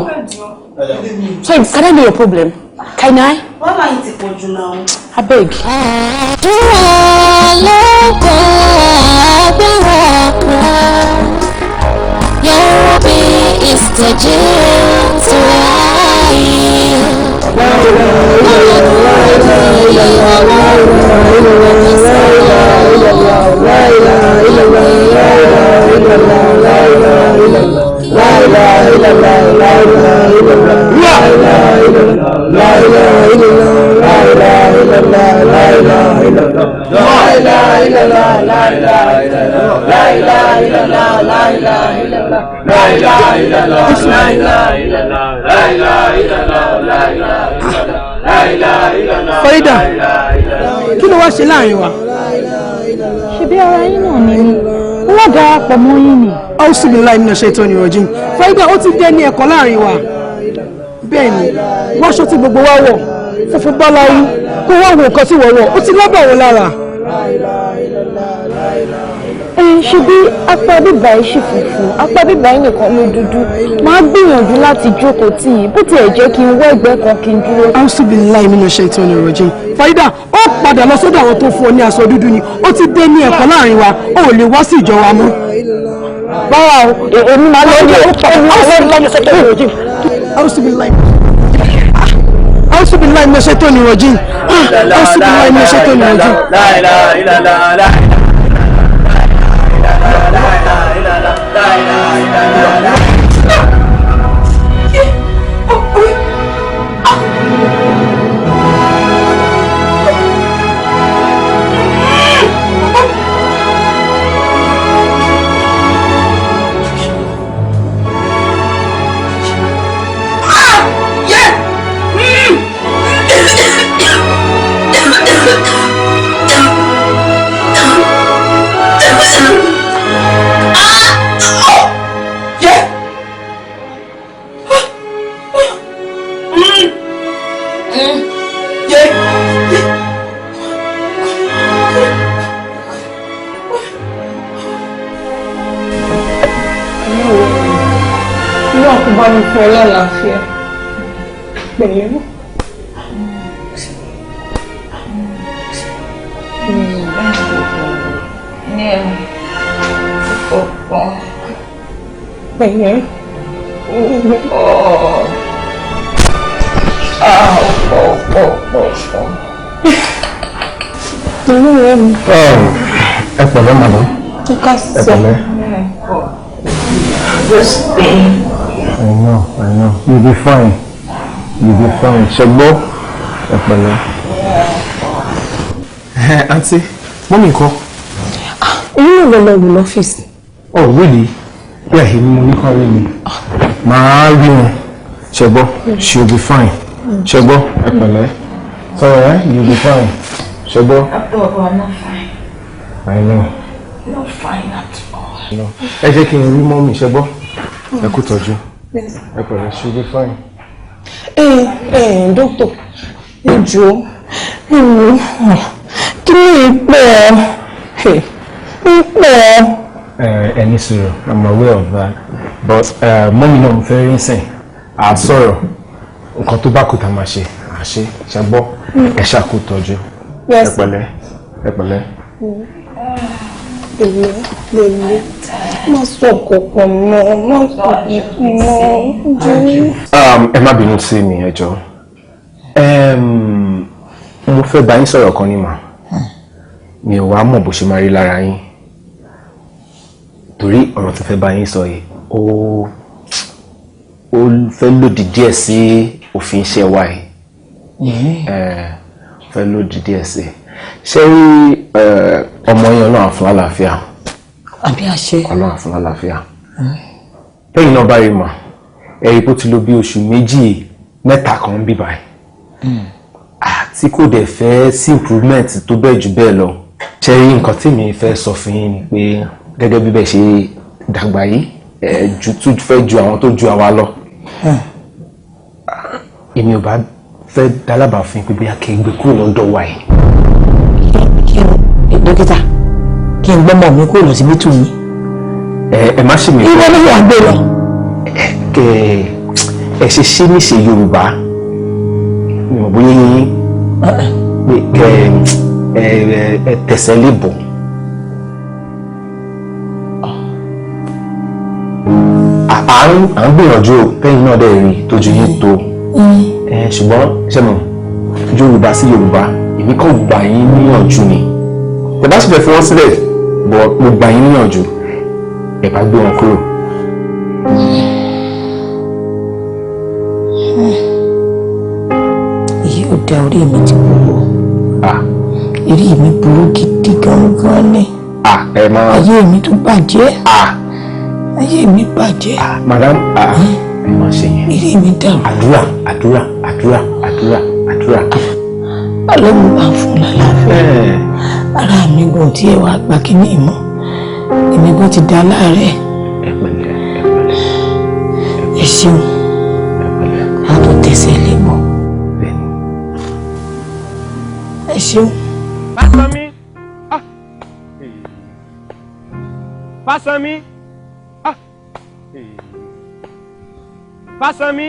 S20: sorry, can I know your problem? Can I?
S11: Wàhálà yìí ti pọ̀ jù náà.
S20: Abeg.
S1: Àdúrà ló gbà, agbára kan. Ya Rabbi istajib du'ai.
S18: Farida, kí ló wá ṣe láàrin wa?
S9: Ṣebí ara yín náà ni mí, wọ́n darapọ̀ mọ́ yín ni.
S18: Ausu billahi minash shaitani rajim. Farida, ó ti dé ní ẹ̀kọ́ láàrin wa. Bẹ́ẹ̀ ni, wáṣọ tí gbogbo wa wọ̀ funfun báláwú, kó wá wo nǹkan tí wọ́n wọ̀, ó ti lábọ̀ wọn lára.
S9: Ṣe bí apá bíbá yìí ṣì funfun, apá bíbá yìí nìkan ló dúdú. Màá gbìyànjú láti jókòó tì í, bó tiẹ̀ jẹ́ kí n wọ́ ẹ̀gbẹ́ kan kí n dúró.
S18: Ausu billahi minash shaitani rajim. Farida, ó padà lọ sọ́dọ̀ àwọn tó fún ọ ní aṣọ dúdú ni, ó ti dé ní ẹ̀kọ́ láàrin wa, ó ò lè wá sí ìjọ wa mọ́.
S9: Báwa o, èmi máa lọ ní
S18: orúkọ. Ausu billahi Ausu billahi minash shaitani rajim. Ausu billahi minash shaitani rajim.
S7: La ilaha illallah.
S19: Lálàáfíà pẹ̀lú.
S13: Pẹ̀lẹ́.
S15: Ẹ pẹ̀lẹ́ madam. Ẹ pẹ̀lẹ́. I know, I know. You'll be fine. You'll be fine. Ṣẹgbọ́, ẹ pẹ̀lẹ́. Aunty, mọ́mí ńkọ́?
S13: Èmi náà lọ lọ wò lọ́fíìsì.
S15: Oh, really? Yeah, èmi mo ní kọ́ rí mi. Màá rí wọn. Ṣẹgbọ́, she'll be fine. Ṣẹgbọ́, ẹ pẹ̀lẹ́. Sorry, eh? You'll be fine. Ṣẹgbọ́.
S6: I'm not fine.
S15: I know.
S6: Not fine at all.
S15: No. Ẹ jẹ́ kí n rí mọ́mí, ṣẹgbọ́. Ẹ kú tọ́jú. Ẹ pẹ̀lẹ́, she'll be fine.
S13: Ẹ dókítà, ẹ jọ̀ọ́, ẹ wò ó, kí ni ìpẹ́ ẹ? Ìpẹ́.
S15: Ẹ ní sùúrù, I'm aware of that. But mọ́mí náà mo fẹ́ rí sìn, à sọ̀rọ̀, nǹkan tó bá kù tá a máa ṣe, à ṣe, ṣẹgbọ́, ẹ ṣàkó tọ́jú. Ẹ pẹ̀lẹ́, ẹ pẹ̀lẹ́.
S13: Lele, lele, má sọ kankan mọ́, má sọ kankan mọ́.
S15: Ẹ má bínú sí mi, ẹ jọ̀ọ́. Mo fẹ́ bá yín sọ̀rọ̀ kan ní mà. Mi ò wá mọ̀ bó ṣe máa rí lára yín. Torí ọ̀rọ̀ tó fẹ́ bá yín sọ yìí, ó fẹ́ lòdì díẹ̀ sí òfin iṣẹ́ wa yìí. Fẹ́ lòdì díẹ̀ sí. Ṣé rí ọmọ yín Ọlọ́run á fún lálàáfíà?
S13: Àbí àṣẹ.
S15: Ọlọ́run á fún lálàáfíà. Tẹ́yìn náà bá rí mà, ẹ̀rí bó ti lò bí oṣù 2, 3 kan bí báyìí. Tí kò dẹ̀ fẹ́ sí improvement tó bẹ́ẹ̀ jù bẹ́ẹ̀ lọ. Ṣé rí nǹkan tí mi fẹ́ sọ fún yín ni pé gẹ́gẹ́ bí bẹ́ẹ̀ ṣe dàgbà yìí, ẹ̀ ju tún fẹ́ ju àwọn tó ju àwa lọ. Èmi ò bá fẹ́ dalábàá fún yín pé bóyá kí n gbé kúrò lọ́dọ̀ wa yìí.
S10: Dókítà, kí n gbọ́mọ mi kúrò lọ́sibítù yín.
S15: Ẹ má ṣe mi.
S10: Ìwọ ló wà gbé lọ.
S15: Ẹ ṣe ṣé níṣe Yorùbá mi ò bóyá yín pé ẹ tẹ̀sẹ̀ lè bọ̀. À ń gbìyànjú o, kẹ́yìn náà dẹ̀ rí tójú yín tó. Ṣùgbọ́n ṣé mo Yorùbá sí Yorùbá, èmi kàn gbà yín níyànjú ni. Tẹ́ bá sì fẹ́ fi wọ́n sílẹ̀, bọ̀ mo gbà yín níyànjú, ẹ bá gbé wọn kúrò.
S10: Èyí ò dá, orí mi ti wúwo. Orí mi burú gidi gangan ni. Ayé mi tún bàjẹ́. Ayé mi bàjẹ́.
S15: Madam, ẹ má ṣe yẹn.
S10: Orí mi dàrú.
S15: Àdúrà, àdúrà, àdúrà, àdúrà, àdúrà.
S10: Ọlọ́run bá fún lálàáfíà. Ara mi gan tí ẹ wá gba kíní ìmọ̀. Èmi gan ti da láàárẹ̀.
S15: Ẹ pẹ̀lẹ́, ẹ pẹ̀lẹ́.
S10: Ẹ ṣeun. A tún tẹ̀sẹ̀ lé bọ̀. Ẹ ṣeun.
S16: Fásánmi. Fásánmi. Fásánmi.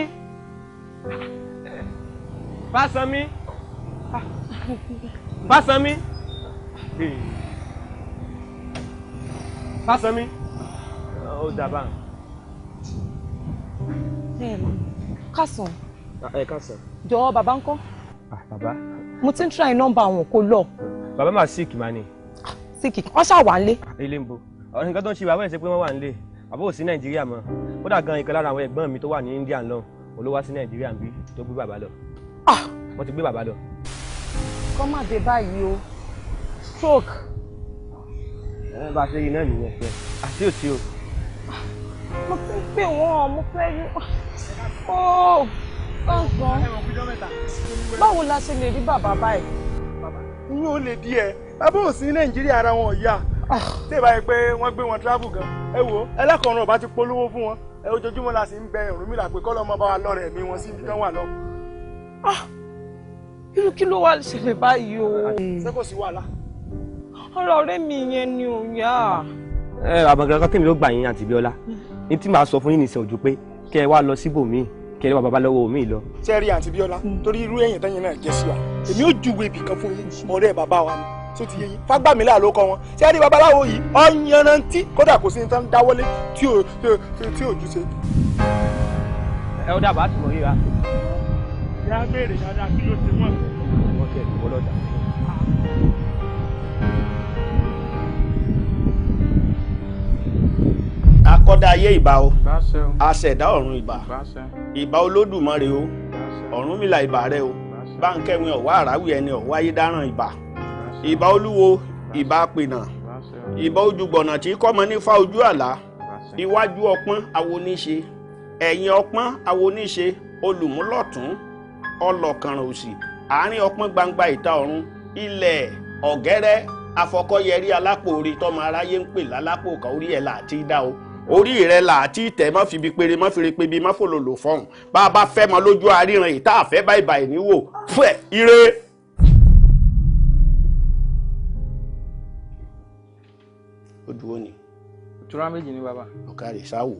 S16: Fásánmi. Fásánmi. Fásánmi. Ó dàbà.
S13: Kásán.
S16: Ẹ kásán.
S13: Jọ̀ọ́, bàbá ńkọ́?
S16: Bàbá.
S13: Mo ti ń try nọ́mbà àwọn, kò lọ.
S16: Bàbá máa sick mà ni.
S13: Sick, wọ́n ṣáà wà nílé.
S16: Ilé ń bo. Ọ̀rọ̀ nǹkan tó ń ṣe bàbá ẹ̀ ṣe pé wọ́n wà nílé. Bàbá ò sí Nàìjíríà mọ́. Kódà gan ìkan lára àwọn ẹ̀gbọ́n mi tó wà ní India lọ, òun ló wá sí Nàìjíríà bí tó gbé bàbá lọ. Wọ́n ti gbé bàbá lọ.
S13: Kọ́ má dé báyìí o. Stroke.
S16: Ẹ bá a ṣe yìí náà nìyẹn. Àti òsì o.
S13: Mo ti ń pè wọ́n, mo fẹ́ rí. Ó kàn. Báwo la ṣe lè rí bàbá báyìí?
S17: N ò lè díẹ̀, bàbá ò sí Nàìjíríà, ara wọn ò yá. Tí ì bá yẹ pé wọ́n gbé wọn travel gan, ẹ wo ẹlẹ́kọ̀ọ́rùn ọba ti polówó fún wọn. Ẹ ojoojúmọ́ la sì ń bẹ Ọ̀rúnmìlà pé kọ́ lọ́mọ bá wa lọ́rẹ̀ mi wọn sí ibi tán wà lọ.
S13: Irú kí ló wá ṣẹlẹ̀ báyìí o?
S17: Ṣé kò sí wàhálà?
S13: Ọ̀rọ̀ ọ̀rẹ́ mi yẹn ni ò yá.
S16: Ẹ àbọ̀gán kan tèmi ló gbà yín, àǹtí Bíọ́lá. Ní tí màá sọ fún yín nìsín ojú pé kẹ́ ẹ wá lọ síbòmíì, kẹ́ ẹ wá bàbá lọ́wọ́ mi lọ.
S17: Ṣé rí àǹtí Bíọ́lá, torí irú èèyàn tẹ́yìn náà jẹ́ sí wa, èmi ò júwe ibì kan fún yín, ọ̀rẹ́ bàbá wa ni. Tó ti yé yín, Fágbàmílà ló kọ wọn. Ṣé ẹ rí babaláwo yìí ọ̀yanrantí, kódà kò sí ní tán dáwọ́lé tí ò jù ṣe.
S16: Ẹ ó dábàá tùmọ̀ yíra.
S21: Ìyá béèrè dáadáa kí ló ṣe wọ́n.
S16: Wọ́n ti ẹ̀ dùn lọ́jà.
S22: Akọ́dá ayé ìbà o, aṣẹ̀dá ọ̀run ìbà, ìbà Olódùmarè o, Ọ̀rúnmìlà ìbà rẹ o, báńkẹ́wìn ọ̀wá àràwì ẹni ọ̀wá ayédáràn ìbà, ìbà olúwo, ìbà apènà, ìbà ojúgbọ̀nà tí kọ́mọ nífà ojú àlá, iwájú ọpọ́n awoníṣe, ẹ̀yìn ọpọ́n awoníṣe, olùmúlọ̀tún, ọlọ́kànràn òsì, àárín ọpọ́n gbangba ìta ọ̀run, ilẹ̀ ọ̀gẹ́rẹ́ afọkọ́yẹrí alápò orí tọ́mọ aráyé ń pè lálápò kan, orí ẹ̀ là á ti dá o, orí rẹ là á ti tẹ̀, má fi bi péré, má fi re pé bí, má fòlòlò fọ̀hún, bá a bá fẹ́ mọ lójú àríran ìta àfẹ́ báyìí báyìí níwò fún ẹ̀ ire. Ó dúró ni.
S23: Ìtura méjì ni bàbá.
S22: Ọ̀kàrẹ̀ sáwò.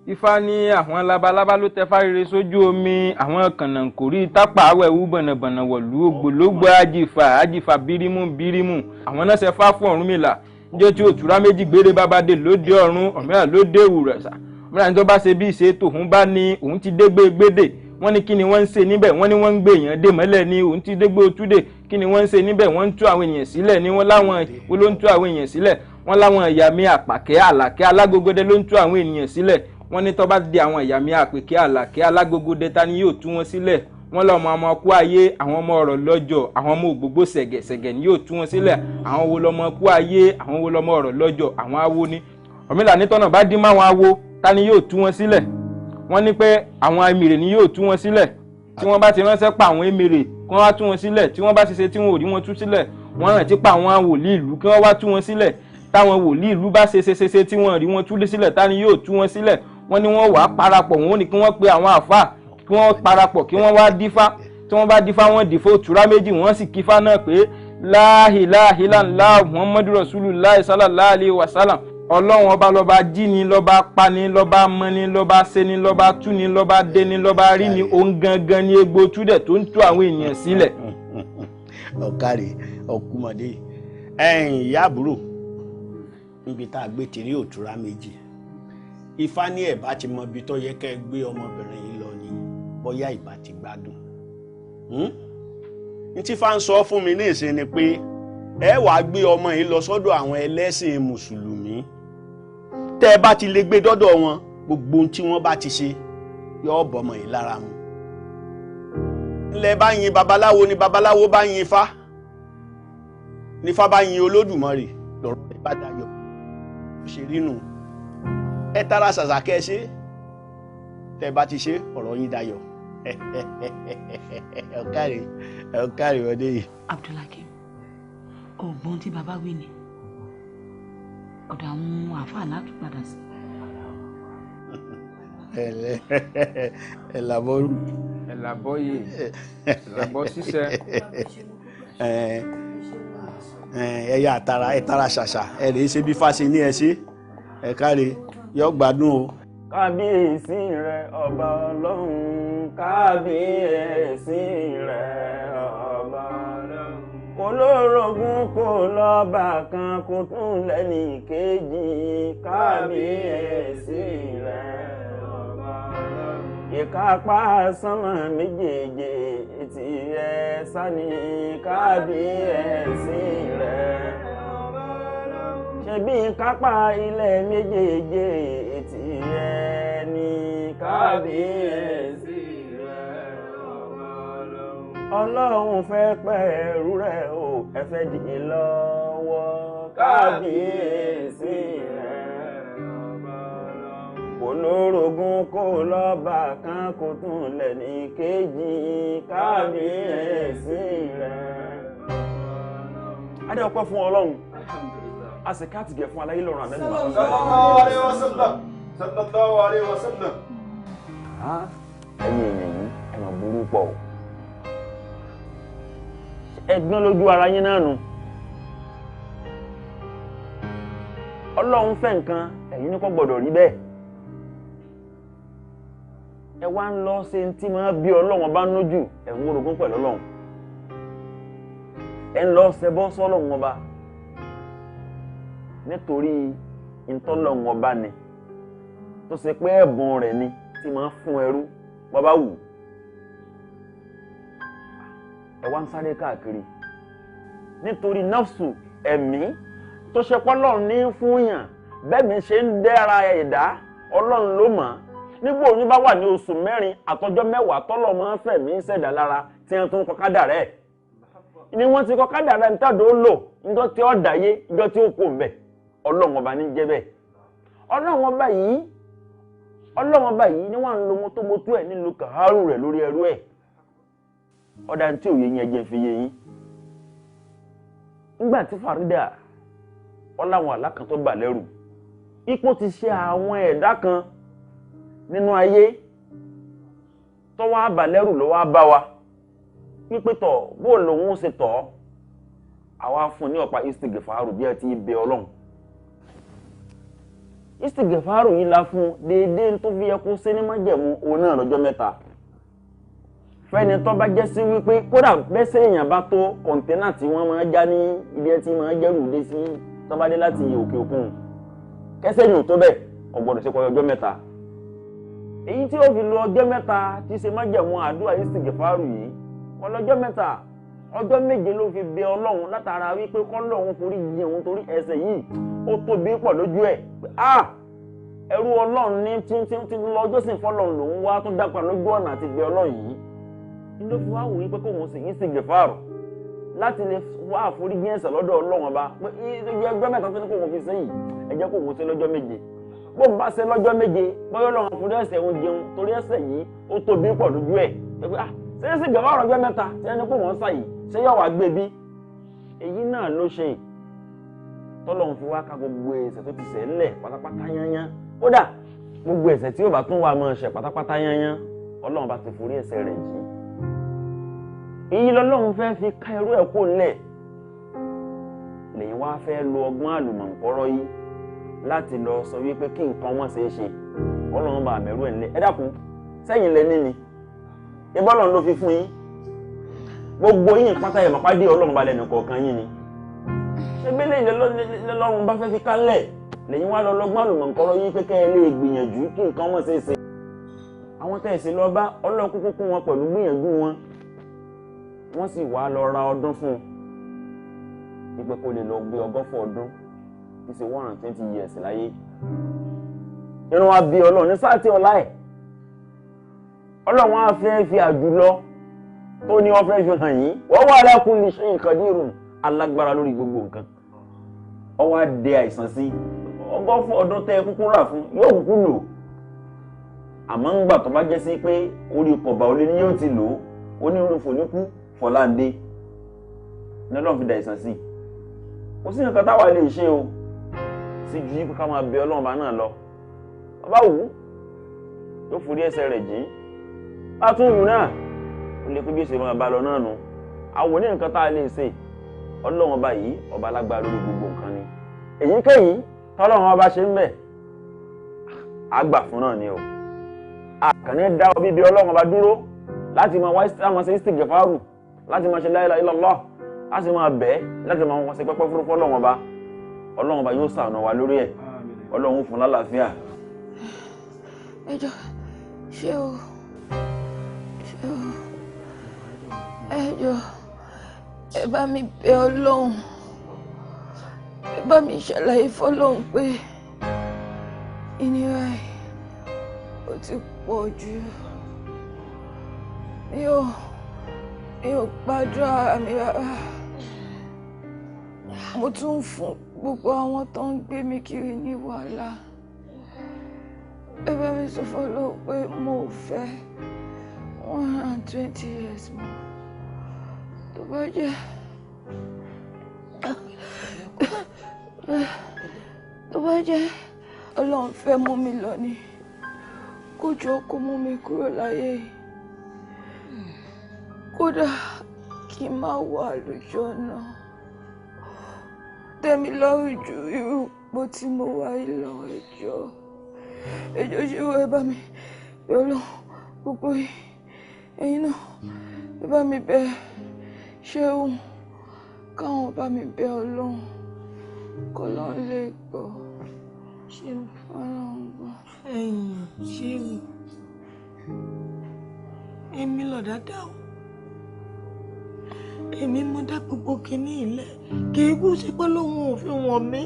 S23: Ifá ní àwọn labalábá ló tẹ fárire sójú omi, àwọn kànáńkòrí tápà awẹ́wú bọ̀nàbọ̀nà wọ̀lú ògbólógbò àjìfà àjìfà bírímù bírímù, àwọn náà ṣe fá fún Ọ̀rúnmìlà níjọ́ tí òtúrá méjì gbére bàbá dé lóde ọ̀run, Ọ̀rúnmìlà lóde òwúrọ̀sà. Ọ̀rúnmìlà ní tó bá ṣe bí ìṣe tòun bá ní òun ti dégbé gbédè, wọ́n ní kí ni wọ́n ń ṣe níbẹ̀, wọ́n ní wọ́n ń gbé èèyàn dè mọ́lẹ̀ ní òun ti dégbé otúdè, kí ni wọ́n ń ṣe níbẹ̀, wọ́n ń tú àwọn èèyàn sílẹ̀ ní wọ́n láwọn wo ló ń tú àwọn èèyàn sílẹ̀, wọ́n láwọn ìyá mi àpàkẹ́ àlàkẹ́ alágógódé ló ń tú àwọn ènìyàn sílẹ̀, wọ́n ní tó bá di àwọn ìyá mi àpèkẹ́ àlàkẹ́ alágógódé ta ni yóò tú wọn sílẹ̀, wọ́n lọ́mọ ọmọ kú ayé, àwọn ọmọ ọ̀rọ̀ lọ́jọ́, àwọn ọmọ ògbógbó ṣẹ̀gẹ̀ṣẹ̀gẹ̀ ni yóò tú wọn sílẹ̀, àwọn wo lọmọ kú ayé, àwọn wo lọmọ ọ̀rọ̀ lọ́jọ́, àwọn awo ni. Ọ̀rúnmìlà ní tọ́nà bá dín máwọn awo ta ni yóò tú wọn sílẹ̀, wọ́n ní pé àwọn emèrè ni yóò tú wọn sílẹ̀, tí wọ́n bá ti ránṣẹ́ pa àwọn emèrè kí wọ́n wá tú wọn sílẹ̀, tí wọ́n bá ṣiṣẹ́ tí wọn ò rí wọn tú sílẹ̀, wọ́n rántí pa àwọn wòlíì ìlú kí wọ́n wá tú wọn sílẹ̀, táwọn wòlíì ìlú bá ṣe ṣe ṣe tí wọ́n rí wọn tú sílẹ̀, ta ni yóò tú wọn sílẹ̀, wọ́n ní wọ́n wàá parapọ̀, wọ́n ní kí wọ́n pe àwọn àfáà kí wọ́n parapọ̀ kí wọ́n wá dífá, tí wọ́n bá dífá wọ́n dífá òtúrá méjì, wọ́n sì kífá náà pé láhìláhìláńlá muhammadu rasulullah sallallahu alaihi wasallam, ọlọ́run ọba lọ́ba jíni lọ́ba pani lọ́ba mọ́ni lọ́ba ṣeni lọ́ba túni lọ́ba déni lọ́ba ríni, òun gangan ni egbò túdẹ̀ tó ń tú àwọn èèyàn sílẹ̀.
S22: Ọ̀kàrẹ̀ ọ̀kùmọ̀dé ẹ̀yìn ìyá àbúrò níbi tá a gbé tìrí òtúrá méjì, Ifá ní ẹ̀ bá ti mọ ibi tó yẹ kẹ́ ẹ gbé ọmọbìnrin yìí lọ ni bóyá ìbá ti gbádùn. N tí Ifá ń sọ fún mi ní ìsìn ni pé ẹ wàá gbé ọmọ yìí lọ sọ́dọ̀ àwọn ẹlẹ́sìn mùsùlùmí, tẹ́ ẹ bá ti lè gbé dọ́dọ̀ wọn, gbogbo ohun tí wọ́n bá ti ṣe yóò bọ́mọ yìí lára mu. Ńlẹ̀ bá yin babaláwo ni babaláwo bá yin Ifá, nífá bá yin Olódùmarè, lọ́rọ̀ ẹ bá dayọ̀. Ó ṣe rí nù, ẹ tara ṣàṣà kẹ́ ẹ ṣe, tẹ́ ẹ bá ti ṣe ọ̀rọ̀ yín dayọ̀. Ọ̀kàrẹ̀ ọ̀kàrẹ̀ wọlé yìí.
S10: Abdulhakeem, ọgbọ́n tí bàbá wí ni ọ̀dọ̀ àwọn àáfàá látún padà sí.
S22: Ẹ làbọ̀rú.
S23: Ẹ làbọ̀yè, ẹ làbọ̀ ṣiṣẹ́.
S22: Ẹ yà tara, ẹ tara ṣàṣà, ẹ lè ṣe bí fáṣe ní ẹ ṣe, ẹ káre, yọ gbádùn o.
S7: Kábíyèsí rẹ ọba ọlọ́run, kábíyèsí rẹ ọba ọlọ́run, kò lórogún kò lọ́ba kan kò tún lẹ́nì kejì, kábíyèsí rẹ ọba ọlọ́run, ìkápá sánmà méjèèjì tìrẹ sani, kábíyèsí rẹ ọba ọlọ́run, ṣebí ìkápá ilẹ̀ méjèèjì tìrẹ ní, kábíyèsí rẹ ọba ọlọ́run. Ọlọ́run fẹ́ pẹ̀lú rẹ̀ o, ẹ fẹ́ dì í lọ́wọ́, kábíyèsí rẹ ọba ọlọ́run. Kò lórogún kò lọ́ba kan kò tún lẹ́nì kejì, kábíyèsí rẹ.
S16: Adé ọpẹ́ fún Ọlọ́run, a sì ká tìgẹ̀ fún aláyé lọ́rùn àmẹ́lú.
S17: Sallallahu alaihi wasallam, sallallahu alaihi wasallam.
S7: Ẹ̀yin èèyàn yìí ẹ máa burú pọ̀ o, ẹ̀gbọ́n lójú ara yín náà nù. Ọlọ́run fẹ́ nǹkan, ẹ̀yin ní kò gbọ́dọ̀ rí bẹ́ẹ̀. Ẹ wá ń lọ ṣe tí máa bí Ọlọ́run bá nójú, ẹ̀ ń wórogún pẹ̀lú Ọlọ́run. Ẹ ń lọ ṣẹbọ sọ́lọ́run ọba nítorí ìtọ́lọ́run ọba ni tó ṣe pé ẹ̀bùn rẹ̀ ni tí máa ń fún ẹrú bàbá wù. Ẹ wá ń sáré káàkiri nítorí nafsu ẹ̀mí tó ṣe pọ́lọ́run ní fún yàn, bẹ́ẹ̀ mi ṣe ń dẹ́ra ẹ̀dá Ọlọ́run ló mọ̀. Nígbà oyún bá wà ní oṣù 4 àtọjọ́ 10 tọ́lọ̀ máa ń fẹ̀mí ṣẹ̀dá lára tí wọ́n tún kọ kádàrá ẹ̀ ni wọ́n ti kọ kádàrá ní tàdó lò níjọ́ tí ó dáyé, níjọ́ tí ó kò mbẹ̀. Ọlọ́run ọba ní jẹ́ bẹ́ẹ̀. Ọlọ́run ọba yìí, Ọlọ́run ọba yìí ni wọ́n ń lo mọ́tòmọ́tò ẹ̀ nílùú kàárù rẹ̀ lórí ẹrú ẹ̀. Ọ̀dà tí òye yẹn jẹ́ fi yé yín. Nígbà tí Farida ọláwọn àlá kan tó bà lẹ́rù, ipò ti ṣe àwọn ẹ̀dá kan nínú ayé tó wá bà lẹ́rù ló wá bá wa wípé tọ̀ bó lòun ó ṣe tọ̀, àwa fún ní ọ̀pá istighfaru bí ẹ ti bẹ Ọlọ́run. Istighfaru yìí la fún déédéé tó fi yẹ kó ṣe ní májẹ̀mú òun náà lọ́jọ́ 3. Fẹ́ni tó bá jẹ́ sí wípé kódà bẹ́sẹ̀ èèyàn bá tó kọ̀ǹténà tí wọ́n máa já ní ibi ẹ ti máa jẹ́rù dé sí tó bá dé láti òkè òkun, kẹsẹ̀ yìí ò tó bẹ́ẹ̀, ó gbọ́dọ̀ ṣe kọjá ọjọ́ 3. Èyí tí ó fi lo ọjọ́ 3 tí ṣe májẹ̀mú àdúrà istighfaru yìí, ọlọ́jọ́ 3, ọjọ́ 7 ló fi bẹ Ọlọ́run látara wípé kọ́lọ́run forí jìn òun torí ẹ̀ṣẹ̀ yìí ó tóbi pọ̀ lójú ẹ̀. Ah, ẹrú Ọlọ́run ní tí tí lọ́jọ́ sì fọlọ́run lòún wá tó dápa lójú ọ̀nà àti bẹ Ọlọ́run yìí. Ló fi wá wù yí pé kóun sì istighfaru láti lè wá àforíjì ẹ̀ṣẹ̀ lọ́dọ̀ Ọlọ́run ọba pé ẹgbẹ́ 3 tó ní kóun fi sẹ́yìn, ẹ jẹ́ kóun ṣe lọ́jọ́ 7. Bó ń bá ṣe lọ́jọ́ 7, bóyá Ọlọ́run àforí ẹ̀ṣẹ̀ òun jẹun torí ẹ̀ṣẹ̀ yìí ó tóbi pọ̀ lójú ẹ̀. Ṣé istighfaru ọjọ́ 3 tí ẹni kó wọ́n ṣàyè ṣé yóò wá gbé bí? Èyí náà ló ṣe tọ́lọ́run fi wá ka gbogbo ẹ̀ṣẹ̀ tó ti ṣẹ̀ ńlẹ̀ pátápátá yányán. Kódà gbogbo ẹ̀ṣẹ̀ tí yóò bá tún wá máa ṣẹ̀ pátápátá yányán, Ọlọ́run bá ti forí ẹ̀ṣẹ̀ rẹ̀ jì. Èyí lọ́lọ́run fẹ́ fi ká irú ẹ̀ kó ńlẹ̀. Lẹ́yìn wá fẹ́ lo ọgbọ́n àlùmọ̀ǹkọ́rọ́ yìí láti lọ sọ wípé kí nǹkan wọn ṣe é ṣe, Ọlọ́run bá mẹ́rú ẹ̀ ńlẹ̀. Ẹ dákun, sẹ́yìn lẹ ní ni ìbọ́lọ̀ ló fi fún yín. Gbogbo yín pátá ẹ̀ màpá dé Ọlọ́run balẹ̀ nìkọ̀ọ̀kan yín ni. Ṣébílẹ̀ lọ́lọ́run bá fẹ́ fi kálẹ̀ lẹ́yìn wá lọ lọ́gbọ́n àlùmọ̀ǹkọ́rọ́ yín pé kẹ́ ẹ lè gbìyànjú kí nǹkan wọn ṣe é ṣe. Àwọn tẹ́ ẹ̀ sì lọ bá Ọlọ́run kúkú kún wọn pẹ̀lú gbìyànjú wọn, wọ́n sì wá lọ ra ọdún fún un wípé kó lè lọ gbé 120 ọdún tí ṣe 120 years láyé. Irun wa bí Ọlọ́run ní sáà tí ọlá ẹ̀ Ọlọ́run á fẹ́ fi àjùlọ tó ní wọ́n fẹ́ fi hàn yín. Wọ́n wà ala kulli shay'in qadirun, alágbára lórí gbogbo nǹkan. Ó wá dé àìsàn sí 120 ọdún tẹ́ kúkú rà fún yóò kúkú lò, àmọ́ ń gbà tó bá jẹ́ sí pé orí kọ̀bà olè ni yóò ti lò ó, onírúurú fòníkú fọláǹdé ní Ọlọ́run fi dà ìsàn sí. Kò sí nǹkan táwa lè ṣe o sí ju yí pé ká máa bẹ Ọlọ́run bá náà lọ. Bàbá wù ú yóò forí ẹ̀ṣẹ̀ rẹ̀ jìn, bá tún wù náà ó lè pé bí ó ṣe máa bá lọ náà nu. Àwọn oní nǹkan tá a lè ṣe, Ọlọ́run ọba yìí ọba alágbára lórí gbogbo nǹkan ni. Èyíkéyìí tọ́lọ́run ọba ṣe ń bẹ̀ á gbà fún náà ni o. Àkànní dá ọ bíbi Ọlọ́run ọba dúró láti máa wá ṣe istighfaru, láti máa ṣe la ilaha illallah, láti máa bẹ́ẹ̀, láti máa wọ́n ṣe pẹ́pẹ́ fúrúfú Ọlọ́run ọba. Ọlọ́run ọba yóò ṣàánú wa lórí ẹ̀, Ọlọ́run fún lálàáfíà.
S2: Ẹ jọ̀ọ́, ṣé o ẹ jọ̀ọ́, ẹ bá mi bẹ̀ Ọlọ́run, ẹ bá mi ṣàlàyé fọ́lọ́run pé ìnira yìí ó ti pọ̀ jù. Mi ò gbàdúrà ara mi rárá. Mo tún ń fún gbogbo àwọn tó ń gbé mi kiri ní wàhálà. Ẹ bá mi sọ fọ́lọ́run pé mo ò fẹ́ 120 years mọ́. Tó bá jẹ́ Ọlọ́run fẹ́ mú mi lọ ni, kó jọ̀ọ́ kó mú mi kúrò láyé yìí. Kódà kí n má wà lójú ọ̀nà. Tẹ́ mi lọ́rùn ju irú ipò tí mo wà yìí lọ. Ẹ jọ̀ọ́, ẹ jọ̀ọ́, ṣé ẹ bá mi bẹ̀ Ọlọ́run gbogbo yìí, ẹ̀yin náà ẹ bá mi bẹ̀ ṣéun, Káwọn bá mi bẹ̀ Ọlọ́run kọ́lọ́run lè gbọ́.
S10: Ṣéun
S2: Ọlọ́run gbọ́.
S10: Ẹ̀yìn ṣéun èmi lọ dáadáa o, èmi mo dá gbogbo kinní ilẹ̀, kì í kú sí pé lóun ò fi wọ̀n mí.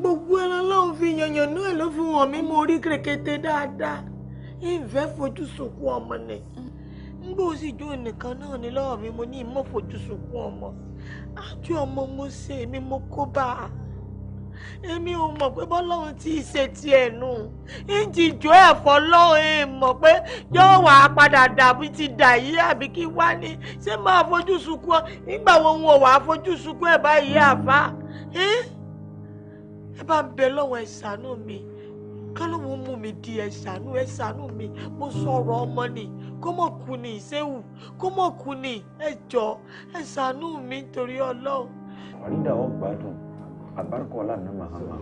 S10: Gbogbo ẹran lóun fi yànyàn náà ló fi wọ̀n mí, mo rí kèkété dáadáa. Ìfẹ́ fojú sunkún ọmọ ni. Ngbó sì jó nìkan náà ní lọ́wọ́ mi, mo ní ìmọ̀ fojú sunkún ọmọ. Àjọ ọmọ mo ṣe, èmi mo kó bá a. Èmi ò mọ̀ pé bọ́lọ́run ti ṣe tiẹ̀ nù. Ìjìjọ́ ẹ̀fọ́ lọ́hùn ẹ̀ mọ̀ pé yóò wà á padà dàbí ti dà yí àbí kí wá ní. Ṣé máa fojú sunkún ọ? Nígbà wo ń wọ̀ wá fojú sunkún ẹ̀ báyìí àfa? Ẹ bá ń bẹ lọ́wọ́, ẹ ṣàánú mi. Kálọ́wọ́ mú mi di ẹ ṣàánú mi. Mo sọ̀rọ̀ ọmọ ni, kó mọ̀ kú ni ìṣéwù, kó mọ̀ kú ni, ẹ jọ̀ọ́ ẹ ṣàánú mi nítorí Ọlọ́run.
S7: Farida ó gbádùn àbárkọ lánàá mahama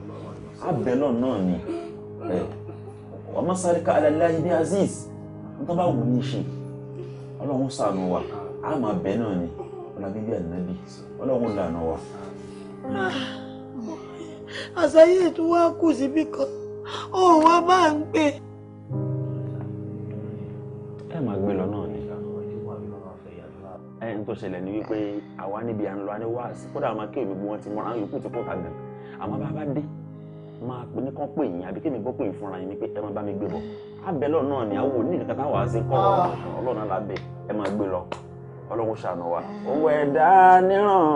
S7: abẹ́lọ̀ náà ni ọmọ sáré ká aláìláyé bí aziz nítorí bá wù ní ṣe Ọlọ́run ṣàánú wa á máa bẹ náà ni ọlá bíbí ànábì Ọlọ́run lànà wa.
S10: Àṣàyè ètò wa kù síbí kan òun wa máa ń gbé.
S7: Ẹ máa gbé lọ náà ni ẹ n tó ṣẹlẹ̀ ni wípé àwa níbi à ń lọ a ní wáàsí kódà àwọn akéwì gbogbo wọn ti mọ́ra àwọn yòókù ti kó ta gan àmọ́ bá a bá dé máa pè ní kán pè yín àbí kémi gbọ́ pè yín fúnra yín ni pé ẹ máa bá mi gbé bọ̀ abẹ́lọ̀ náà ni àwọn òní nìkan táwa sí kọ́ Ọlọ́run náà lábẹ́ ẹ máa gbé lọ Ọlọ́run ṣàánú wa. Owó ẹ̀dá níran,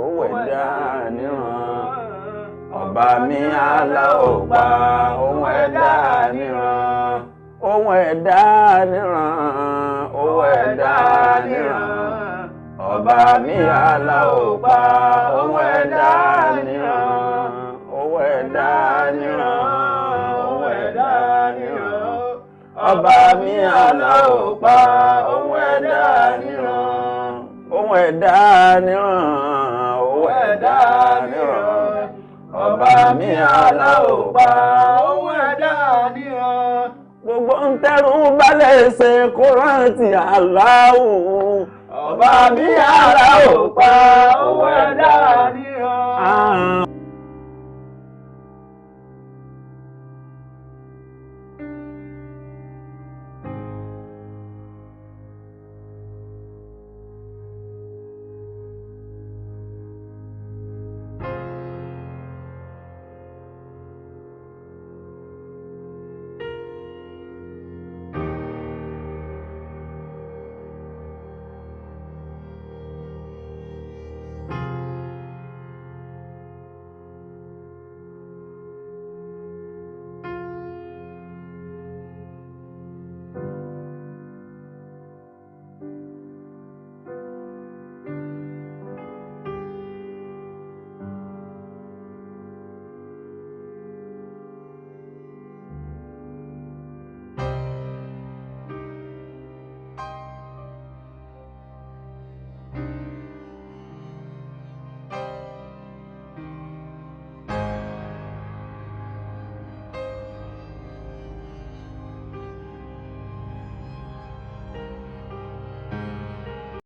S7: owó ẹ̀dá níran, ọba mi aláwọ̀ pa owó ẹ̀dá níran, owó ẹ̀dá níran, owó ẹ̀dá níran, ọba mi aláwọ̀ pa owó ẹ̀dá níran, owó ẹ̀dá níran, owó ẹ̀dá níran, ọba mi aláwọ̀ pa owó ẹ̀dá níran, owó ẹ̀dá níran, owó ẹ̀dá níran, ọba mi aláwọ̀ pa owó ẹ̀dá níran. Gbogbo ń tẹ́rù balẹ̀ ṣe kó rántí aláwọ̀. Ọba mi aláwọ̀ pa owó ẹ̀dá